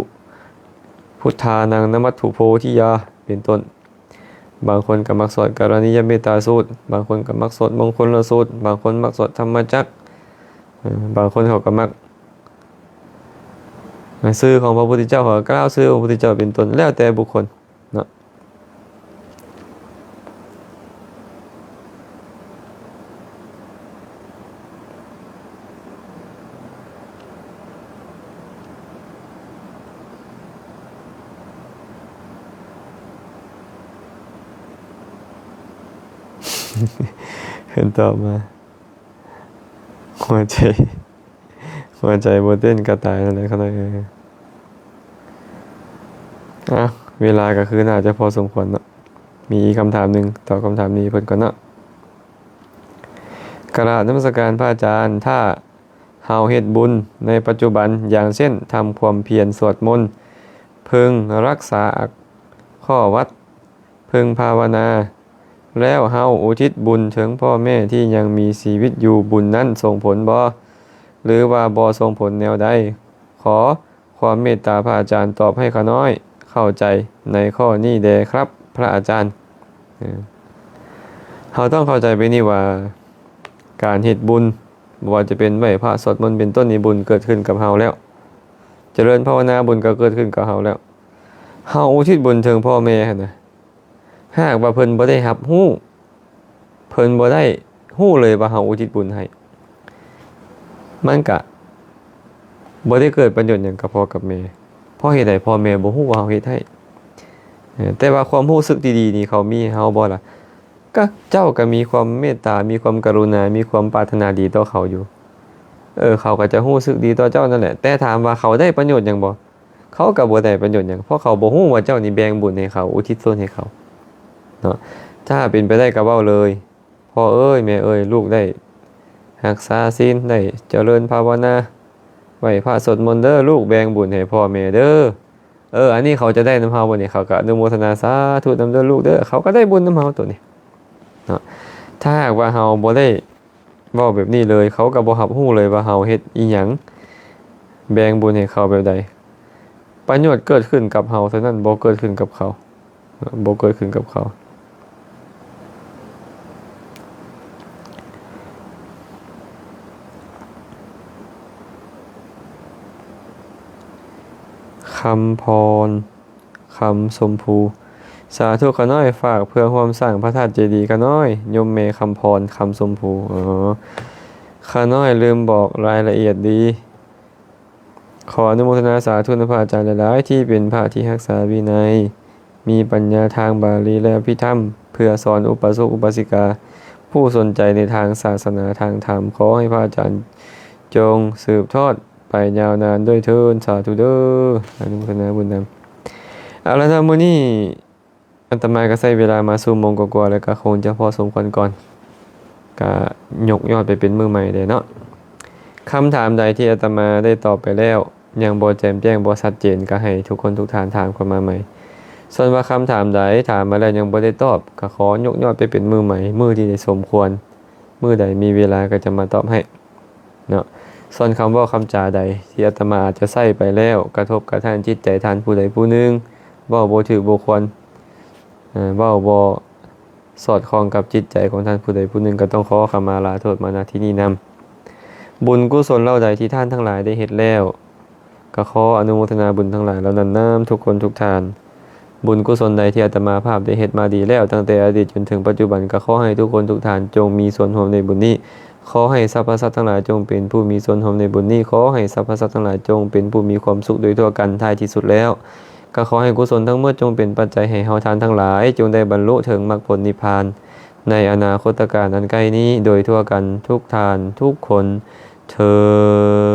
ພຸດທານັງ ນະມັດຖຸໂພທິຍາ ເປັນຕົ້ນ. ບາງຄົນກໍມັກສວດກະລະນີຍະເມດຕາສູດ, ບາງຄົນກໍມັກສວດມົງຄົນລະສູດ, ບາງຄົນມັກສວດທຳມະຈັກ, ເອີ ບາງຄົນເຂົາກໍມັກ ຊື່ຂອງພະພຸດທະເຈົ້າ, ເຂົາກໍກ່າວຊື່ຂອງພະພຸດທະເຈົ້າເປັນຕົ້ນ, ແລ້ວແຕ່ບຸກຄົນເນາະ. ເພິ່ນຕອບມາ ຫົວໃຈ ຫົວໃຈບໍ່ເຕັ້ນກໍຕາຍແລ້ວແຫຼະ ຂ້ານ້ອຍເອີຍ. ອ່ະ ເວລາກໍຄືໜ້າຈະພໍສົມຄວນເນາະ. ມີອີກຄຳຖາມໜຶ່ງ, ຕອບຄຳຖາມນີ້ເພິ່ນກ່ອນເນາະ. ກະລາບນະມັດສະການພະອາຈານ, ຖ້າເຮົາເຮັດບຸນໃນປັດຈຸບັນ, ຢ່າງເຊັ່ນ ທຳຄວາມພຽນ, ສວດມົນ, ເພິ່ງຮັກສາຂໍ້ວັດ, ເພິ່ງພາວະນາ, ແລ້ວເຮົາອຸທິດບຸນເຖິງພໍ່ແມ່ທີ່ຍັງມີຊີວິດຢູ່, ບຸນນັ້ນສົ່ງຜົນບໍ່ ຫຼືວ່າບໍ່ສົ່ງຜົນແນວໃດ? ຂໍຄວາມເມດຕາພະອາຈານຕອບໃຫ້ຂ້ານ້ອຍເຂົ້າໃຈໃນຂໍ້ນີ້ແດ່ຄັບພະອາຈານ. ເອີ ເຮົາຕ້ອງເຂົ້າໃຈແບບນີ້ວ່າ ການເຮັດບຸນ ບໍ່ວ່າຈະເປັນໄຫວ້ພະສວດມົນເປັນຕົ້ນນີ້ ບຸນເກີດຂຶ້ນກັບເຮົາແລ້ວ ຈະເລີນພາວະນາ ບຸນກໍເກີດຂຶ້ນກັບເຮົາແລ້ວ. ເຮົາອຸທິດບຸນເຖິງພໍ່ແມ່ຫັ້ນນະ ຫາກວ່າເພິ່ນບໍ່ໄດ້ຮັບຮູ້ ເພິ່ນບໍ່ໄດ້ຮູ້ເລີຍວ່າເຮົາອຸທິດບຸນໃຫ້ ມັນກະບໍ່ໄດ້ເກີດປະໂຫຍດຫຍັງກັບພໍ່ກັບແມ່. ເພາະເຫດໃດ? ພໍ່ແມ່ບໍ່ຮູ້ວ່າເຮົາເຮັດໃຫ້. ເອີ ແຕ່ວ່າຄວາມຮູ້ສຶກດີໆນີ້ ເຂົາມີໃຫ້ເຮົາບໍ່ລະ? ກະເຈົ້າກະມີຄວາມເມດຕາ ມີຄວາມກະລຸນາ ມີຄວາມປາດຖະໜາດີຕໍ່ເຂົາຢູ່. ເອີ ເຂົາກະຈະຮູ້ສຶກດີຕໍ່ເຈົ້ານັ້ນແຫຼະ ແຕ່ຖາມວ່າເຂົາໄດ້ປະໂຫຍດຫຍັງບໍ່? ເຂົາກະບໍ່ໄດ້ປະໂຫຍດຫຍັງ ເພາະເຂົາບໍ່ຮູ້ວ່າເຈົ້ານີ້ແບ່ງບຸນໃຫ້ເຂົາ ອຸທິດສ່ວນໃຫ້ເຂົາເນາະ. ຖ້າເປັນໄປໄດ້ກະເວົ້າເລີຍ ພໍ່ເອີຍ ແມ່ເອີຍ ລູກໄດ້ຮັກສາສິນ ໄດ້ຈະເລີນພາວະນາ ໄຫວ້ພະສວດມົນເດີ ລູກແບ່ງບຸນໃຫ້ພໍ່ແມ່ເດີ. ເອີ ອັນນີ້ເຂົາຈະໄດ້ນຳເຮົາບໍ່ນີ້? ເຂົາກະອະນຸໂມທະນາສາທຸນຳເດີລູກເດີ ເຂົາກະໄດ້ບຸນນຳເຮົາໂຕນີ້ເນາະ. ຖ້າຫາກວ່າເຮົາບໍ່ໄດ້ ເວົ້າແບບນີ້ເລີຍ ເຂົາກໍບໍ່ຮັບຮູ້ເລີຍວ່າເຮົາເຮັດອີ່ຫຍັງ ແບ່ງບຸນໃຫ້ເຂົາແບບໃດ. ປະໂຫຍດເກີດຂຶ້ນກັບເຮົາເທົ່ານັ້ນ ບໍ່ເກີດຂຶ້ນກັບເຂົາ ບໍ່ເກີດຂຶ້ນກັບເຂົາ. ຄຳພອນ ຄຳຊົມພູ ສາທຸ ຂ້ານ້ອຍຝາກເພື່ອຮ່ວມສ້າງພະທາດເຈດີ ຂ້ານ້ອຍ ໂຍມແມ່ຄຳພອນ ຄຳຊົມພູ. ອໍ ຂ້ານ້ອຍລືມບອກລາຍລະອຽດດີ. ຂໍອະນຸໂມທະນາສາທຸນຳພະອາຈານຫຼາຍໆ ທີ່ເປັນພະທີ່ຮັກສາວິໄນ ມີປັນຍາທາງບາລີ ແລະ ອະພິທຳ ເພື່ອສອນອຸປາສົກອຸປາສິກາ ຜູ້ສົນໃຈໃນທາງສາສະໜາທາງທຳ. ຂໍໃຫ້ພະອາຈານຈົ່ງສືບທອດ ໄປຍາວນານດ້ວຍເທີ້ນ ສາທຸເດີ. ອະນຸໂມທະນາບຸນນຳ. ເອົາລະເນາະ ມື້ນີ້ອາດຕະມາກໍໃຊ້ເວລາມາຊົ່ວໂມງກວ່າໆ ແລ້ວກໍຄົງຈະພໍສົມຄວນກ່ອນ ກໍຍົກຍອດໄປເປັນມື້ໃໝ່ເດ້ເນາະ. ຄຳຖາມໃດທີ່ອາດຕະມາໄດ້ຕອບໄປແລ້ວ ຍັງບໍ່ແຈ່ມແຈ້ງ ບໍ່ຊັດເຈນ ກໍໃຫ້ທຸກຄົນທຸກທ່ານຖາມເຂົ້າມາໃໝ່. ສ່ວນວ່າຄຳຖາມໃດຖາມມາແລ້ວຍັງບໍ່ໄດ້ຕອບ ກໍຂໍຍົກຍອດໄປເປັນມື້ໃໝ່ ມື້ທີ່ໄດ້ສົມຄວນ ມື້ໃດມີເວລາກໍຈະມາຕອບໃຫ້ ເນາະ. ສ່ວນຄຳເວົ້າຄຳຈາໃດທີ່ອາດຕະມາອາດຈະໃຊ້ໄປແລ້ວ ກະທົບກະທານຈິດໃຈທ່ານຜູ້ໃດຜູ້ໜຶ່ງ ເວົ້າບໍ່ຖືກບໍ່ຄວນ ເອີ ເວົ້າບໍ່ສອດຄ່ອງກັບຈິດໃຈຂອງທ່ານຜູ້ໃດຜູ້ໜຶ່ງ ກໍຕ້ອງຂໍຂະມາລາໂທດມາ ນະ ທີ່ນີ້ນຳ. ບຸນກຸສົນເຫຼົ່າໃດທີ່ທ່ານທັງຫຼາຍໄດ້ເຮັດແລ້ວ ກໍຂໍອະນຸໂມທະນາບຸນທັງຫຼາຍເຫຼົ່ານັ້ນນຳທຸກຄົນທຸກທ່ານ. ບຸນກຸສົນໃດທີ່ອາດຕະມາພາບໄດ້ເຮັດມາດີແລ້ວ ຕັ້ງແຕ່ອະດີດຈົນເຖິງປັດຈຸບັນ ກໍຂໍໃຫ້ທຸກຄົນທຸກທ່ານຈົ່ງມີສ່ວນຮ່ວມໃນບຸນນີ້. ຂໍໃຫ້ສັບພະສັດທັງຫຼາຍຈົ່ງເປັນຜູ້ມີສ່ວນຮ່ວມໃນບຸນນີ້. ຂໍໃຫ້ສັບພະສັດທັງຫຼາຍຈົ່ງເປັນຜູ້ມີຄວາມສຸກໂດຍທົ່ວກັນ. ທ້າຍທີ່ສຸດແລ້ວ ກໍຂໍໃຫ້ກຸສົນທັງໝົດຈົ່ງເປັນປັດໄຈໃຫ້ເຮົາທ່ານທັງຫຼາຍ ຈົ່ງໄດ້ບັນລຸເຖິງມັກຜົນນິບພານ ໃນອະນາຄົດຕະການອັນໃກ້ນີ້ ໂດຍທົ່ວກັນທຸກທ່ານທຸກຄົນເທີ້ນ.